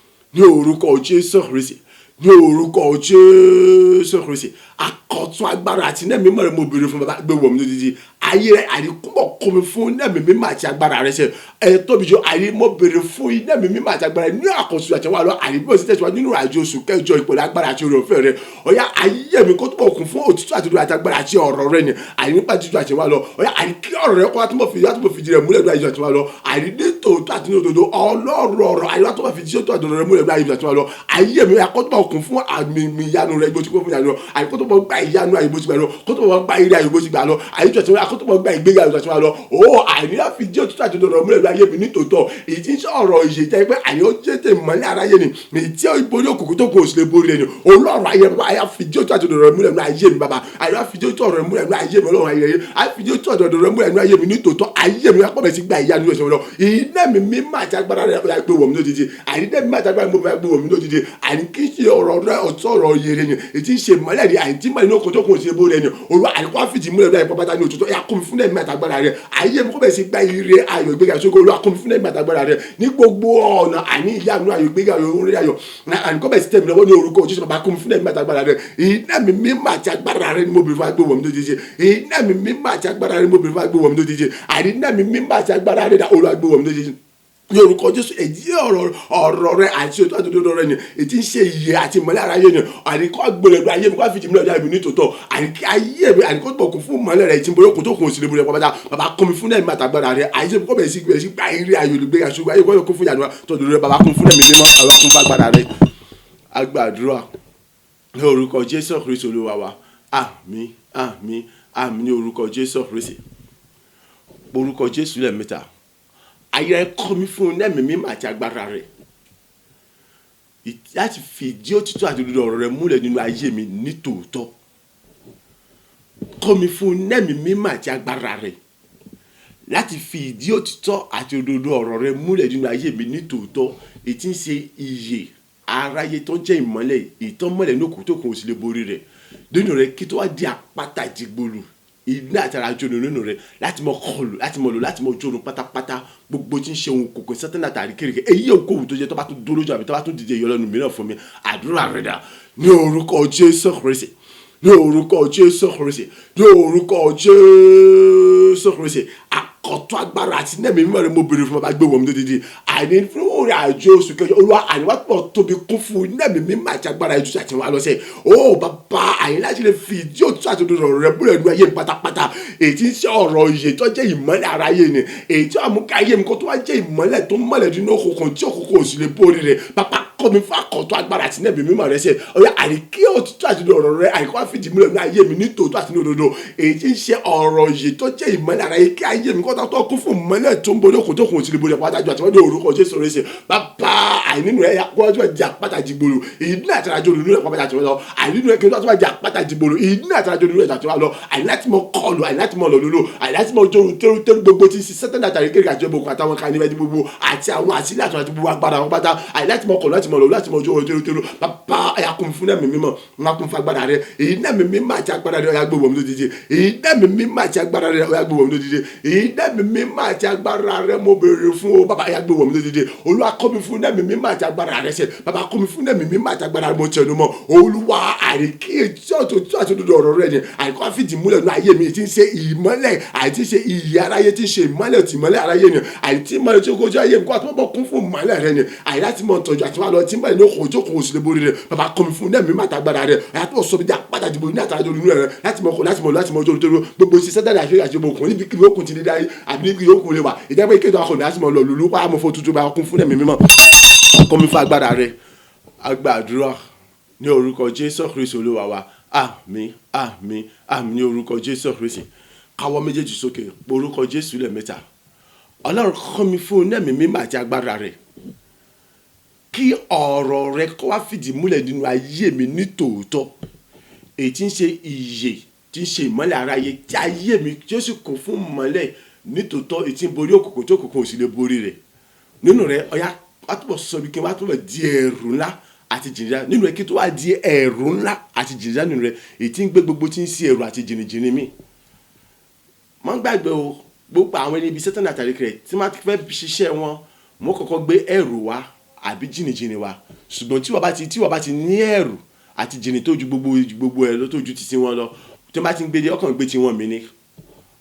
Ní orúkọ Jésù Kristi. Ní orúkọ Jésù Kristi. Àkọ́tún agbára àti iná mímọ́ rẹ mo béèrè fún, bàbá, gbé wọ̀ mí lójijì. Ayé rẹ àríkúbọ̀ kó mi fún iná mímọ́ àti agbára rẹ sẹ́. Ẹ tóbi jù, àrí mo béèrè fún iná mímọ́ àti agbára rẹ ní àkọ́tún àti àwọn àlọ́ àrí bí ó sì tẹ̀síwájú nínú àjò oṣù kẹjọ ìpẹ̀lú agbára àti oore ọ̀fẹ́ rẹ. Ọ̀yá, ayé mi kó túbọ̀ kún fún òtítọ́ àti òdodo àti agbára àti ọ̀rọ̀ rẹ ni. Àrí nípa jíjọ àti wá lọ. Ọ̀yá, àrí kí ọ̀rọ̀ rẹ kó wá túbọ̀ fi, wá túbọ̀ fìdí rẹ̀ múlẹ̀ ní àjò àti wá lọ. Àrí ní tòótọ́ àti ní òdodo Ọlọ́run ọ̀rọ̀, àrí wá túbọ̀ fi jíjọ àti ọ̀rọ̀ rẹ múlẹ̀ ní àjò àti wá lọ. Ayé mi kó túbọ̀ kún fún àmì ìyanu rẹ bó ti kún fún ìyanu rẹ. Àrí kó túbọ̀ gba ìyanu àyè bó ti gbà lọ. Kó túbọ̀ gba ire àyè bó ti gbà lọ. Àyè tó àti wá kó túbọ̀ gba ìgbéga àyè tó àti wá lọ. Ó àrí á fi jíjọ àti ọ̀rọ̀ múlẹ̀ ní ayé mi ní tòótọ́. Èyí tí ń sọ ọ̀rọ̀ ìṣe jẹ́ pé àrí ó jẹ́ tẹ̀ mọ́lẹ̀ aráyé ni. Èyí tí ó borí òkùnkùn tó kún òsì lè borí rẹ̀ ni. Olọ́run ayé bàbá, àyà fi jíjọ àti ọ̀rọ̀ múlẹ̀ ní ayé mi, bàbá. Àyà fi jíjọ ọ̀rọ̀ múlẹ̀ ní ayé mi, Ọlọ́run ayé rẹ̀. Àyà fi jíjọ ọ̀rọ̀ múlẹ̀ ní ayé mi ní tòótọ́. Ayé mi kó bẹ̀rẹ̀ sí gba ìyanu rẹ̀ lọ. Iná mi mímọ́ àti agbára rẹ̀ ó yá gbé wọ̀ mí lójijì. Àní iná mímọ́ àti agbára rẹ̀ mo fẹ́ gbé wọ̀ mí lójijì. Àní kí í ṣe ọ̀rọ̀ rẹ̀ ọ̀tọ̀ ọ̀rọ̀ ìyè rẹ̀ ni. Èyí tí ń ṣe ìmọ́lẹ̀ ni, àní tí ìmọ́lẹ̀ ní okùn tó kún òsì lè borí rẹ̀ ni. Olúwa, àní kó wá fìdí múlẹ̀ lórí pápátá ní òtítọ́. Ó yá, kó mi fún ẹ̀mí àti agbára rẹ̀. Ayé mi kó bẹ̀rẹ̀ sí gba ire ayọ̀ ìgbéga ìṣógo. Olúwa, kó mi fún ẹ̀mí àti agbára rẹ̀ ní gbogbo ọ̀nà, àní ìyanu ayọ̀, ìgbéga ayọ̀, orí ayọ̀. Àní kó bẹ̀rẹ̀ sí tẹ̀ mí lọ́wọ́ ní orúkọ Jésù. Bàbá, kó mi fún ẹ̀mí àti agbára rẹ̀. Iná mi mímọ́ àti agbára rẹ̀ ni mo bèrè fún, agbé wọ̀ mí lójijì. Iná mi mímọ́ àti agbára rẹ̀ ni mo bèrè fún, agbé wọ̀ mí lójijì. Àní iná mi mímọ́ àti agbára rẹ̀ dà, Olúwa, gbé wọ̀ mí lójijì ní orúkọ Jésù. Èyí ọ̀rọ̀ ọ̀rọ̀ rẹ àti òtún àti òdodo rẹ ni èyí tí ń ṣe ìyè àti ìmọ́lẹ̀ ara ayé ni. Àníkọ́ gbọ́dọ̀ ayé mi kó fi ìmọ́lẹ̀ ayé mi ní tòótọ́. Àníkí ayé mi, àníkọ́ tó kún fún ìmọ́lẹ̀ rẹ tí ń borí òkun tó kún òsì lè borí ẹ̀ pátá. Bàbá, kún mi fún ẹ̀mí àtàgbára rẹ. Ayé mi kó bẹ̀rẹ̀ sí gba eré ayò olùgbé aṣọ ayé kó kún fún ìyanu tó dúró rẹ. Bàbá, kún fún ẹ̀mí mímọ́, àwọn kún fún agbára rẹ. Agbàdúrà ní orúkọ Jésù Kristi Olúwa wa. Àmín, àmín, àmín ní orúkọ Jésù Kristi. Orúkọ Jésù lẹ́ẹ̀mẹ́ta. Ayé rẹ kọ́ mi fún ẹ̀mí mímọ́ àti agbára rẹ̀ láti fi ìdí òtítọ́ àti òdodo ọ̀rọ̀ rẹ̀ múlẹ̀ nínú ayé mi ní tòótọ́. Kọ́ mi fún ẹ̀mí mímọ́ àti agbára rẹ̀ láti fi ìdí òtítọ́ àti òdodo ọ̀rọ̀ rẹ̀ múlẹ̀ nínú ayé mi ní tòótọ́. Èyí tí ń ṣe ìyè aráyé tó jẹ́ ìmọ́lẹ̀ ìtọ́mọ́lẹ̀ ní òkú tó kún òsì lè borí rẹ̀ nínú rẹ̀, kí tó wá di àpáta ìdìgbòlù iná àti ara jóni nínú rẹ̀, láti mọ kọlù, láti mọ lò, láti mọ jóni pátápátá gbogbo tí ń ṣe ohun kòkò sátánà àtàrí kéréke. Èyí òkòwò tó jẹ́ tó bá tún dúró lójú àbí tó bá tún dìde ìyọlọ́nu mìíràn fún mi. Àdúrà rẹ̀ dà. Ní orúkọ Jésù Kristi. Ní orúkọ Jésù Kristi. Ní orúkọ Jésù Kristi. Àkọ́tún agbára àti nẹ́ẹ̀mí mímọ́ rẹ̀ mo béèrè fún, bàbá, gbé wọ̀ mí lódìdí. Àní fún òrìn àjò oṣù kẹjọ, Olúwa, àní wá pọ̀ tóbi kún fún nẹ́ẹ̀mí mímọ́ àti agbára ìjù àti wọn lọ́sẹ̀ ó. Bàbá, àní láti lè fi ìdí òtún àti òdodo ọ̀rọ̀ rẹ̀ múlẹ̀ nínú ayé mi pátápátá. Èyí tí ń ṣe ọ̀rọ̀ ìyè tó jẹ́ ìmọ́lẹ̀ ara ayé ni, èyí tí wàá mú kí ayé mi kó tó wá jẹ́ ìmọ́lẹ̀ tó mọ́lẹ̀ nínú òkùnkùn tí òkùnkùn ò sì lè borí rẹ̀. Bàbá, kọ́ mi fún àkọ́tún agbára àti nẹ́ẹ̀mí mímọ́ rẹ̀ ṣe. Ọ̀yá, àríkí òtítọ́ àti ọ̀rọ̀ rẹ̀, àríkí wá fìdí múlẹ̀ nínú ayé mi ní tòótọ́ àti ní òdodo. Èyí tí ń ṣe ọ̀rọ̀ ìyè tó jẹ́ ìmọ́lẹ̀ ara yìí, kí ayé mi kọ́ta tó kún fún ìmọ́lẹ̀ tó ń borí òkun tó kún òsì lè borí ẹ̀pọ̀ adájọ́ àti wọ́n ní orúkọ Jésù rẹ̀ ṣe. Bàbá, àìnínú rẹ̀ kó wọ́n jẹ́ àpáta jìgbòrò èyí ní àtàràjò nínú rẹ̀ pàpàtà àti wọ́n lọ. Àìnínú rẹ̀ kí wọ́n tó wá jẹ́ àpáta jìgbòrò èyí ní àtàràjò nínú rẹ̀ àti wọ́n lọ. Àìní láti mọ kọlù, àìní láti mọ lòlòlò, àìní láti mọ jorun tẹ́rù tẹ́rù gbogbo tí ń ṣe sẹ́tẹ̀nì àtàrí kékeré àti ọmọ àtàwọn kan níbẹ̀ gbogbo àti àwọn àtìlẹ́ àti gbogbo agbára wọn pátá. Àìní láti mọ kọlù, láti mọ lòlò, láti mọ jorun tẹ́rù tẹ́rù. Bàbá, ẹ̀yà kún fún ẹ̀mí mímọ́, ńlá kún fún agbára rẹ̀. Èyí nẹ́ẹ̀mí mímọ́ àti agbára rẹ̀, ó yá, gbé wọ̀ mí lójijì. Èyí nẹ́ẹ̀mí mímọ́ àti agbára rẹ̀, ó yá, gbé wọ̀ mí lójijì. Èyí nẹ́ẹ̀mí mímọ́ àti agbára rẹ̀ mo béèrè fún o. Bàbá, yá, gbé wọ̀ mí lójijì. Olúwa, kọ́ mi fún nẹ́ẹ̀mí mímọ́ àti agbára rẹ̀ ṣe. Bàbá, kọ́ mi fún nẹ́ẹ̀mí mímọ́ àti agbára rẹ̀. Mo tẹnu mọ́, Olúwa, àríkí òtítọ́ àti òdodo ọ̀rọ̀ rẹ̀ ni àríkọ́ àfìdí múlẹ̀ nínú ayé mi tí ń ṣe ìmọ́lẹ̀ àti ṣe ìyè aráyé, tí ń ṣe ìmọ́lẹ̀ tí ìmọ́lẹ̀ aráyé ni, àìtí ìmọ́lẹ̀ tí ó kojú ayé mi kó àtúbọ̀ kún fún ìmọ́lẹ̀ rẹ̀ ni, àyè láti mọ tọ́jú àti wà lọ tí ìmọ́lẹ̀ ní okòó tó kò sì lè borí rẹ̀. Bàbá, kọ́ mi fún nẹ́ẹ̀mí mímọ́ àti agbára rẹ̀. Àyàtọ̀ sọ mi di àpáta ìdìbò ní àtàrà nínú rẹ̀, láti mọ kọ, láti mọ, láti mọ ojú ojú gbogbo ṣiṣẹ́ sátánì àti àti òkun níbi kí òkun ti lè dá àbí níbi kí òkun lè wà ìjẹ́pẹ́ ìkéde akọ̀nà láti mọ lọ lùlù pa àmọ́ fún tuntun. Bá kún fún ẹ̀mí mímọ́, kọ́ mi fún agbára rẹ̀. Agbàdúrà ní orúkọ Jésù Kristi Olúwa wa. Àmín, àmín, àmín ní orúkọ Jésù Kristi. Káwọ́ méjèèjì sókè, orúkọ Jésù lẹ́ẹ̀mẹ́ta. Ọlọ́run, kọ́ mi fún ẹ̀mí mímọ́ àti agbára rẹ̀ kí ọ̀rọ̀ rẹ̀ kó wá fìdí múlẹ̀ nínú ayé mi ní tòótọ́, èyí tí ń ṣe ìyè. tí ń ṣe ìmọ́lẹ̀ aráyé, tí ayé mi tí ó sì kún fún ìmọ́lẹ̀ nítòótọ́, èyí tí ń borí òkùnkùn tí òkùnkùn ò sì lè borí rẹ̀. Nínú rẹ̀, ọ̀yá wá túbọ̀ sọ bí kí n wá túbọ̀ di ẹ̀rù ńlá àti jìnnìjà nínú rẹ̀, kí tó wá di ẹ̀rù ńlá àti jìnnìjà nínú rẹ̀, èyí tí ń gbé gbogbo tí ń ṣe ẹ̀rù àti jìnnìjìnnì mi. Má gbàgbé o, gbogbo àwọn ẹni ibi Sátánì àtàrí rẹ̀ tí wọ́n fẹ́ ṣiṣẹ́ wọn, wọ́n kọ́kọ́ gbé ẹ̀rù wá àbí jìnnìjìnnì wá. Ṣùgbọ́n tí wọ́n bá ti ní ẹ̀rù àti jìnnì tó ju gbogbo gbogbo ẹ̀ lọ, tó ju titi wọn lọ, tí wọ́n bá ti ń gbé dé, ọkàn gbé tiwọn mì ni.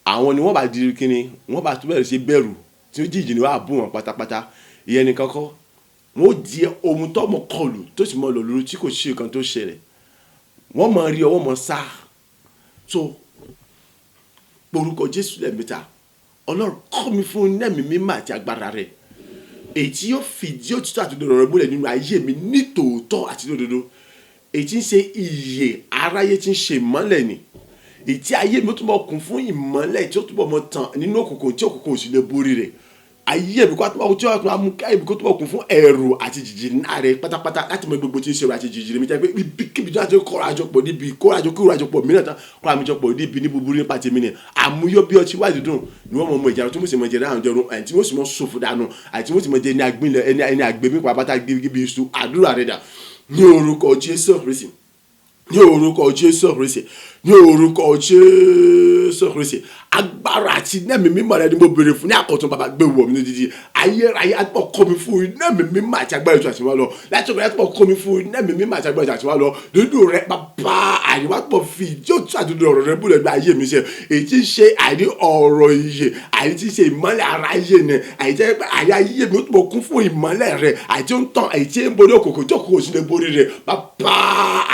Àwọn ni wọ́n bá di kíni, wọ́n bá tún bẹ̀rẹ̀ sí bẹ̀rù tí jìnnìjìnnì wà bù wọn pátápátá. Ìyẹn nìkan kọ́, wọ́n ó di ohun tó mọ̀ kọlù tó sì mọ̀ lọ lóru tí kò sí nǹkan tó ṣẹlẹ̀. Wọ́n mọ̀ rí ọwọ́ mọ̀ sá. So porúkọ Jésù lẹ́ẹ̀mẹ́ta. Ọlọ́run, kọ́ mi fún ẹ̀mí mímọ́ àti agbára rẹ̀, èyí tí yóò fìdí òtítọ́ àti òdodo rẹ̀ múlẹ̀ nínú ayé mi nítòótọ́ àti lódodo, èyí tí ń ṣe ìyè aráyé, tí ń ṣe ìmọ́lẹ̀ ni, èyí tí ayé mi ó túbọ̀ kún fún ìmọ́lẹ̀, tí ó túbọ̀ mọ́ tàn nínú òkùnkùn, tí òkùnkùn ò sì lè borí rẹ̀. Ayé mi kó àtúbọ̀ tí wọ́n mú kí ayé mi kó túbọ̀ kún fún ẹ̀rù àti jìjì náà rẹ̀ pátápátá, láti mọ gbogbo tí ń ṣe ẹ̀rù àti jìjì rẹ̀ mi, jẹ́ pé ibikíbi tí wọ́n ti kóra jọ pọ̀ níbi kóra jọ pọ̀ mìíràn tán, kóra jọ pọ̀ níbi ní búburú nípa tèmi ni, àmúyọ́ bí ọtí wájú dùn ni wọ́n mọ̀ mọ ìjà tí wọ́n sì mọ jẹ dáhùn jẹun, àti wọ́n sì mọ ṣòfò dànù, àti wọ́n sì mọ jẹ ní agbínlẹ̀ ẹni ẹni àgbẹ̀mí pàápàá gbígbí iṣu. Àdúrà rẹ̀ dà? Ní orúkọ Jésù Kristi, ní orúkọ Jésù Kristi, ní orúkọ Jésù Kristi, agbára àti ẹ̀mí mímọ́ rẹ ni mo béèrè fún ní àkọ́tún. Bàbá, gbé wọ̀ mí lójijì. Ayérayé, àtúbọ̀ kọ́ mi fún ẹ̀mí mímọ́ àti agbára ètò àtiwá lọ láti ọ̀gbìn. Àtúbọ̀ kọ́ mi fún ẹ̀mí mímọ́ àti agbára ètò àtiwá lọ nínú rẹ. Bàbá, àríwá túbọ̀ fi ìdí òtún àti ọ̀rọ̀ rẹ múlẹ̀ ní ayé mi ṣe, èyí tí ń ṣe àìní ọ̀rọ̀ ìyè, àìní tí ń ṣe ìmọ́lẹ̀ ara ayé ni, àìní jẹ́ pé àyè ayé mi ó túbọ̀ kún fún ìmọ́lẹ̀ rẹ, àìní tí ó ń tàn, àìní tí ń borí òkùnkùn tí òkùnkùn ò sì lè borí rẹ. Bàbá,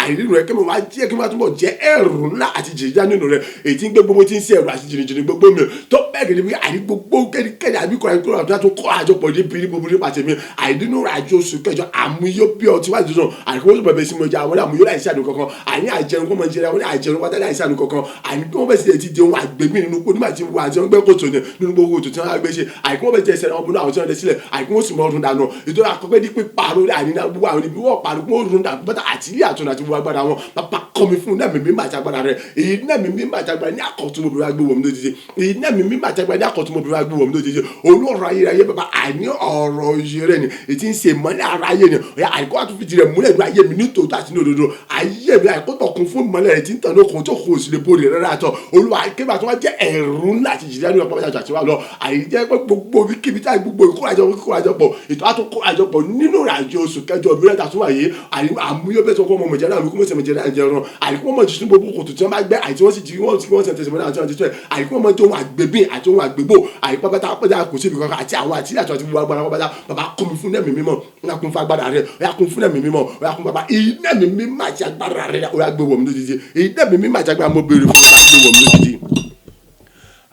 àìní rẹ kí mo máa jẹ́ kí mo máa túbọ̀ jẹ́ ẹ̀rù ńlá àti jìjìjà nínú rẹ, èyí tí ń gbé gbogbo tí ń ṣe ẹ̀rù àti jìnnìjìnnì gbogbo mi, tó bẹ́ẹ̀ gẹ́gẹ́ bí àìní gbogbo kẹ́nikẹ́ni àbí kọ́ra kọ́ra àti tó kọ́ àjọpọ̀ níbi ní gbogbo nípa tèmi, àìní nínú àjọ oṣù kẹjọ, àmúyó bí ọtí wájú náà, àìní kó bẹ̀rẹ̀ sí mo jẹ àwọn àmúyó láìsí àdùn kankan, àìní àjẹun kó mọ jẹrẹ àwọn àjẹun wájú láìsí àdùn kankan, àìní kí wọ́n bẹ̀ sí ti di ohun àgbẹ̀mí nínú kó nígbà tí wọ́n àti wọ́n gbẹ́ kòtò ní nínú gbogbo kòtò tí wọ́n gbé ṣe, àìní kí wọ́n bẹ̀ jẹ ẹsẹ̀ wọn bọ́nú àwọn tí wọ́n dẹ sílẹ̀, àìní kí wọ́n sì mọ ọdún dànù ìtọ́jú àkọ́kọ́ ní píparọ́, àìní náà gbogbo àwọn ibi wọ́n parọ́ kí wọ́n rún dànù bọ́tà àti ilé àtúnà àti gbogbo agbára wọn. Bàbá, kọ́ mi fún ẹ̀mí mímọ́ àti agbára rẹ̀, èyí ẹ̀mí mímọ́ àti agbára ní àkọ́tún mo bẹ̀rẹ̀ gbé wọ̀ mí lójijì, èyí ẹ̀mí mímọ́ àti agbára ní àkọ́tún mo bẹ̀rẹ̀ gbé wọ̀ mí lójijì. Olóòrò ayérayé, bàbá, àìní ọ̀rọ̀ iye rẹ̀ ni, èyí tí ń ṣe ìmọ́lẹ̀ ara ayé ni, ọ̀yà àìkú àtúnfìdí rẹ̀ múlẹ̀ ní ayé mi ní tòótọ́ àti ní òdodo. Ayé mi, àìkú tó kún fún ìmọ́lẹ̀ rẹ̀ tí ń tàn lókun tó kún òsì lè borí rẹ̀ rárá tọ̀. Olúwa, kébà tó wá jẹ́ ẹ̀rù ńlá àti jìjì ní ọ̀pọ̀ àti wá lọ, àìjẹ́ pé gbogbo kíbi tí gbogbo ìkórajọ pọ̀, ètò àtúnkórajọpọ̀ nínú ìrìnàjò oṣù kẹjọ mìíràn tàtún wáyé, àmúyọ́ bẹ́ẹ̀ tó kọ́ ọmọ mọ̀jẹ́ náà kó mọ̀ sí mọ̀jẹ́ náà jẹun, àìkú mọ̀ tuntun gbogbo kòtò tí wọ́n bá gbẹ́, àìtí wọ́n sì jí wọ́n tí wọ́n sì tẹ̀sí mọ́ náà tí wọ́n ti tẹ̀, àìkú mọ̀ tó ohun àgbébìn àti ohun àgbébò, àìkú pátá pátá kò síbi kankan àti àwọn àti àti àti gbogbo agbára pátá. Bàbá, kọ́ mi fún ẹ̀mí mímọ́, ó yá, kún fún agbára rẹ̀, ó yá, kún fún ẹ̀mí mímọ́, ó yá, kún bàbá iná ẹ̀mí mímọ́ àti agbára rẹ̀, ó yá, gbé wọ̀ mí lójijì. Iná ẹ̀mí mímọ́ àti agbára mo béèrè fún, bàbá, gbé wọ̀ mí lójijì.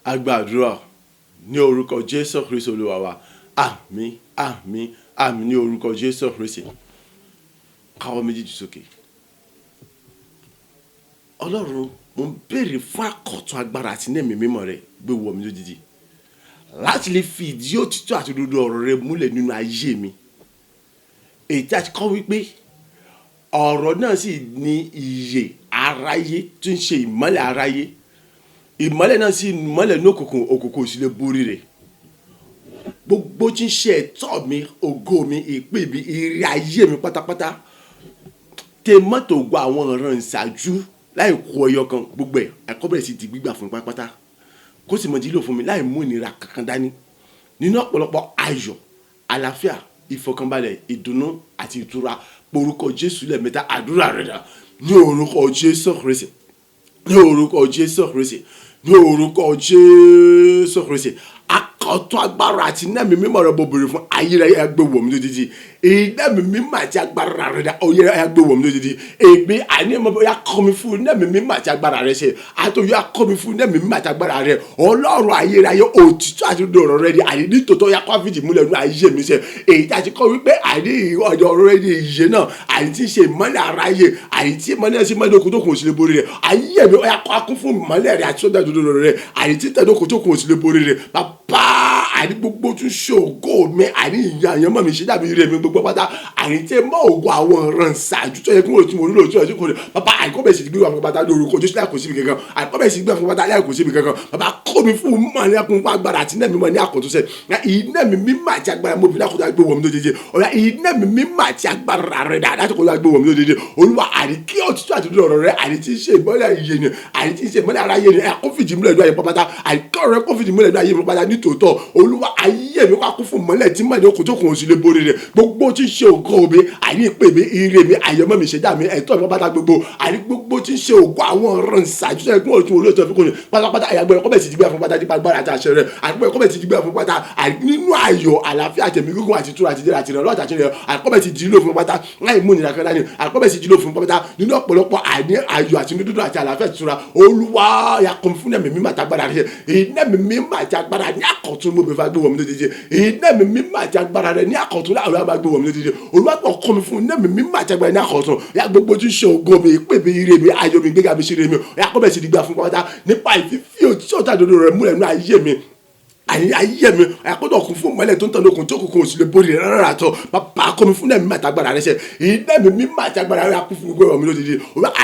A gbàdúrà ní orúkọ Jésù Kristi Olúwa wa. Àmín, àmín, àmín ní orúkọ Jésù Kristi. Káwọ́ méjèèjì sókè. Ọlọ́run, mo ń béèrè fún àkọ́tún agbára àti ẹ̀mí mímọ́ rẹ̀, gbé wọ̀ mí lójijì láti lè fi ìdí òtítọ́ àti òdodo ọ̀rọ̀ rẹ̀ múlẹ̀ nínú ayé mi, èyí tí a ti kọ́ wípé ọ̀rọ̀ náà sì ní ìyè aráyé, tí ń ṣe ìmọ́lẹ̀ aráyé, ìmọ́lẹ̀ náà sì mọ́lẹ̀ ní òkùnkùn, òkùnkùn ò sì lè borí rẹ̀. Gbogbo tí ń ṣe ẹ̀tọ́ mi, ògo mi, ìpín mi, ire ayé mi pátápátá, tẹ mọ́tò gba àwọn ọ̀ràn ìṣáájú láì kó ọyọ kan, gbogbo ẹ̀ ẹ̀kọ́ bẹ̀rẹ̀ sí di gbígbà fún mi pátápátá, kó sì mọ̀ jí lò fún mi láì mú ìnira kankan dání, nínú ọ̀pọ̀lọpọ̀ ayọ̀, àlàáfíà, ìfọ̀kànbalẹ̀, ìdùnnú àti ìtura. Porúkọ Jésù lẹ́ẹ̀mẹ́ta. Àdúrà rẹ̀ dà? Ní orúkọ Jésù Kristi, ní orúkọ Jésù Kristi, ní orúkọ Jésù Kristi, akọ̀tún agbára àti iná mi mímọ́ rẹ̀ mo béèrè fún. Ayérayé, gbé wọ̀ mí lójijì. Iná mi mímọ́ àti agbára rẹ̀ dá, ayérayé, gbé wọ̀ mí lójijì. Èmi àní mo yà kọ́ mi fún iná mi mímọ́ àti agbára rẹ̀ ṣe àtòyà, kọ́ mi fún iná mi mímọ́ àti agbára rẹ̀. Ọlọ́run ayérayé, òtítọ́ àti ọ̀rọ̀ rẹ̀ ni, àní nítòótọ́ yà kó àfíjì múlẹ̀ nínú ayé mi ṣe, èyí tí a ti kọ́ wípé àní ọ̀rọ̀ rẹ̀ ni ìyè náà, àní tí ń ṣe ìmọ́lẹ̀ aráyé, àní tí ìmọ́lẹ̀ sí mọ́lẹ̀ okùn tó kùn sí lè borí rẹ̀. Ayé mi, ó yà kó akún fún ìmọ́lẹ̀ rẹ̀ àti sọ́dọ̀ òdodo rẹ̀, àní tí tẹ̀dọ̀ okùn tó kùn sí lè borí rẹ̀. Bàbá, àní gbogbo tún ṣe ògo mi, àní ìyá àyànmọ́ mi ṣe dàbí ire mi gbogbo pátá. Àní tẹ́ mọ́ ògo àwọn ọ̀ràn ṣáájú tó yẹ kí wọ́n ti mọ̀ nílò ojú ọjọ́ kò ní. Bàbá, àìkọ́ bẹ̀rẹ̀ sí gbé wà fún pátá lórúkọ Jésù láì kò síbi kankan. Àìkọ́ bẹ̀rẹ̀ sí gbé wà fún pátá láì kò síbi kankan. Bàbá, kó mi fún mọ́ ní ẹkún fún agbára àti iná mímọ́ ní àkọ́túnṣe. Iná mi mímọ́ àti agbára mo fi lákòótó gbé wọ̀ mí lójijì. Ọ̀rẹ́, iná mi mímọ́ àti agbára rẹ̀ dáadáa tó kó gbé wọ̀ mí lójijì. Olúwa, àní kí òtítọ́ àti òdodo ọ̀rọ̀ rẹ̀, àní tí ń ṣe ìmọ́lẹ̀ iye ni, àní tí ń ṣe ìmọ́lẹ̀ aráyé ni, ẹ̀ kó fìdí múlẹ̀ ní ayé pátá. Àní kí ọ̀rọ̀ rẹ̀ kó fìdí múlẹ̀ ní ayé mi pátá nítòótọ́. Olúwa, ayé mi wá kún fún ìmọ́lẹ̀ tí mọ́lẹ̀ okùn tó kùn òsì lè borí rẹ̀. Gbogbo tí ń ṣe ògo mi, àní ìpè mi, ire mi, àyànmọ́ mi, ìṣẹ̀dá mi, ẹ̀tọ́ mi pátá gbogbo, àní gbogbo tí ń ṣe ògo àwọn ọ̀rọ̀ ìṣáájú tó yẹ kí wọ́n tún olóòtú fi kún ni pátápátá, àyàgbẹ́ ẹ̀kọ́ bẹ̀ sì ti gbé fún pátá nípa agbára àti àṣẹ rẹ̀. Àgbẹ̀ ẹ̀kọ́ bẹ̀ sì ti gbé fún pátá nínú ayọ̀, àlàáfíà, tẹ̀mí gígùn àti ìtura àti ìdíra àti ìrànlọ́wọ́ àti àṣẹ rẹ̀. Àkọ́ bẹ̀ sì di lò fún pátá láì mú ìnira kan dání. Àkọ́ bẹ̀ sì di lò fún pátá nínú ọ̀pọ̀lọpọ̀ àní ayọ̀ àti inú dídùn àti àlàáfíà àti ìtura. Olúwa, ya kún fún ẹ̀mí mímọ́ àti agbára rẹ̀. Iná mi mímọ́ àti agbára ní àkọ́tún mo bẹ̀ fà gbé wọ̀ mí lójijì. Iná mi mímọ́ àti agbára rẹ̀ ní àkọ́tún láwọn àgbà gbé wọ̀ mí lójijì. Olúwa, pọ̀ kọ́ mi fún iná mi mímọ́ àti agbára ní àkọ́tún. Ya gbogbo tí ń ṣe ògo mi, ìpè mi, ire mi, ayọ̀ mi, gbéga mi, ṣeré mi, ya kọ́ bẹ̀ sì di gbà fún pátá nípa ìfífí òtítọ́ àti òdodo rẹ̀ múlẹ̀ nínú ayé mi. Àyè ayé mi àkọ́dọ̀ kún fún mọ́lẹ̀ tó ń tàn lókun tó kún òsì lè borí rẹ̀ rárá àtọ̀. Bàbá, kọ́ mi fún ẹ̀mí àtàgbàrà rẹ̀ sẹ́. Iná mi mímọ́ àti agbára rẹ̀ kún fún gbogbo ọ̀rọ̀ mi lójijì.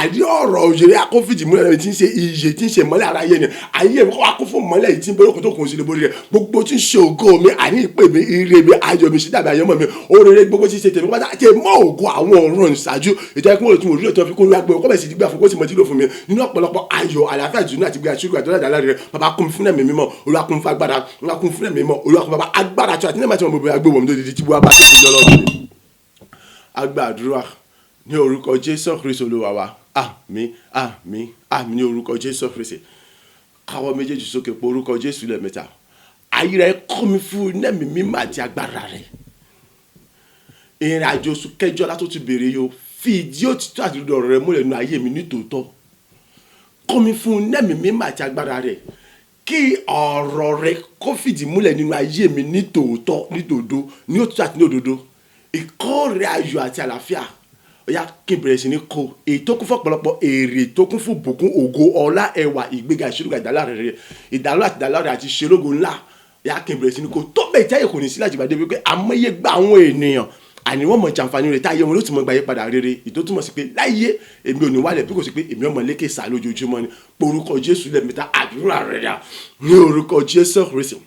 Àdí ọ̀rọ̀ òṣèré akófìdí múlẹ̀ rẹ̀ tí ń ṣe iye tí ń ṣe mọ́lẹ̀ ara yé ni. Ayé mi kọ́ wá kún fún mọ́lẹ̀ yìí tí ń borí okùn tó kún òsì lè borí rẹ̀. Gbogbo tí ń ṣe ògo mi, àní ìpè mi, ire mi, ayọ̀ mi, ṣídàbí àyànmọ́ mi, oríire gbogbo tí ń ṣe tèmi pátá tẹ mọ́ ògo àwọn ọ̀run ìṣáájú ètò ẹkún òtún òrùlé tó fi kún wá gbé ọkọ bẹ̀ sì gbà fún kó sì mọ tí lò fún mi nínú ọ̀pọ̀lọpọ̀ ayọ̀, àlàáfíà, ìdùnnú àti gbé àṣírí àdúrà àdàlà rẹ̀. Bàbá, kún fún ẹ̀mí mímọ́. Olúwa, kún fún agbára. Olúwa, kún fún ẹ̀mí mímọ́. Olúwa, kún bàbá agbára tí àti nígbà tí wọn bọ̀ gbé wọ̀ mí lódìdí tí wọ́n bá ti fi lọ́lọ́run mi. Agbàdúrà ní orúkọ Jésù Kristi Olúwa wa. Àmín, àmín, àmín ní orúkọ Jésù Kristi. Káwọ́ méjèèjì sókè, pé orúkọ Jésù lẹ́ẹ̀mẹ́ta. Ayé rẹ̀, kọ́ mi fún ẹ̀mí mímọ́ àti agbára rẹ̀. Ìrìn àjò oṣù kẹjọ látó ti bèrè yìí o, fi ìdí òtítọ́ àti òdodo ọ̀rọ̀ rẹ̀ múlẹ̀ nínú ayé mi nítòótọ́. Kọ́ mi fún ẹ̀mí mímọ́ àti agbára rẹ̀, kí ọ̀rọ̀ rẹ̀ kó fìdí múlẹ̀ nínú ayé mi nítòótọ́, nítòótọ́, ní òtítọ́ àti ní òdodo. Ìkórè ayọ̀ àti àlàáfíà, ó yá, kí n bẹ̀rẹ̀ sí ní kó èyí tó kún fún ọ̀pọ̀lọpọ̀ èrè, tó kún fún bùkún, ògo, ọlá, ẹwà, ìgbéga, ìṣelógo, ìdálárẹ̀ rẹ̀, ìdálọ́ àti ìdálárẹ̀ àti ìṣelógo ńlá. Ó yá, kí n bẹ̀rẹ̀ sí ní kó tó bẹ́ẹ̀ tí ayé kò ní sí láti gbàdé wípé àmọ́yé gba àwọn ènìyàn, àní wọ́n mọ̀ jàǹfààní rẹ̀, táyé wọn ló ti mọ̀ gbàyè padà rere. Ìtó túmọ̀ sí pé láyé èmi ò ní wálẹ̀, bí kò sí pé èmi ọmọ lékè sá lójoojúmọ́ ni. Porúkọ Jésù lẹ́ẹ̀mẹ́ta. Àdúrà rẹ̀ dà ní orúkọ Jésù Kristi,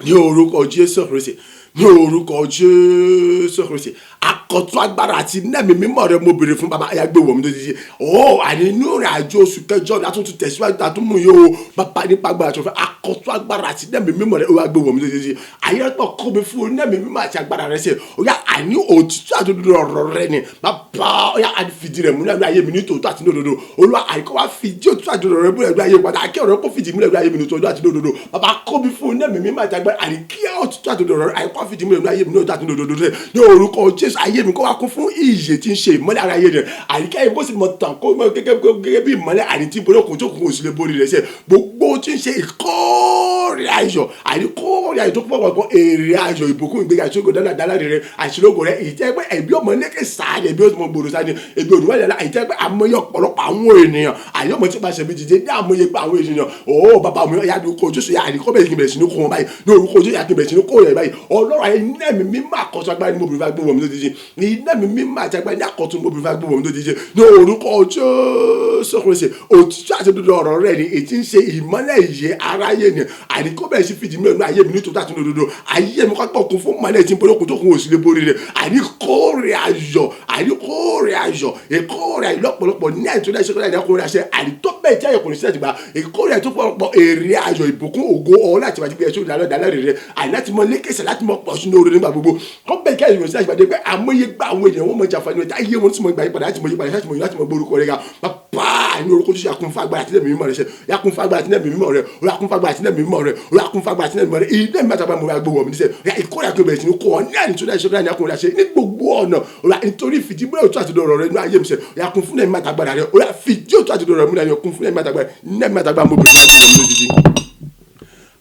ní orúkọ Jésù Kristi, ní orúkọ Jésù Kristi. Akọ̀tún agbára àti nẹ́ẹ̀mí mímọ́ rẹ mo béèrè fún. Bàbá, ayá gbé wọ̀ mí lójijì ó. Àní inú ìrìn àjò oṣù kẹjọ ní àtúntò tẹ̀síwájú àtúmù yìí o. Bàbá, nípa agbára tó fẹ́, akọ̀tún agbára àti nẹ́ẹ̀mí mímọ́ rẹ, ó wá gbé wọ̀ mí lójijì. Ayé pọ̀ kọ́ mi fún nẹ́ẹ̀mí mímọ́ àti agbára rẹ sẹ́. Ó yá, àní òtítọ́ àti òdodo ọ̀rọ̀ rẹ ni. Bàbá, ó yá, àní fìdí rẹ̀ múlẹ̀ ní ayé mi ní tòótọ́ àti ní òdodo. Olúwa, àìkọ́ wá fìdí òtítọ́ àti òdodo rẹ múlẹ̀ ní ayé mi padà, kí ọ̀rọ̀ kó fìdí múlẹ̀ ní ayé mi ní tòótọ́ àti ní òdodo. Bàbá, kọ́ mi fún nẹ́ẹ̀mí mímọ́ àti agbára, àní kí òtítọ́ àti òdodo rẹ, àìkọ́ fìdí múlẹ̀ ní ayé mi ní òtítọ́ àti ní òdodo rẹ ní orúkọ Jésù. Ayé mi kó wá kún fún ìyè tí ń ṣe ìmọ́lẹ̀ ara ayé rẹ̀, àní kí ayé mi kó sì mọ tàn kó mọ gẹ́gẹ́ bí ìmọ́lẹ̀, àní tí borí òkun tó kún òsì lè borí rẹ̀ sẹ́. Gbogbo tí ń ṣe ìkórè ayọ̀, àní kórè ayọ̀ tó kún fún èrè ayọ̀, ìbùkún, ìgbéga, ìṣògo, dáadáa rẹ̀, àṣìlógo rẹ̀, ìjẹ́ pé ẹ̀bí ọmọ lékè sáà, ẹ̀bí ọmọ gbòòrò sáà ni ẹ̀bí òdùwà yàrá, ìjẹ́ pé àmọye ọ̀pọ̀lọpọ̀ àwọn ènìyàn, àyè ọmọ tí bá ṣe mi dìde ní àmọye pé àwọn ènìyàn ó. Bàbá mi, ya ní orúkọ Jésù, ya àní kọ́ bẹ̀rẹ̀ kí n bẹ̀rẹ̀ sí ní kó wọn báyìí ní orúkọ Jésù, ya kí n bẹ̀rẹ̀ sí ní kó rẹ̀ báyìí. Ọlọ́run ayé, iná mi mímọ́ àkọ́tún agbára ní mo bèrè fún agbóhùn mi lójijì. Iná mi mímọ́ àti agbára ní àkọ́tún mo bèrè fún agbóhùn mi lójijì ní orúkọ Jésù Kristi. Òtítọ́ àti òdodo ọ̀rọ̀ rẹ̀ ni èyí tí ń ṣe ìmọ́lẹ̀ ìyè aráyé ni, àní kó bẹ̀rẹ̀ sí fìdí mílíọ̀nù ayé mi nítorí àti òdodo. Ayé mi kọ́ kún fún mọ́lẹ̀ tí ń borí okùn tó kún òsì lè borí rẹ̀, àní kórè ayọ̀, àní kórè ayọ̀, ìkórè ayọ̀ lọ́pọ̀lọpọ̀ ní àìtó láìsí kórè ayọ̀, kórè àṣẹ, àní tó bẹ́ẹ̀ tí ayọ̀ kò ní sí àtìgbà, ìkórè ayọ̀ tó pọ̀lọpọ̀, èrè ayọ̀, ìbùkún, ògo, ọlá àti ìbàdí ẹ̀ṣọ́ ìdálẹ́ ìdálẹ́ rẹ̀, àní láti mọ lékèsè, láti mọ pọ̀ sínú oore nígbà gbogbo, kọ́ bẹ́ẹ̀ kí ayọ̀ kò ní sí àtìgbà dé pé àmọye gbà àwọn ènìyàn wọ́n mọ jàǹfààní rẹ̀, táyé wọn tí mo gbà yípadà, láti mọ yípadà, láti mọ láti mọ gbórúkọ rẹ̀ ga. Bàbá, ní orúkọ Jésù, yakun fún agbára àti ẹ̀mí mímọ́ rẹ̀ ṣe, yakun fún agbára àti ẹ̀mí mímọ́ rẹ̀, yakun fún agbára àti ẹ̀mí mímọ́ rẹ̀, yakun fún agbára àti ẹ̀mí mímọ́ rẹ̀. Ilé mi àtàgbà mo gbé wọ̀ mí níṣẹ́ ya ìkórè àti obìnrin tí kò wọ́n ní àní tó dá ìṣọ́ra ní akùnrin àṣẹ ní gbogbo ọ̀nà ọ̀rọ̀, nítorí fìdí múlẹ̀ òtún àti ọ̀rọ̀ rẹ̀ nínú ayé mi ṣe, yakun fún ẹ̀mí àtàgbàrà rẹ̀, ọ̀rọ̀ fìdí òtún àti ọ̀rọ̀ rẹ̀ múlẹ̀, yakun fún ẹ̀mí àtàgbàrà ní ẹ̀mí àtàgbà mo bẹ̀rẹ̀ láti wọ̀ mí lójijì.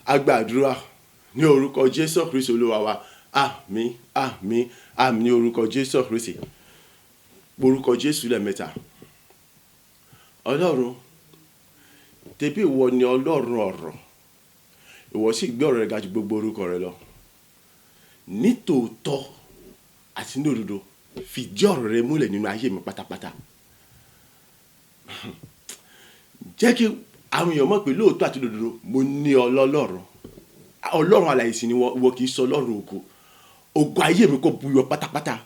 Agbàdúrà ní orúkọ Jésù Kristi Olúwa wa. Àmín, àmín, àmín ní orúkọ Jésù Kristi. Orúkọ Jésù lẹ́ẹ̀mẹ́ta. Ọlọ́run, tẹbí ìwọ ni Ọlọ́run ọ̀rọ̀, ìwọ sì gbé ọ̀rọ̀ rẹ ga ju gbogbo orúkọ rẹ lọ. Nítòótọ́ àti ní òdodo. Fìdí ọ̀rọ̀ rẹ múlẹ̀ nínú ayé mi pátápátá. Jẹ́ kí àwọn èèyàn mọ̀ pé lóòótọ́ àti lódodo mo ní ọ lọ́lọ́run. Ọlọ́run alààyè sì ni ìwọ kì í sọ Ọlọ́run ògo. Ògo ayé mi kò buyọ pátápátá.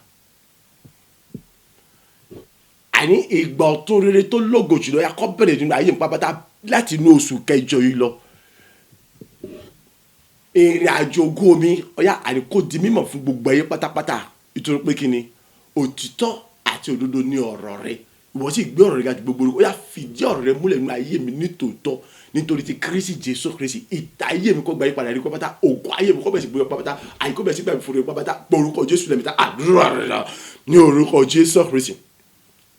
Àní ìgbà ọ̀tun rere tó lógo jùlọ ya kó bẹ̀rẹ̀ nínú ayé mi pátápátá láti inú oṣù kẹjọ yìí lọ. Ìrìn àjò ògo mi ọ̀yá àní kó di mímọ̀ fún gbogbo ayé pátápátá. Nítorí pé kí ni? Òtítọ́ àti òdodo ni ọ̀rọ̀ rẹ. Ìwọ sì gbé ọ̀rọ̀ rẹ ga ju gbogbo orúkọ. Ó yá, fìdí ọ̀rọ̀ rẹ múlẹ̀ nínú ayé mi nítòótọ́. Nítorí ti Kristi Jésù Kristi. Ìtàn ayé mi kó gba ìyípadà rí pátápátá. Ògo ayé mi kó bẹ̀rẹ̀ sí buyọ pátápátá. Àyè kó bẹ̀rẹ̀ sí gbà mí fún rere pátápátá. Orúkọ Jésù lẹ́mìta. Àdúrà rẹ náà. Ní orúkọ Jésù Kristi.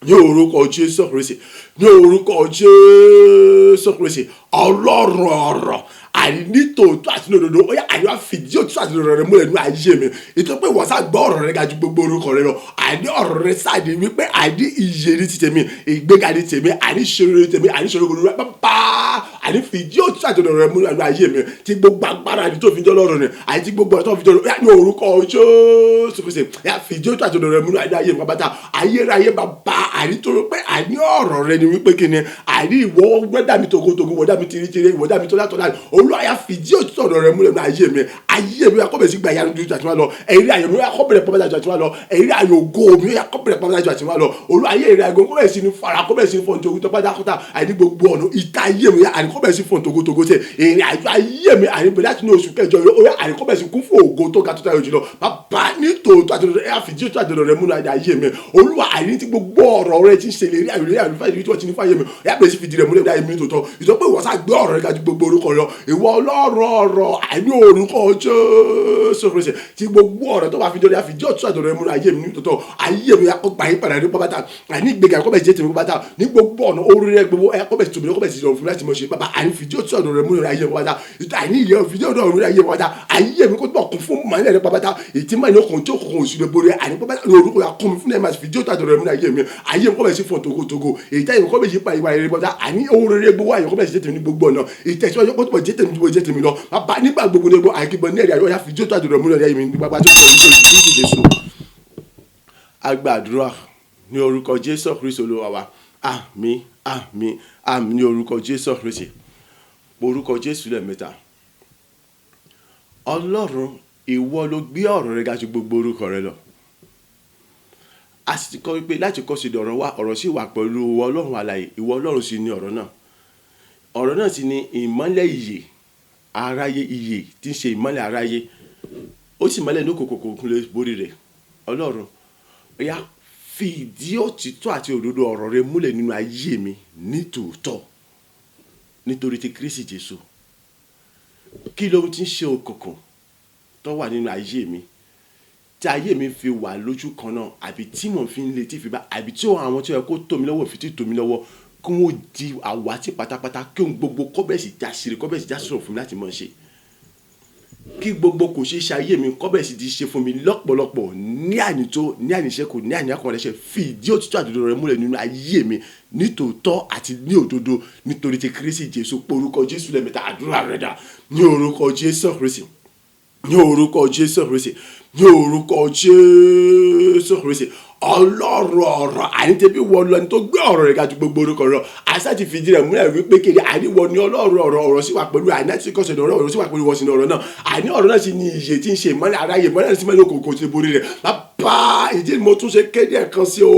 Ní orúkọ Jésù Kristi. Ní orúkọ Jésù Kristi. Ọlọ́run ọ̀rọ̀ àní nítòótọ́ àti lódodo. Ó yá, àní wá fìdí òtítọ́ àti òdodo rẹ múlẹ̀ nínú ayé mi. Nítorí pé ìwọ sá gbọ́ ọ̀rọ̀ rẹ ga ju gbogbo orúkọ rẹ lọ. Àní ọ̀rọ̀ rẹ sáà ní wípé àní ìyè ní ti tèmi, ìgbéga ní tèmi, àní ìṣeré ní tèmi, àní ìṣeré olúwa pápá. Àní fìdí òtítọ́ àti òdodo rẹ múlẹ̀ nínú ayé mi. Tí gbogbo agbára àní tó fi jọ́ lọ́rùn ni, àní tí gbogbo ọ̀rọ̀ tó fi jọ́ lọ́rùn. Ó yá, ní orúkọ Jésù Kristi. Ó yá, fìdí òtítọ́ àti òdodo rẹ múlẹ̀ nínú ayé mi pápátá. Ayérayé bàbá, àní torí pé àní ọ̀rọ̀ rẹ ni wípé kí ni? Àní ìwọ wẹ́dà mi togotogo, ìwọ dá mi tiritiri, ìwọ dá mi tọ́látọ́lá. Olúwa yá, fìdí òtítọ́ ọ̀rọ̀ rẹ múlẹ̀ nínú ayé mi. Ayé mi yá kó bẹ̀rẹ̀ sí gba ìyanu ju àti wá lọ. Ẹ̀rí ayọ̀ mi yá kó bẹ̀rẹ̀ pọ́npọ́n ju àti wá lọ. Ẹ̀rí ayọ̀ ògo mi yá kó bẹ̀rẹ̀ pọ́npọ́n ju àti wá lọ. Olúwa ayé rẹ̀ kó bẹ̀rẹ̀ sí ní fara, kó bẹ̀rẹ̀ sí ní fọ́n togo tó pátákótá. Àní gbogbo ọ̀nà ìta ayé mi yá, àní kó bẹ̀rẹ̀ sí fọ́n togotogo tẹ̀. Ìrìn àjò ayé mi àní bẹ̀rẹ̀ láti ní oṣù kẹjọ yìí, ó yá, àní kó bẹ̀rẹ̀ sí kún fún ògo tó ga tó tayọ jùlọ. Bàbá, nítòótọ́ àti òdodo, ẹ yá fìdí òtítọ́ àti òdodo rẹ múlẹ̀ ayé mi. Olúwa, àní tí gbogbo ọ̀rọ̀ rẹ ti ń ṣe ìlérí ayọ̀, ìlérí ayọ̀, ìlérí tí wọ́n ti ní fún ayé mi. Ó yá, bẹ̀rẹ̀ sí fìdí rẹ̀ múlẹ̀ ayé mi nítòótọ́. Ìtọ́ pé ìwọ sá gbé ọ̀rọ̀ rẹ ga ju gbogbo orúkọ lọ. Ìwọ Ọlọ́run ọ̀rọ̀ àní orúkọ Jésù Kristi. Tí gbogbo ọ̀rọ̀ tó bá fi jọ ya fìdí òtítọ́ àti òdodo rẹ múlẹ̀ ayé mi nítòótọ́. Ayé mi ya kó gba ìyípadà ní pápátá. Àní ìgbéga kó bẹ̀rẹ̀ sí jẹ́ tèmi pápátá. Ní gbogbo ọ̀nà orí rẹ gbogbo ẹ kó bẹ̀rẹ̀ sí tòmí, kó bẹ̀rẹ̀ sí rọrùn fún mi láti mọ̀ ṣe. Bàbá, àní fìdí òtítọ́ àti òdodo rẹ múlẹ̀ ayé mi pápátá. Àní ìyẹn fìdí òtítọ́ rẹ múlẹ̀ ayé mi pápátá. Ayé mi kó túbọ̀ kún fún mọ́lẹ̀ rẹ pápátá. Èyí tí mọ́lẹ̀ okùn tí òkùnkùn òsì lè borí. Àní pápátá ní orúkọ ya kún mi fún ẹ̀ máa fìdí òtítọ́ àti òdodo rẹ múlẹ̀ ayé mi. Ayé mi kó bẹ̀rẹ̀ sí fọ́n togotogo. Èyí tí ayé mi kó bẹ̀rẹ̀ sí pa ìwà rere pápátá. Àní ohun rere gbogbo ayé kó bẹ̀rẹ̀ sí jẹ́ tèmi ní gbogbo ọ̀nà. Ìtẹ̀síwájú kó túbọ̀ jẹ́ tèmi ju bó jẹ́ tèmi lọ. Bàbá, nígbà gbogbo ní gbogbo àìkígbọ́n ní ẹ̀rí ayọ̀ ya fìdí òtítọ́ àti òdodo rẹ múlẹ̀ ayé mi ní pápátá tó ń bọ̀ ní Kristi Jésù. A gbàdúrà ní orúkọ Jésù Kristi Olúwa wa. Àmín, àmín, àmín ní orúkọ Jésù Kristi. Orúkọ Jésù lẹ́ẹ̀mẹ́ta. Ọlọ́run, ìwọ ló gbé ọ̀rọ̀ rẹ ga ju gbogbo orúkọ rẹ lọ. A sì ti kọ́ wípé láti kọ́ sí ọ̀rọ̀ wa, ọ̀rọ̀ sì wà pẹ̀lú ìwọ Ọlọ́run alààyè, ìwọ Ọlọ́run sì ni ọ̀rọ̀ náà. Ọ̀rọ̀ náà sì ni ìmọ́lẹ̀ ìyè aráyé, ìyè tí ń ṣe ìmọ́lẹ̀ aráyé. Ó sì mọ́lẹ̀ ní òkùnkùn kò lè borí rẹ̀. Ọlọ́run, ó yá, fìdí òtítọ́ àti òdodo ọ̀rọ̀ rẹ múlẹ̀ nínú ayé mi nítòótọ́. Nítorí ti Kristi Jésù. Kí lóhun tí ń ṣe òkùnkùn tó wà nínú ayé mi? Tí ayé mi fi wà lójú kan náà, àbí tí mò ń fi ń le tí fi bá, àbí tí àwọn tí ó yẹ kó tó mi lọ́wọ́ fi tí tó mi lọ́wọ́, kí wọ́n di àwátì pátápátá, kí ohun gbogbo kó bẹ̀rẹ̀ sí já síre, kó bẹ̀rẹ̀ sí já sọ̀rọ̀ fún mi láti máa ṣe. Kí gbogbo kò ṣe é ṣe ayé mi kó bẹ̀rẹ̀ sí di ṣe fún mi lọ́pọ̀lọpọ̀ ní ànító, ní àníṣẹ́kù, ní àní àkọọ́lẹ̀ṣẹ̀. Fìdí òtítọ́ àti òdodo rẹ múlẹ̀ nínú ayé mi nítòótọ́ àti ní òdodo. Nítorí ti Kristi Jésù. Orúkọ Jésù lẹ́ẹ̀mẹ́ta. Àdúrà rẹ dà. Ní orúkọ Jésù Kristi. Ní orúkọ Jésù Kristi. Ní orúkọ Jésù Kristi. Ọlọ́run ọ̀rọ̀ àní tẹ́bí wọ lọ ní tó gbé ọ̀rọ̀ rẹ̀ ga ju gbogbo orúkọ lọ. Àṣà ti fìdí rẹ̀ múlẹ̀ wípé kéde àní wọ ní Ọlọ́run ọ̀rọ̀, ọ̀rọ̀ sì wà pẹ̀lú àní àti kọ́sẹ̀ ọ̀rọ̀, ọ̀rọ̀ sì wà pẹ̀lú wọ́n sì ní ọ̀rọ̀ náà. Àní ọ̀rọ̀ náà sì ní ìyè tí ń ṣe ìmọ́lẹ̀ aráyé, ìmọ́lẹ̀ sì mọ́lẹ̀ òkùnkùn ti borí rẹ̀. Bàbá, ìdí mo tún ṣe kéde ẹ̀kan sí o.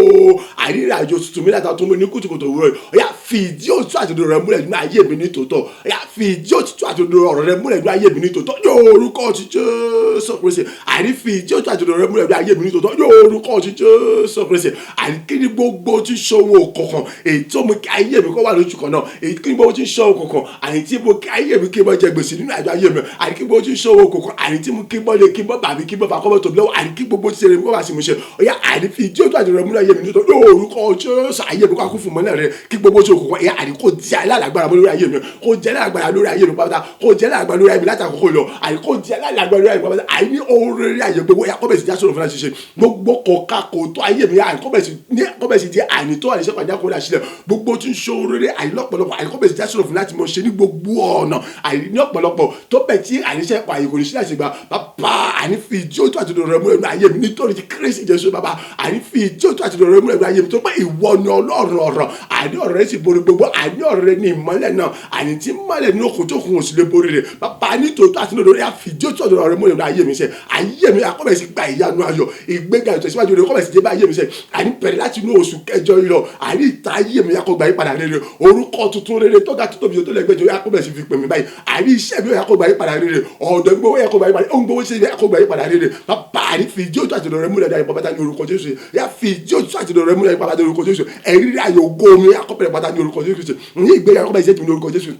Àní ìrìn àjò tuntun mi láti tún mi ní kùtùkùtù òwúrọ̀ yìí. Ó yá, fìdí òtítọ́ àti òdodo rẹ múlẹ̀ nínú ayé mi nítòótọ́. Ó yá, fìdí òtítọ́ àti òdodo ọ̀rọ̀ rẹ múlẹ̀ nínú ayé mi nítòótọ́. Ní orúkọ ti Jésù Kristi. Àní fìdí òtítọ́ àti òdodo rẹ múlẹ̀ nínú ayé mi nítòótọ́. Ní orúkọ ti Jésù Kristi. Àní kí ni gbogbo tí ń ṣòwò kankan èyí tó mú kí ayé mi kó wà lójú kan náà, èyí kí ni gbogbo tí ń ṣòwò kankan àní tí mo kí ayé mi kí n bọ́ jẹ gbèsè nínú àjọ ayé mi, àní kí gbogbo tí ń ṣòwò kankan àní tí mo kí n bọ́ lé kí n bọ́ bàbí kí n bọ́ fà kọ́ bọ́ tóbi lọ́wọ́, àní kí gbogbo tí ṣe rẹ̀ kó bá sì mú ṣe. Ó yá, àní fìdí òtítọ́ àti òdodo rẹ múlẹ̀ ayé mi nítòótọ́. Ní orúkọ Jésù, ayé mi kó kún fún mọ́lẹ̀ rẹ, kí gbogbo tí òkùnkùn ẹ̀yà àní kó di alágbára lórí ayé mi, kó jẹ́ alágbára lórí ayé mi pátápátá, kó jẹ́ alágbára lórí ayé mi láti àkókò lọ, àní kó jẹ́ alágbára lórí ayé mi pátápátá. Àní ohun rere ayé gbogbo ẹ̀yà kó bẹ̀rẹ̀ sí já sọ̀rọ̀ fún láti ṣe gbogbo kọ̀ọ̀ká kò tó ayé mi, àní kó bẹ̀rẹ̀ sí ní kó bẹ̀rẹ̀ sí di àní tó àní sẹ́kọ̀ọ́ àjákòó láti sílẹ̀ gbogbo tí ń ṣe ohun rere àní lọ́pọ̀lọpọ̀, àní kó bẹ̀rẹ̀ sí já sọ̀rọ̀ fún láti mọ̀ ṣe ní gbogbo ọ̀nà àní ní ọ̀pọ̀lọpọ̀ tó bẹ̀ tí àní sẹ́kọ̀ọ́ àyè kò ní sí láti gbà. Bàbá, àní fi ìdí òtún àti òdodo rẹ múlẹ̀ nínú ayé mi nítorí ti Kristi Jésù bàbá, àní fi ìdí òtítọ́ àti òdodo rẹ múlẹ̀ nínú ayé mi, tó pé ìwọ ni Ọlọ́run ọ̀rọ̀, àní ọ̀rọ̀ rẹ sì borí gbogbo, àní ọ̀rọ̀ rẹ ní ìmọ́lẹ̀ náà, àní tí mọ́lẹ̀ ní òkun tó kún òsì lè borí rẹ̀. Bàbá, ní tòótọ́ àti òdodo rẹ, fi ìdí òtítọ́ òdodo rẹ múlẹ̀ nínú ayé mi sẹ́. Ayé mi akọ́bẹ̀ sí gba ìyanu ayọ̀, ìgbéga, ìtẹ̀síwájú rẹ kọ́bẹ̀ sí dé bá ayé mi sẹ́. Àní bẹ̀rẹ̀ láti inú oṣù kẹjọ yìí lọ, àní ìta ayé mi akọ́ gba ìpadà rere, orúkọ tuntun rere tó ga tó tóbi tó lẹ́gbẹ̀jọ akọ́bẹ̀ sí fi pè mí báyìí. Àní iṣẹ́ mi akọ́ gba ìpadà rere, ọ̀dọ̀ gbogbo akọ́ gba ìpadà, ohun gbogbo ṣe akọ́ gba ìpadà rere. Bàbá, àní fi ìdí òtítọ́ àti òdodo rẹ múlẹ̀ dáa pátá ní orúkọ Jésù. Yá fi ìdí òtítọ́ àti òdodo rẹ múlẹ̀ pátá ní orúkọ Jésù. Ẹ̀rí ayọ̀ ògo mi akọ́bẹ̀rẹ̀ pátá ní orúkọ Jésù. Ní ìgbéga akọ́bẹ̀ ṣe tèmi ní orúkọ Jésù.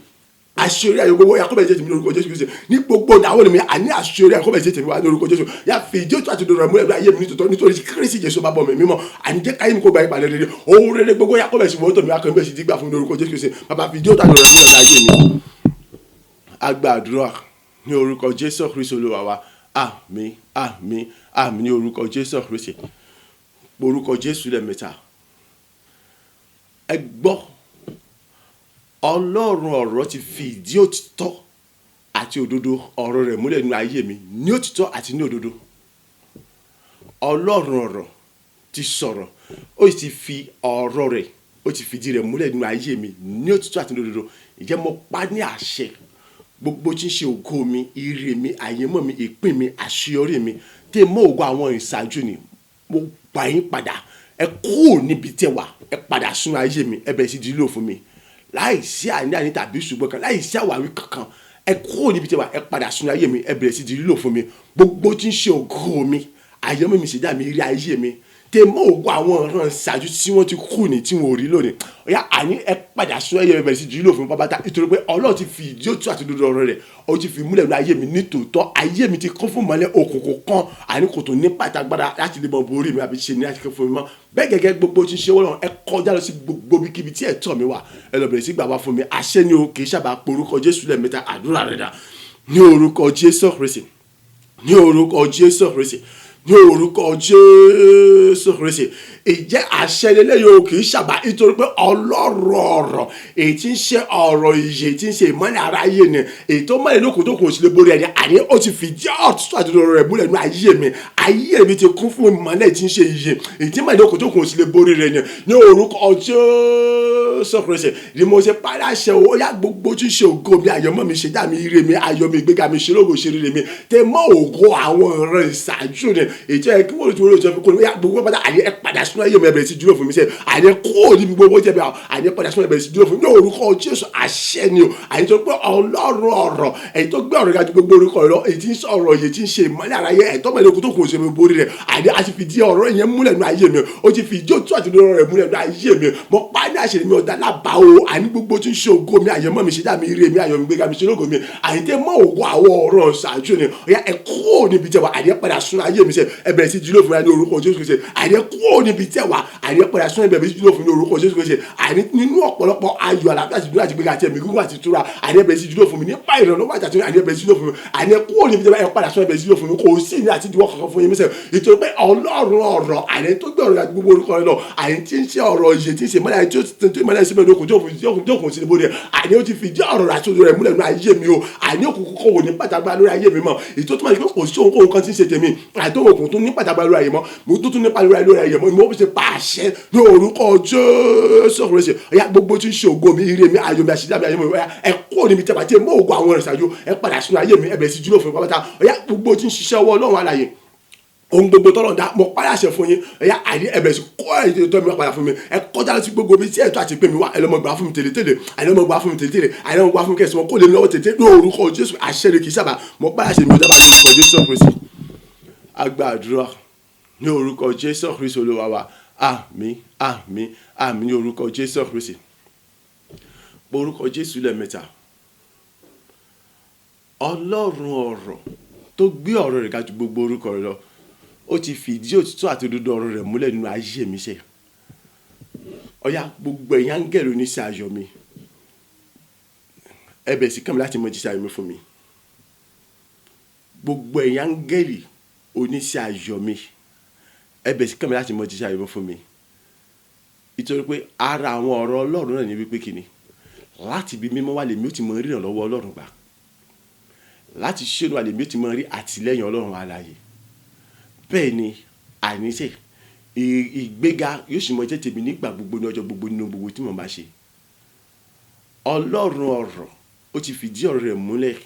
Àṣírí ayọ̀ gbogbo akọ́bẹ̀ ṣe tèmi ní orúkọ Jésù Kristi. Ní gbogbo ìdáwọ́ mi, àní àṣírí akọ́bẹ̀ ṣe tèmi wá ní orúkọ Jésù. Yá fi ìdí òtítọ́ àti òdodo rẹ múlẹ̀ ní ayé mi nítòótọ́, nítorí Kristi Jésù bá bọ̀ mí mímọ́. Àní jẹ́ káyé mi kó gba ìpàdé rere, ohun rere gbogbo akọ́bẹ̀ ṣe wọ́n tó mi akọ́bẹ̀ ṣe dígbà fún mi ní orúkọ Jésù Kristi. Bàbá, fi ìdí òtítọ́ àti òdodo rẹ múlẹ̀ ní ayé mi. A gba àdúrà ní orúkọ Jésù Kristi Olúwa wa. Àmín, àmín, àmín ní orúkọ Jésù Kristi. Orúkọ Jésù lẹ́ẹ̀mẹ́ta. Ẹ gbọ́, Ọlọ́run ọ̀rọ̀ ti fi ìdí òtítọ́ àti òdodo ọ̀rọ̀ rẹ̀ múlẹ̀ nínú ayé mi ní òtítọ́ àti ní òdodo. Ọlọ́run ọ̀rọ̀ ti sọ̀rọ̀, ó sì ti fi ọ̀rọ̀ rẹ̀, ó ti fi ìdí rẹ̀ múlẹ̀ nínú ayé mi ní òtítọ́ àti ní òdodo. Ǹjẹ́ mo pa ní àṣẹ, gbogbo tí ń ṣe ògo mi, ire mi, àyẹ̀mọ́ mi, ìpín mi, àṣeyọrí mi, tí mọ́ ògo àwọn ìṣáájú ni, mo gbà yín padà. Ẹ kúrò níbi tẹ́ wà, ẹ padà sínú ayé mi, ẹ bẹ̀rẹ̀ sí di lílò fún mi láì sí àní-àní tàbí ṣùgbọ́n kan, láì sí àwáwí kankan. Ẹ kúrò níbi tẹ́ wà, ẹ padà sínú ayé mi, ẹ bẹ̀rẹ̀ sí di lílò fún mi. Gbogbo tí ń ṣe ògo mi, àyẹ̀mọ́ mi, ṣẹ̀dá mi, ire ayé mi, tẹ mọ́ ògo àwọn ọ̀ràn ṣáájú tí wọ́n ti kú ní tí wọ́n ò rí lónìí, ọ̀yá àní ẹ padà sún ẹyẹ, bẹ̀rẹ̀ sí di lílò fún mi pápátá, nítorí pé Ọlọ́run ti fi ìdí òtítọ́ àti òdodo ọ̀rọ̀ rẹ̀, ó ti fi múlẹ̀ ní ayé mi ní tòótọ́. Ayé mi ti kún fún mọ́lẹ̀, òkùnkùn kan àní kò tó ní pàtàgbára láti lè mọ borí mi àbí ṣe ní láti kún fún mi mọ́. Bẹ́ẹ̀ gẹ́gẹ́, gbogbo tí ń ṣe wọ́n, ẹ kọjá lọ sí gbogbo ibikíbi tí ẹ̀tọ́ mi wà, ẹ lọ bẹ̀rẹ̀ sí gbà wá fún mi. Àṣẹ ni o, kì í sábà. Porúkọ Jésù lẹ́ẹ̀mẹ́ta. Àdúrà rẹ̀ dà. Ní orúkọ Jésù Kristi, ní orúkọ Jésù Kristi, ní orúkọ Jésù Kristi. Ìjẹ́ àṣẹ lélẹ́yìí o, kì í ṣàbá, nítorí pé Ọlọ́run ọ̀rọ̀, èyí tí ń ṣe ọ̀rọ̀ ìyè, tí ń ṣe ìmọ́lẹ̀ aráyé ni, èyí tó mọ́lẹ̀ lókun tó kò sí lè borí ẹni, àní ó ti fi jẹ́ ọ̀tún àti òdodo rẹ̀ múlẹ̀ nínú ayé mi. Ayé mi ti kún fún ìmọ́lẹ̀ tí ń ṣe ìyè, èyí tí mọ́lẹ̀ lókun tó kò sí lè borí rẹ̀ ni. Ní orúkọ Jésù Kristi ni mo ṣe parí àṣẹ o. Ó yá, gbogbo tí ń ṣe ògo mi, àyànmọ́ mi, ṣẹ̀dá mi, ire mi, ayọ̀ mi, ìgbéga mi, ṣe lógo, ṣe rere mi, tẹ mọ́ ògo àwọn ìran ìṣáájú ni, èyí tí ẹ kí wọ́n ti wọ́n ti fi kó ní gbogbo pátá, àní ẹ padà sínú ayé mi, ẹ bẹ̀rẹ̀ sí dúró fún mi sẹ́. Àní kúrò níbi gbogbo jẹ́ bí, àní padà sínú, ẹ bẹ̀rẹ̀ sí dúró fún mi ní orúkọ Jésù. Àṣẹ ni o, àní tó pé Ọlọ́run ọ̀rọ̀, èyí tó gbé ọ̀rọ̀ ga ju gbogbo orúkọ lọ, èyí tí ń sọ̀rọ̀ èyí tí ń ṣe ìmọ́lẹ̀ aráyé, ẹ̀tọ́ mẹ́lẹ̀ okùn tó kò ṣe mi borí rẹ̀, àní a ti fi di ọ̀rọ̀ yẹn múlẹ̀ nínú ayé mi. Ó ti fi ìjó tó àti lọ́rọ̀ rẹ̀ múlẹ̀ nínú ayé mi. Mo pa ní àṣẹ mi, ọ̀dà lábàá o. Àní gbogbo tí ń ṣe ògo mi, àyànmọ́ mi, ṣẹ̀dá mi, ire mi, ayọ̀ mi, gbéga mi, ṣe lógo mi, àní tẹ́ mọ́ ògo àwọn ọ̀rọ̀ ṣáájú ni, ọ̀yá ẹ kúrò níbi tẹ́ wà, àní ẹ padà sún ayé mi sẹ́, ẹ bẹ̀rẹ̀ sí dúró fún mi ní orúkọ Jésù Kristi. Àní ẹ kúrò níbi tẹ́ wà, àní ẹ padà sún, ẹ bẹ̀rẹ̀ sí dúró fún mi ní orúkọ Jésù Kristi. Àní nínú ọ̀pọ̀lọpọ̀ ayọ̀, àlàáfíà àti ìdúró àti gbéga àti ẹ̀mí gígùn àti ìtura, àní ẹ bẹ̀rẹ̀ sí dúró fún mi nípa ìrànlọ́wọ́ àti àtúnyẹ. Àní ẹ bẹ̀rẹ̀ sí dúró fún mi, àní ẹ kúrò níbi tẹ́ wà, ẹ padà sún, ẹ bẹ̀rẹ̀ sí dúró fún mi. Kò sí ní àti ìdíwọ́ kankan fún yín mísẹ̀, nítorí pé Ọlọ́run ọ̀rọ̀, àní tó gbé ọ̀rọ̀ àti gbogbo orúkọ rẹ̀ lọ, àní tí ń ṣe ọ̀rọ̀ ìyè, tí ń ṣe mọ́lẹ̀, àní tí ó ti mọ́lẹ̀ síbẹ̀ lókun tí òkun sí níbo rẹ̀, àní ó ti fi jẹ́ ọ̀rọ̀ àti òdodo rẹ̀ múlẹ̀ nínú ayé mi o. Àní òkùnkùn kò wò ní pàtàkì lórí ayé mi mọ́, èyí tó túmọ̀ sí pé kò sí ohunkóhun kan tí ń ṣe tèmi àti òkùnkùn tó ní pàtàkì lórí ayé mọ́, mo tó tún nípa lórí ayé mọ́. Mo ṣe pàṣẹ ní orúkọ Jésù Kristi, ọ̀yá, gbogbo tí ń ṣe ògo mi, ire mi, ayọ̀ mi, àṣìṣe mi, ayé mi, ọ̀yá, ẹ kúrò níbi tí a bá ti mú ògo àwọn ìrìnàjò, ẹ padà sínú ayé mi, ẹ bẹ̀rẹ̀ sí dúró fún mi pátápátá. Ọ̀yá, gbogbo tí ń ṣiṣẹ́ ọwọ́ Ọlọ́run alààyè, ohun gbogbo tọ́lọ̀ dá, mo parí àṣẹ fún yín, ẹ̀yà àní ẹ̀bẹ̀ sí kọ́ ètò ìtọ́ mi wá padà fún mi. Ẹ kọjá lọ sí gbogbo ibi tí ẹ̀tọ́ àti pé mi wá, ẹ lọ́mọ gbà fún mi tèlé-tèlé, àní ọmọ gbà fún mi tèlé-tèlé, àní ọmọ gbà fún mi kẹsàn-án kó lè mi lọ́wọ́ tètè ní orúkọ Jésù. Àṣẹ rẹ̀ kì í sábà. Mo parí àṣẹ mi, ò dábàá ní orúkọ Jésù Kristi. A gba àdúrà ní orúkọ Jésù Kristi Olúwa wa. Àmín, àmín, àmín ní orúkọ Jésù Kristi. Orúkọ Jésù lẹ́ẹ̀mẹ́ta. Ọlọ́run ọ̀rọ̀ tó gbé ọ̀rọ̀ rẹ̀ ga ju gbogbo orúkọ rẹ̀ lọ, ó ti fi ìdí òtítọ́ àti òdodo ọ̀rọ̀ rẹ̀ múlẹ̀ nínú ayé mi ṣe. Ọ̀yá, gbogbo ẹ̀yin áńgẹ̀lì oníṣẹ́ ayọ̀ mi, ẹ bẹ̀rẹ̀ sí kàn mí láti mọ jíṣẹ́ ayọ̀ mi fún mi. Gbogbo ẹ̀yin áńgẹ̀lì oníṣẹ́ ayọ̀ mi, ẹ bẹ̀rẹ̀ sí kàn mí láti mọ jíṣẹ́ ayọ̀ mi fún mi, nítorí pé ara àwọn ọ̀rọ̀ Ọlọ́run náà ní wípé kíni, láti ibi mímọ́ wà lèmi ó ti mọ rí ìrànlọ́wọ́ Ọlọ́run gbà, láti ṣénu wà lèmi ó ti mọ rí àtìlẹ́yìn Ọlọ́run alààyè. Bẹ́ẹ̀ ni. Àníṣe ìgbéga yóò sì mọ jẹ́ tèmi nígbà gbogbo, ní ọjọ́ gbogbo, nínú gbogbo tí mo bá ṣe. Ọlọ́run ọ̀rọ̀, ó ti fìdí ọ̀rọ̀ rẹ̀ múlẹ̀,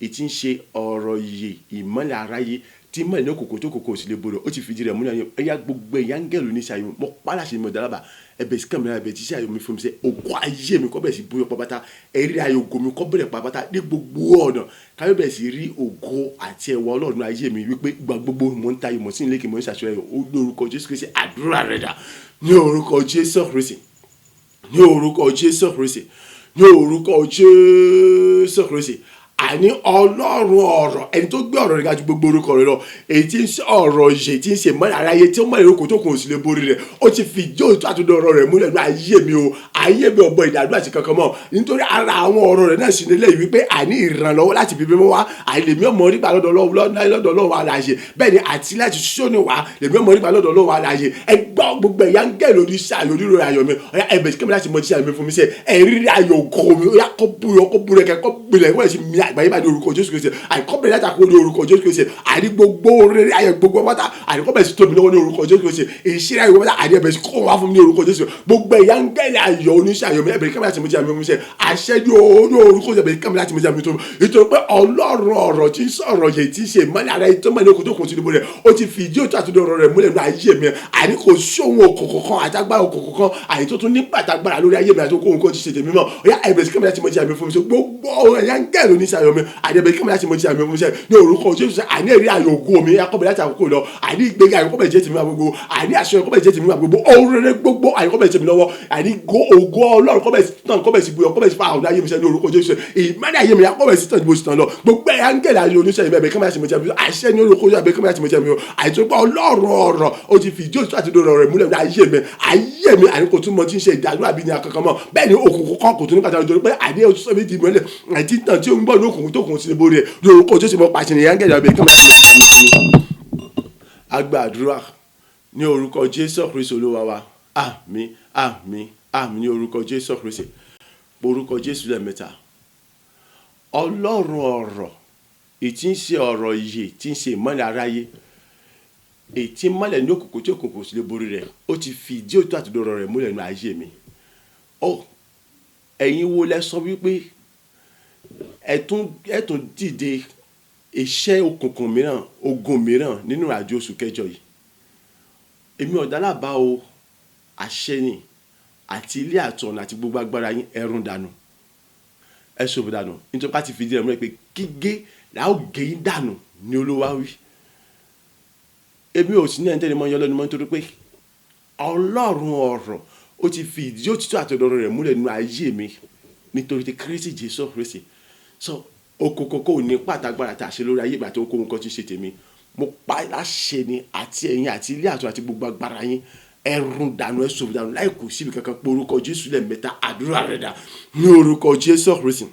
èyí tí ń ṣe ọ̀rọ̀ ìyè, ìmọ́lẹ̀ aráyé tí mọ́lẹ̀ ní òkùnkùn tó kòkò sì lè borí, ó ti fìdí rẹ̀ múlẹ̀. Ẹ̀yà gbogbo ẹ̀yà áńgẹ́lì oníṣẹ́ ayọ̀, mo pa láṣẹ, mi ò dálábà ẹ̀bẹ̀ sí kàmìlà, ẹ̀bẹ̀ tí iṣẹ́ ayọ̀ mi fún mi sẹ́, ògo ayé mi kó bẹ̀rẹ̀ sí búyọ pátá, ẹ̀rí ayọ̀ ògo mi kó bẹ̀rẹ̀ pátá ní gbogbo ọ̀nà, káyọ̀ bẹ̀rẹ̀ sí rí ògo àti ẹwà Ọlọ́run ayé mi, wípé ìgbà gbogbo mò ń tayọ, mò ń sì ń lékè, mò ń ṣàṣeyọrí. Ó ní orúkọ Jésù Kristi, àdúrà rẹ̀ dà. Ní orúkọ Jésù Kristi, ní orúkọ Jésù Kristi, ní orúkọ Jésù Kristi. Àní Ọlọ́run ọ̀rọ̀, ẹni tó gbé ọ̀rọ̀ rẹ̀ ga ju gbogbo orúkọ rẹ̀ lọ, èyí tí ń ṣe ọ̀rọ̀ ìṣe, tí ń ṣe mọ́lẹ̀ aráyé, tí ó mọ́lẹ̀ orúkọ tó kùn sí lè borí rẹ̀, ó ti fi ìjó òtún àtúndọ̀ ọ̀rọ̀ rẹ̀ múlẹ̀ ní ayé mi o. Ayé mi ọ̀bọ ìdádúrà àti kankan mọ́, nítorí ara àwọn ọ̀rọ̀ rẹ̀ náà sì nílẹ̀ wípé àní ìrànlọ́wọ́ láti fi mímọ́ wá, àní lèmi ọmọ nígbà lọ́dọ̀ Ọlọ́run alààyè. Bẹ́ẹ̀ ni, àti láti sóni wá, lèmi ọmọ nígbà lọ́dọ̀ Ọlọ́run alààyè. Ẹ gbọ́, gbogbo ẹ̀yà ń gẹ̀ lórí iṣẹ́ ayọ̀ onírò ayọ̀ mi, ọ̀yà ẹ̀bẹ̀ sí kẹ́mi láti mọ iṣẹ́ ayọ̀ mi fún mi sẹ́, ẹ̀rírí ayọ̀ ògo mi, ọ̀yà kó búyọ, kó búrẹ́kẹ́, kó gbilẹ̀, wọ́n sì mi àgbáyé bá ní orúkọ Jésù Kristi. Àìkọ́bẹ̀rẹ̀ láti àkókò ní orúkọ Jésù Kristi. Àní gbogbo rere ayọ̀ gbogbo pátá, àìkọ́bẹ̀rẹ̀ sí tóbi lọ́wọ́ ní orúkọ Jésù Kristi. Ìṣeré ayọ̀ pátá, àní ẹ̀bẹ̀ sí kó wá fún mi ní orúkọ Jésù. Gbogbo ẹ̀yà ń gẹ̀lẹ̀ ayọ̀ oníṣẹ́ ayọ̀ mi, ẹ̀bẹ̀ kẹ́mi láti mú jẹ́ àmì oníṣẹ́ àṣẹ ní orúkọ Jésù, ẹ̀bẹ̀ kẹ́mi láti mú jẹ́ àmì tó, nítorí pé Ọlọ́run ọ̀rọ̀ tí ń sọ̀rọ̀ yìí, tí ń ṣe ìmọ́lẹ̀ ara yìí tó mọ́lẹ̀ okùn tó kùn sí níbo rẹ̀, ó ti fi ìdí òtún àtúndì ọ̀rọ̀ rẹ̀ múlẹ̀ ní ayé mi. Àní kò sóhun òkùnkùn kan àtagbára òkùnkùn kan àyè tó tún ní pàtàgbára lórí ayé mi àti okòwò nǹkan ti ṣe tèmi mọ́. Ọ̀yá, ẹ̀bẹ̀ sí kẹ́mi láti mọ jẹ́ àmì fún mi. So gbogbo ẹ̀yà ń gẹ̀rù ní sàyọ̀ mi, àdẹ̀bẹ̀ kí mi láti mọ jẹ́ àmì fún mi sẹ́ ní orúkọ Jésù. Àní ẹ̀rí ayọ̀ ògo mi akọ́bẹ̀ láti àkókò lọ, àní ìgbéga àyọkọ́bẹ̀ jẹ́ tèmi gbogbo, àní àṣẹ àyọkọ́bẹ̀ jẹ́ tèmi gbogbo, ohun rere gbogbo àyọkọ́bẹ̀ jẹ́ tèmi lọ́wọ́, àní ògo Ọlọ́run kọ́bẹ̀ tán, kọ́bẹ̀ sí buyọ̀, kọ́bẹ̀ sí fa àwọn ayé mi sẹ́ ní orúkọ Jésù. Ìmọ́lẹ̀ ayé mi akọ́bẹ̀ sí tán ju bó ti tán lọ. Gbogbo ẹ̀yà ń gẹ̀rù ayọ̀ oníṣẹ́ ìbẹ̀bẹ̀ kí mi láti mọ jẹ́ àmì àṣẹ ní orúkọ Jésù, àbẹ̀ kí mi láti mọ jẹ́ àmì àìtó pé Ọlọ́run ọ̀rọ̀, ó ti fi ìdí òtítọ́ àti ìdòrò rẹ̀ múlẹ̀ ní ayé mi. Ayé mi, àní kò tún mọ tí ń ṣe ìdádúrà bí ní akankan mọ́. Bẹ́ẹ̀ ni, òkùnkùn kan kò tún ní pàtàkì, nítorí pé àní òtítọ́ mi di ìmọ́lẹ̀ àti tàn tí ó ń gbọ́ ní òkùnkùn tó kùn sí borí rẹ̀ ní orúkọ Jésù. Mọ́ pàṣẹ ní yángẹ̀dẹ̀ àbẹ̀ kí mi láti mọ jẹ́ àmì fún mi. A gba àdúrà ní orúkọ Jésù Kristi Olúwa wa. Àmín, àmín, àmín ní orúkọ Jésù Kristi. Orúkọ Jésù lẹ́ẹ̀mẹ́ta. Ọlọ́run ọ̀rọ̀, èyí tí ń ṣe ọ̀rọ̀ ìyè, tí ń ṣe ìmọ́lẹ̀ aráyé, èyí tí ń mọ́lẹ̀ ní òkùnkùn tí òkùnkùn sì lè borí rẹ̀, ó ti fi ìdí òtítọ́ àti ìdòrò rẹ̀ múlẹ̀ nínú ayé mi. Ó ẹ̀yin wo lẹ sọ wípé ẹ tún dìde iṣẹ́ òkùnkùn mìíràn, ogun mìíràn nínú àjò oṣù kẹjọ yìí? Èmi ò dálábà o, àṣẹ ni. Àti ilé àtọ̀nà àti gbogbo agbára yín, ẹrun dànù, ẹ ṣòfò dànù, nítorí pé a ti fìdí rẹ̀ múlẹ̀ pé gígé làá gé yín dànù ní Olúwa wí. Èmi ò sí ní ẹni tẹ́lẹ̀ mọ́ yọ lẹ́nu mọ́, nítorí pé Ọlọ́run ọ̀rọ̀, ó ti fi ìdí òtítọ́ àti ọ̀dọ̀ rẹ̀ múlẹ̀ nínú ayé mi nítorí ti Kristi Jésù Kristi. So okòkò kò ní pàtàgbára tí a ṣe lórí ayé mi àti ohunkóhun kan tí ń ṣe tèmi. Mo pa láṣẹ ni, àti ẹ̀yin àti ilé àtọ̀ àti gbogbo agbára yín, ẹrun dànù, ẹ ṣòfò dànù láì kù síbi kankan. Pé orúkọ Jésù lẹ́ẹ̀mẹ́ta, àdúrà rẹ̀ dà. Ní orúkọ Jésù Kristi,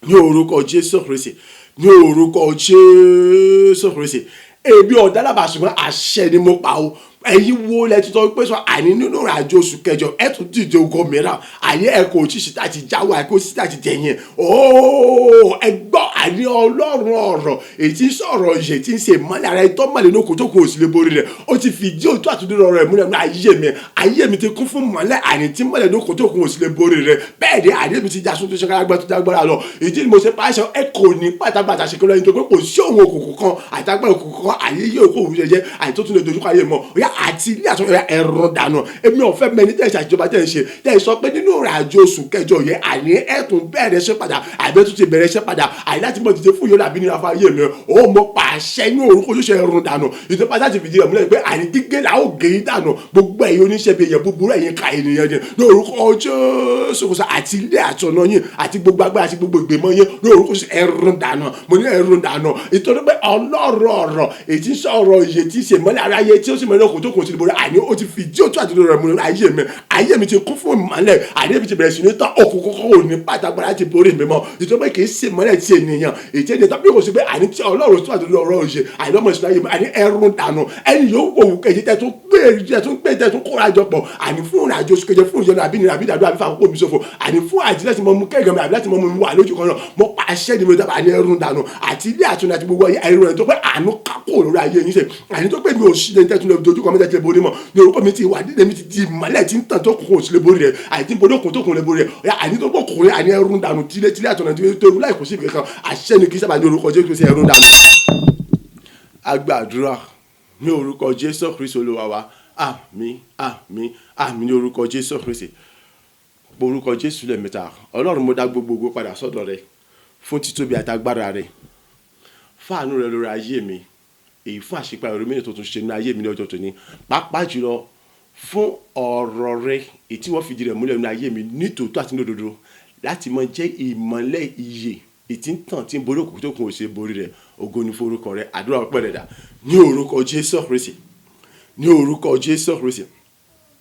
ní orúkọ Jésù Kristi, ní orúkọ Jésù Kristi. Èmi ọ̀dàlábà, ṣùgbọ́n àṣẹ ni mo pa o. Ẹ̀yin wo lẹ ti sọ pé sọ àní nínú ìrìnàjò oṣù kẹjọ ẹ tún dìde ogun mìíràn, àní ẹ kò tí síta ti jáwọ́, ẹ kò síta ti jẹ̀yìn ooo? Ẹ gbọ́, àní Ọlọ́run ọ̀rọ̀, èyí tí ń sọ̀rọ̀ yìí, tí ń ṣe ìmọ́lẹ̀ ara ẹ tó mọ̀lẹ́ ní okùn tó kù òsì lè borí rẹ̀, ó ti fi ìdí òtún àtúndì rẹ̀ múlẹ̀ ní ayé mi. Ayé mi ti kún fún mọ́lẹ̀, àní tí mọ́lẹ̀ ní okùn tó kù òsì lè borí rẹ̀. Bẹ́ẹ̀ ni, àní mi ti já sun tó ṣe kárágbá tó jágbára lọ. Ìdí ni mo ṣe pàṣẹ, ẹ kò ní pátápátá ṣe kí lọ́yìn tó pé kò sí òun òkùnkùn kan àtàgbára òkùnkùn kan àyè yóò kó òun ṣe jẹ́ àyè tó tún lè dojúkọ ayé mọ́. Ọ̀yá, àti ilé àtúntò ẹ̀rọ dànù. Èmi ò fẹ́ mẹni tẹ̀ ṣàjọba tẹ̀ ń ṣe tẹ̀ sọ pé nínú ìrìnàjò oṣù kẹjọ yẹn, àní ẹ̀tún bẹ̀rẹ̀ ṣẹ́ padà, àbí ẹ̀tún ti bẹ̀rẹ̀ ṣẹ́ padà, àní láti mọ̀ dìde fún yọ̀ọ́ àbí nínú afọ ayé mi ó. Mo pàṣẹ ní orúkọ oṣù, ẹ̀rọ dànù. Ìjọba láti fìdí rẹ̀ múlẹ̀ pé àní gígé là ó gé yín dànù, gbogbo ẹ̀yin oníṣẹ́ bíi èèyàn búburú, ẹ̀yin ka ènìyàn yẹn, ní orúkọ Jésù Kristi. Àti ilé àtọ̀nà yín àti gbogbo agbára àti gbogbo ìgbìmọ̀ yín, ní orúkọ Jésù, ẹ̀rọ dànù. Mo ní ẹ̀rọ dànù, ìtorí pé Ọlọ́run ọ̀rọ̀, èyí tí ń sọ̀rọ̀ ìyè, tí ń ṣe ìmọ́lẹ̀ aráyé, tí ó sì mọ́lẹ̀ òkú tó kùn sí ìbò rẹ̀, àní ó ti fi ìdí òtún àti rẹ̀ múlẹ̀ ayé mi. Ayé mi ti kún fún ìmọ́lẹ̀, àní mi ti bẹ̀rẹ̀ sí ní tán. Òkùnkùn kò ní pàtàkì láti borí mi mọ́, ìtorí pé kì í ṣe ìmọ́lẹ̀ ti ènìyàn. ènìyàn èyí tí ènìyàn bí kò sí pé àní tí Ọlọ́run tó àti ọ̀rọ̀ ṣe àní ọmọ ìṣúná yìí àní ẹrun dànù. Ẹni yóò wò ó kejì tẹ tún gbé tẹ tún gbé tẹ tún kóra jọ pọ̀ àní fún ìrìn àjò oṣù keje, fún ìyọnu àbí nira àbí ìdádúró àbí fàkókò mi ṣòfò, àní fún àti láti mọ mú kẹ́gàn mi àbí láti mọ mú mi wà lójú kan náà. Mo pàṣẹ ní mi dábàá, àní ẹrun dànù àti ilé àtúnṣe àti gbogbo ẹrun rẹ tó pé àánú kákó lórí ayé yín ṣe, àní tó pé mi ò sí lẹ́yìn tẹ́tún lọ dojú kan mẹ́tẹ́tẹ́ borí mọ́ ní orúkọ mi ti wà dídé mi ti di ìmọ́lẹ̀ tí ń tàn tó kùn òsì lè borí rẹ̀, àní tí ń borí òkun tó kùn lè borí rẹ̀, àní tó pọ̀ kùn, àní ẹrun dànù tílé tílé àtúnṣe tí tó láì kò sí ibi kankan. Àṣẹ ni kì í sábà ní orúkọ Jésù Kristi, ẹrun dànù. A gbàdúrà ní orúkọ Jésù Kristi Olúwa wa. Àmín, àmín, àmín ní orúkọ Jésù Kristi. Orúkọ Jésù lẹ́ẹ̀mẹ́ta. Ọlọ́run, mo dá gbogbo ògo padà sọ́dọ̀ rẹ fún títóbi àtagbára rẹ, fáànù rẹ lórí ayé mi, èyí fún àṣepa ìròyìn mìíràn tó tún ṣe nínú ayé mi ní ọjọ́ tòní, pàápàá jùlọ fún ọ̀rọ̀ rẹ èyí tí wọ́n fìdí rẹ̀ múlẹ̀ nínú ayé mi nítòótọ́ àti ní òdodo, láti mọ jẹ́ ìmọ́lẹ̀ ìyè èyí tí ń tàn, tí ń borí òkùnkùn tó kún òsè borí rẹ̀. Ògo ni forúkọ rẹ. Àdúrà ọpẹ́ rẹ̀ dà ní orúkọ Jésù Kristi, ní orúkọ Jésù Kristi,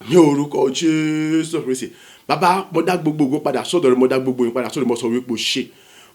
ní orúkọ Jésù Kristi. Bàbá, mo dá gbogbo ògo padà sọ́dọ̀ rẹ, mo dá gbogbo yín padà sọ́dọ̀ rẹ, mo sọ wípé o ṣé.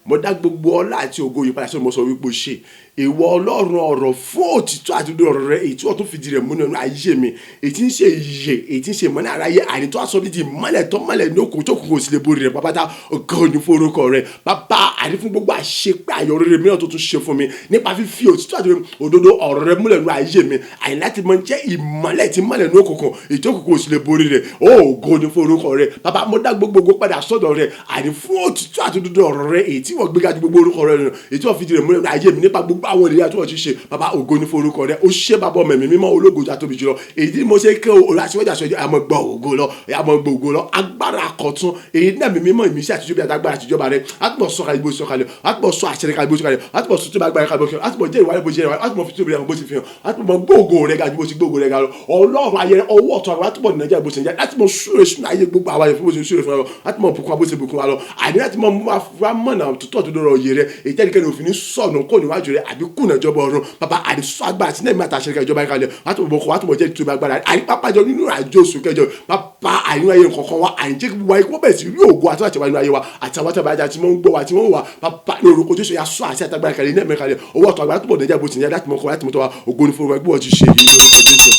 Mo dá gbogbo ọlá àti ògo yìí padà sọ́dọ̀, mo sọ wípé o ṣé, ìwọ Ọlọ́run ọ̀rọ̀, fún òtítọ́ àti ọ̀rọ̀ rẹ èyí tí wọ́n tún fìdí rẹ̀ múnú ayé mi, èyí tí ń ṣe ìyè, èyí tí ń ṣe ìmọ́lẹ̀ aráyé, àní tó aṣọ bíi ti ìmọ́lẹ̀ tó mọ́lẹ̀ ní òkú tó kù kò sì lè borí rẹ̀ pápátá. Ògo ni forúkọ rẹ, Bàbá, àní fún gbogbo àṣepé àyọ̀ rere mìíràn tó tún ṣe fún mi nípa fífi òtítọ́ àti òdodo ọ̀rọ̀ rẹ múlẹ̀ nínú ayé mi, àní láti mọ jẹ́ ìmọ́lẹ̀ tí mọ́lẹ̀ ní òkùnkùn, èyí tó kù kò sì lè borí rẹ̀. Ògo ni forúkọ rẹ. Bàbá, mo dá gbogbo ògo padà sọ́dọ̀ rẹ, àní fún òtítọ́ àti òdodo ọ̀rọ̀ rẹ èyí tí wọ́n gbéga ju gbogbo orúkọ rẹ lọ, èyí tí wọ́n fìdí rẹ̀ múlẹ̀ nínú ayé mi nípa gbogbo àwọn ènìyàn tí wọ́n ti ṣe. Bàbá, ògo ni forúkọ rẹ. Ó ṣe, Bàbá, ọmọ, ẹ̀mí mímọ́, ológo àtóbi jùlọ, èyí tí mo ṣe ké o olùwàsíwájú àṣọ àmọ́ gbọ́ ògo lọ, àmọ́ gbọ́ ògo lọ. Agbára àkọ́tún èyí náà, mi mímọ́, ìmísí àtijọ́ bí agbára àtijọba rẹ àtúbọ̀ sọ kalẹ̀ bó sọ kalẹ̀, àtúbọ̀ sọ àṣẹ kalẹ̀ bó sọ kalẹ̀, àtúbọ̀ sọ tó bá agbára kalẹ̀ bó sọ, àtúbọ̀ jẹ́ ìwà bó jẹ́ ìwà, àtúbọ̀ fi tóbi rẹ̀ bó ti fi hàn, àtúbọ̀ gbóògò rẹ̀ ga ju bó ti gbóògò rẹ̀ ga lọ. Ọlọ́run ayé, ọwọ́ ọ̀tún àwọn àtúbọ̀ nàìjíríà bó ṣe ń jẹ́ láti mọ súre sínú ayé gbogbo àwọn àyẹ̀fọ́ bó ṣe súre fún wa lọ, láti mọ bùkún wa bó ṣe bùkún wa lọ, àní láti mọ mú wa mọ̀nà tó tó lọ́rọ̀ yé rẹ èyí tẹ́nikẹ́ni òfin ní sọ̀nù kó níwájú rẹ àbí kùnà ìjọba ọ̀run. Bàbá, àní sọ agbára àti nẹ́ẹ̀mí àtàṣe ìjọba ìkàlẹ̀ láti mọ̀ bọ̀kọ̀ láti mọ̀ jẹ́ ìtura agbára, àní pápájọ nínú àjọ oṣù kẹjọ. Bàbá, àní ayé nǹkankan wa, àní jẹ́ gbogbo ayé kó bẹ̀rẹ̀ sí rí ògo àti àti nínú ayé wa àti àwọn àtàbàjá tí wọ́n ń gbọ́ wa, tí wọ́n wà. Bàbá, ní orúkọ Jésù, yà sọ àti àtàgbára kalẹ̀ ní ẹ̀mí kalẹ̀, ọwọ́ ọ̀tọ̀ agbára tó bọ̀ nàìjíríà bó ti ń yá láti mọ̀ kọ́ láti mọ̀ tọ́ wa. Ògo ní forúkọ ẹgbẹ́ wọ́n ti ṣe yìí ní orúkọ Jésù.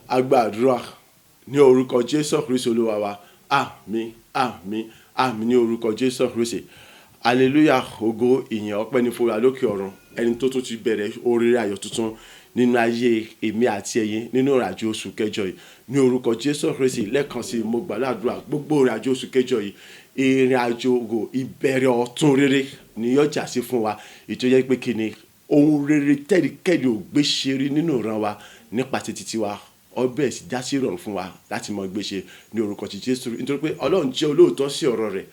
Agbàdúrà ní orúkọ Jésù Kristi Olúwa wa. Àmín, àmín, àmín ní orúkọ Jésù Kristi. Hallelujah! Ògo, ìyìn, ọpẹ́ ní fún wa lókè ọ̀run, ẹni tó tún ti bẹ̀rẹ̀ oríire ayọ̀ tuntun nínú ayé èmi àti ẹ̀yin nínú ìrìnàjò oṣù kẹjọ yìí ní orúkọ Jésù Kristi. Lẹ́ẹ̀kan sí, mo gbàdúrà, gbogbo ìrìnàjò oṣù kẹjọ yìí, ìrìnàjò ògo, ìbẹ̀rẹ̀ ọ̀tun rere ni yóò já sí fún wa, ètò yẹ pé kí ni ohun rere tẹ́nikẹ́ni ò gbé ṣe rí nínú ìran wa nípasẹ̀ títí wa, ọbẹ̀ sì já sí ìrọ̀rùn fún wa láti mọ gbé ṣe ní orúkọ ti Jésù, nítorí pé Ọlọ́run jẹ́ olóòótọ́ sí ọ̀rọ̀ rẹ̀,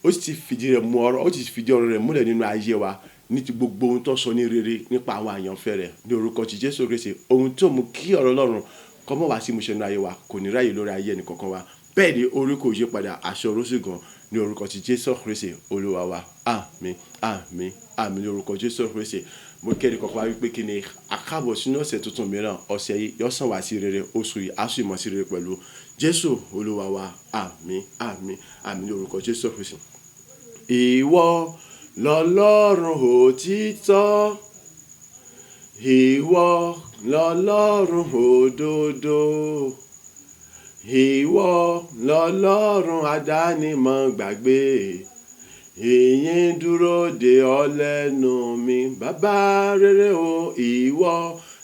ó sì ti fìdí rẹ̀ mú ọ̀rọ̀, ó sì ti fìdí ọ̀rọ̀ rẹ̀ múlẹ̀ nínú ayé wa ní ti gbogbo ohun tó sọ ní rere nípa àwọn àyànfẹ́ rẹ̀ ní orúkọ ti Jésù Kristi. Ohun tó mú kí ọ̀rọ̀ Ọlọ́run kó má wá sí ìmúṣẹ nínú ayé wa kò ní ráyè lórí ayé ẹnì kọ̀ọ̀kan wa. Bẹ́ẹ̀ ni orí kò yí padà, àṣẹ oró sì gan ní orúkọ ti Jésù Kristi Olúwa wa. Àmín, àmín, àmín ní orúkọ Jésù Kristi. Mo kí ẹnì kọ̀ọ̀kan wá wípé kí ni àkábọ̀ sínú ọ̀sẹ̀ tuntun mìíràn. Ọ̀sẹ̀ yìí yóò sàn wá sí rere, oṣù yìí á sì mọ̀ sí rere pẹ̀lú Jésù Olúwa wa. Àmín, àmín, àmín ní orúkọ Jésù Kristi. Ìwọ lọ́lọ́run òtítọ́, ìwọ lọ́lọ́run òdodo, ìwọ lọ́lọ́run àdánimọ̀ gbàgbé. Ìyìn dúró de ọ lẹ́nu mi, bàbá rere o. Ìwọ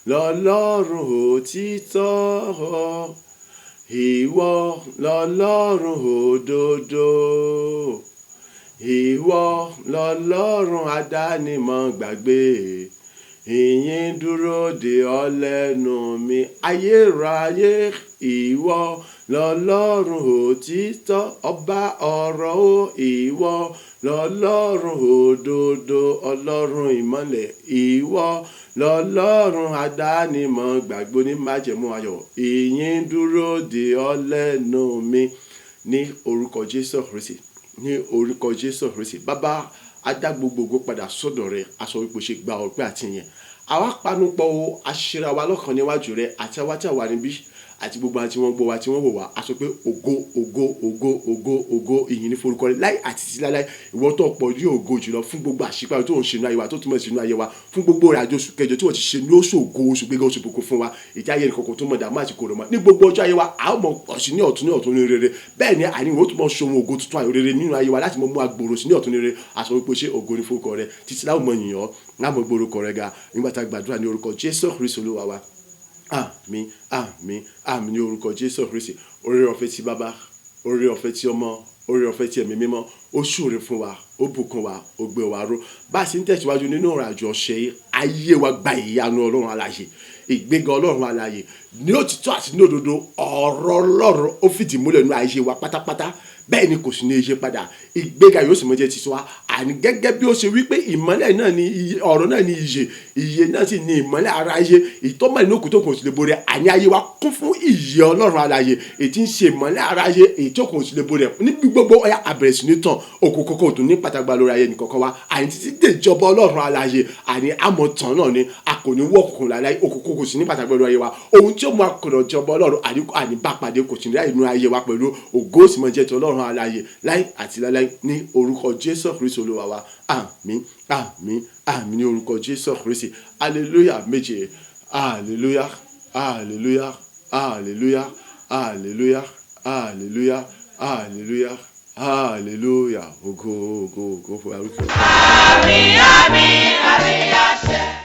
lọ́lọ́run òtítọ́, ìwọ lọ́lọ́run òdodo, ìwọ lọ́lọ́run àdánimọ̀ gbàgbé. Ìyìn dúró de ọ lẹ́nu mi, ayérayé. Ìwọ lọ́lọ́run òtítọ́, ọba ọ̀rọ̀ o. Ìwọ lọ́lọ́run òdodo, ọlọ́run ìmọ́lẹ̀. Ìwọ lọ́lọ́run àdánimọ̀ gbàgbé, onímájẹ̀mú ayọ̀. Ìyìn dúró de ọ lẹ́nu mi ní orúkọ Jésù Kristi, ní orúkọ Jésù Kristi. Bàbá, a dá gbogbo ògo padà sọ́dọ̀ rẹ, a sọ wípé o ṣe, gba ọpẹ́ àti ìyìn. Àwa panupọ̀ o, a ṣera wa lọ́kàn níwájú rẹ, àti àwa tí a wà níbí. Àti gbogbo àwọn tí wọ́n gbọ́ wa, tí wọ́n wò wá, a sọ pé ògo, ògo, ògo, ògo, ògo, ìyìn ní forúkọ rẹ láì àti títí láéláé. Ìwọ tó pọ̀ ní ògo jùlọ fún gbogbo àṣìpá tó ń ṣe inú ayé wa, tó túmọ̀ sí inú ayé wa, fún gbogbo ìrìnàjò oṣù kẹjọ tí wọ́n ti ṣe ní oṣù ògo, oṣù gbéga, oṣù ìbùkún fún wa. Ìjà ayé nìkan kò tó mọ̀ dààmú àti kòrò mọ́. Ní gbogbo ọjọ́ ayé wa, a ó mọ̀ pọ̀ sí ní ọ̀tún ní ọ̀tún ní rere. Bẹ́ẹ̀ ni àní ìwọ tó mọ̀ ṣe ohun ògo tuntun ayọ̀ rere nínú ayé wa láti mọ̀ mú agbòrò sí ní ọ̀tún ní rere. A sọ wípé ṣé ògo ní forúkọ rẹ títí láwọn mọ̀ yìnyín ọ́, láwọn gbórúkọ rẹ ga. Nígbà tá a gbàdúrà ní orúkọ Jésù Kristi Olúwa wa. Àmín, àmín, àmín ní orúkọ Jésù Kristi. Oore ọ̀fẹ́ ti Baba, oore ọ̀fẹ́ ti Ọmọ, oore ọ̀fẹ́ ti Ẹ̀mí Mímọ́, ó súre fún wa, ó bùkún wa, ó gbé wa ró. Bá a ṣe ń tẹ̀síwájú nínú ìrìnàjò ọ̀sẹ̀ yìí, ayé wa gba ìyanu Ọlọ́run alààyè, ìgbéga Ọlọ́run alààyè. Ní òtítọ́ àti ní òdodo, ọ̀rọ̀ Ọlọ́run ó fìdí múlẹ̀ nínú ayé wa pátápátá. Bẹ́ẹ̀ ni kò sì ní yí padà. Ìgbéga yóò sì mọ jẹ́ titi wa. Àní gẹ́gẹ́ bí ó ṣe wí pé ìmọ́lẹ̀ náà ni iye, ọ̀rọ̀ náà ni ìyè, ìyè náà sì ni ìmọ́lẹ̀ ara ayé. Ìtọ́mọ̀ inú òkú tó kò sì lè borí. Àní ayé wa kún fún ìyè Ọlọ́run alààyè, èyí tí ń ṣe ìmọ́lẹ̀ ara ayé, èyí tó kò sì lè borí. Níbi gbogbo ọ̀yà àbẹ̀rẹ̀ sí ní tàn, òkùnkùn kò tún ní pàtàkì lórí ayé nìkankan wa. Àní títí dé ìjọba Ọlọ́run alààyè, àní àmọ̀ tán náà ni a kò ní wọ́ òkùnkùn láéláé, òkùnkùn kò sì ní pàtàkì lórí ayé wa. Ohun tí ó mú akọ̀nà ìjọba Ọlọ́run, àní bá pàdé kò sì ní ráyè nínú ayé wa pẹ̀lú ògo sì mọ jẹ́ ti Ọlọ́run alààyè láé àti láéláé ní orúkọ Jésù Kristi Olúwa wa. Àmín, àmín, àmín ní orúkọ Jésù Kristi. Hallelujah méje. Hallelujah, hallelujah, hallelujah, hallelujah, hallelujah, hallelujah, hallelujah. Ògo, ògo, ògo fún arúgbó. Àmín, àmín, àmín àṣẹ.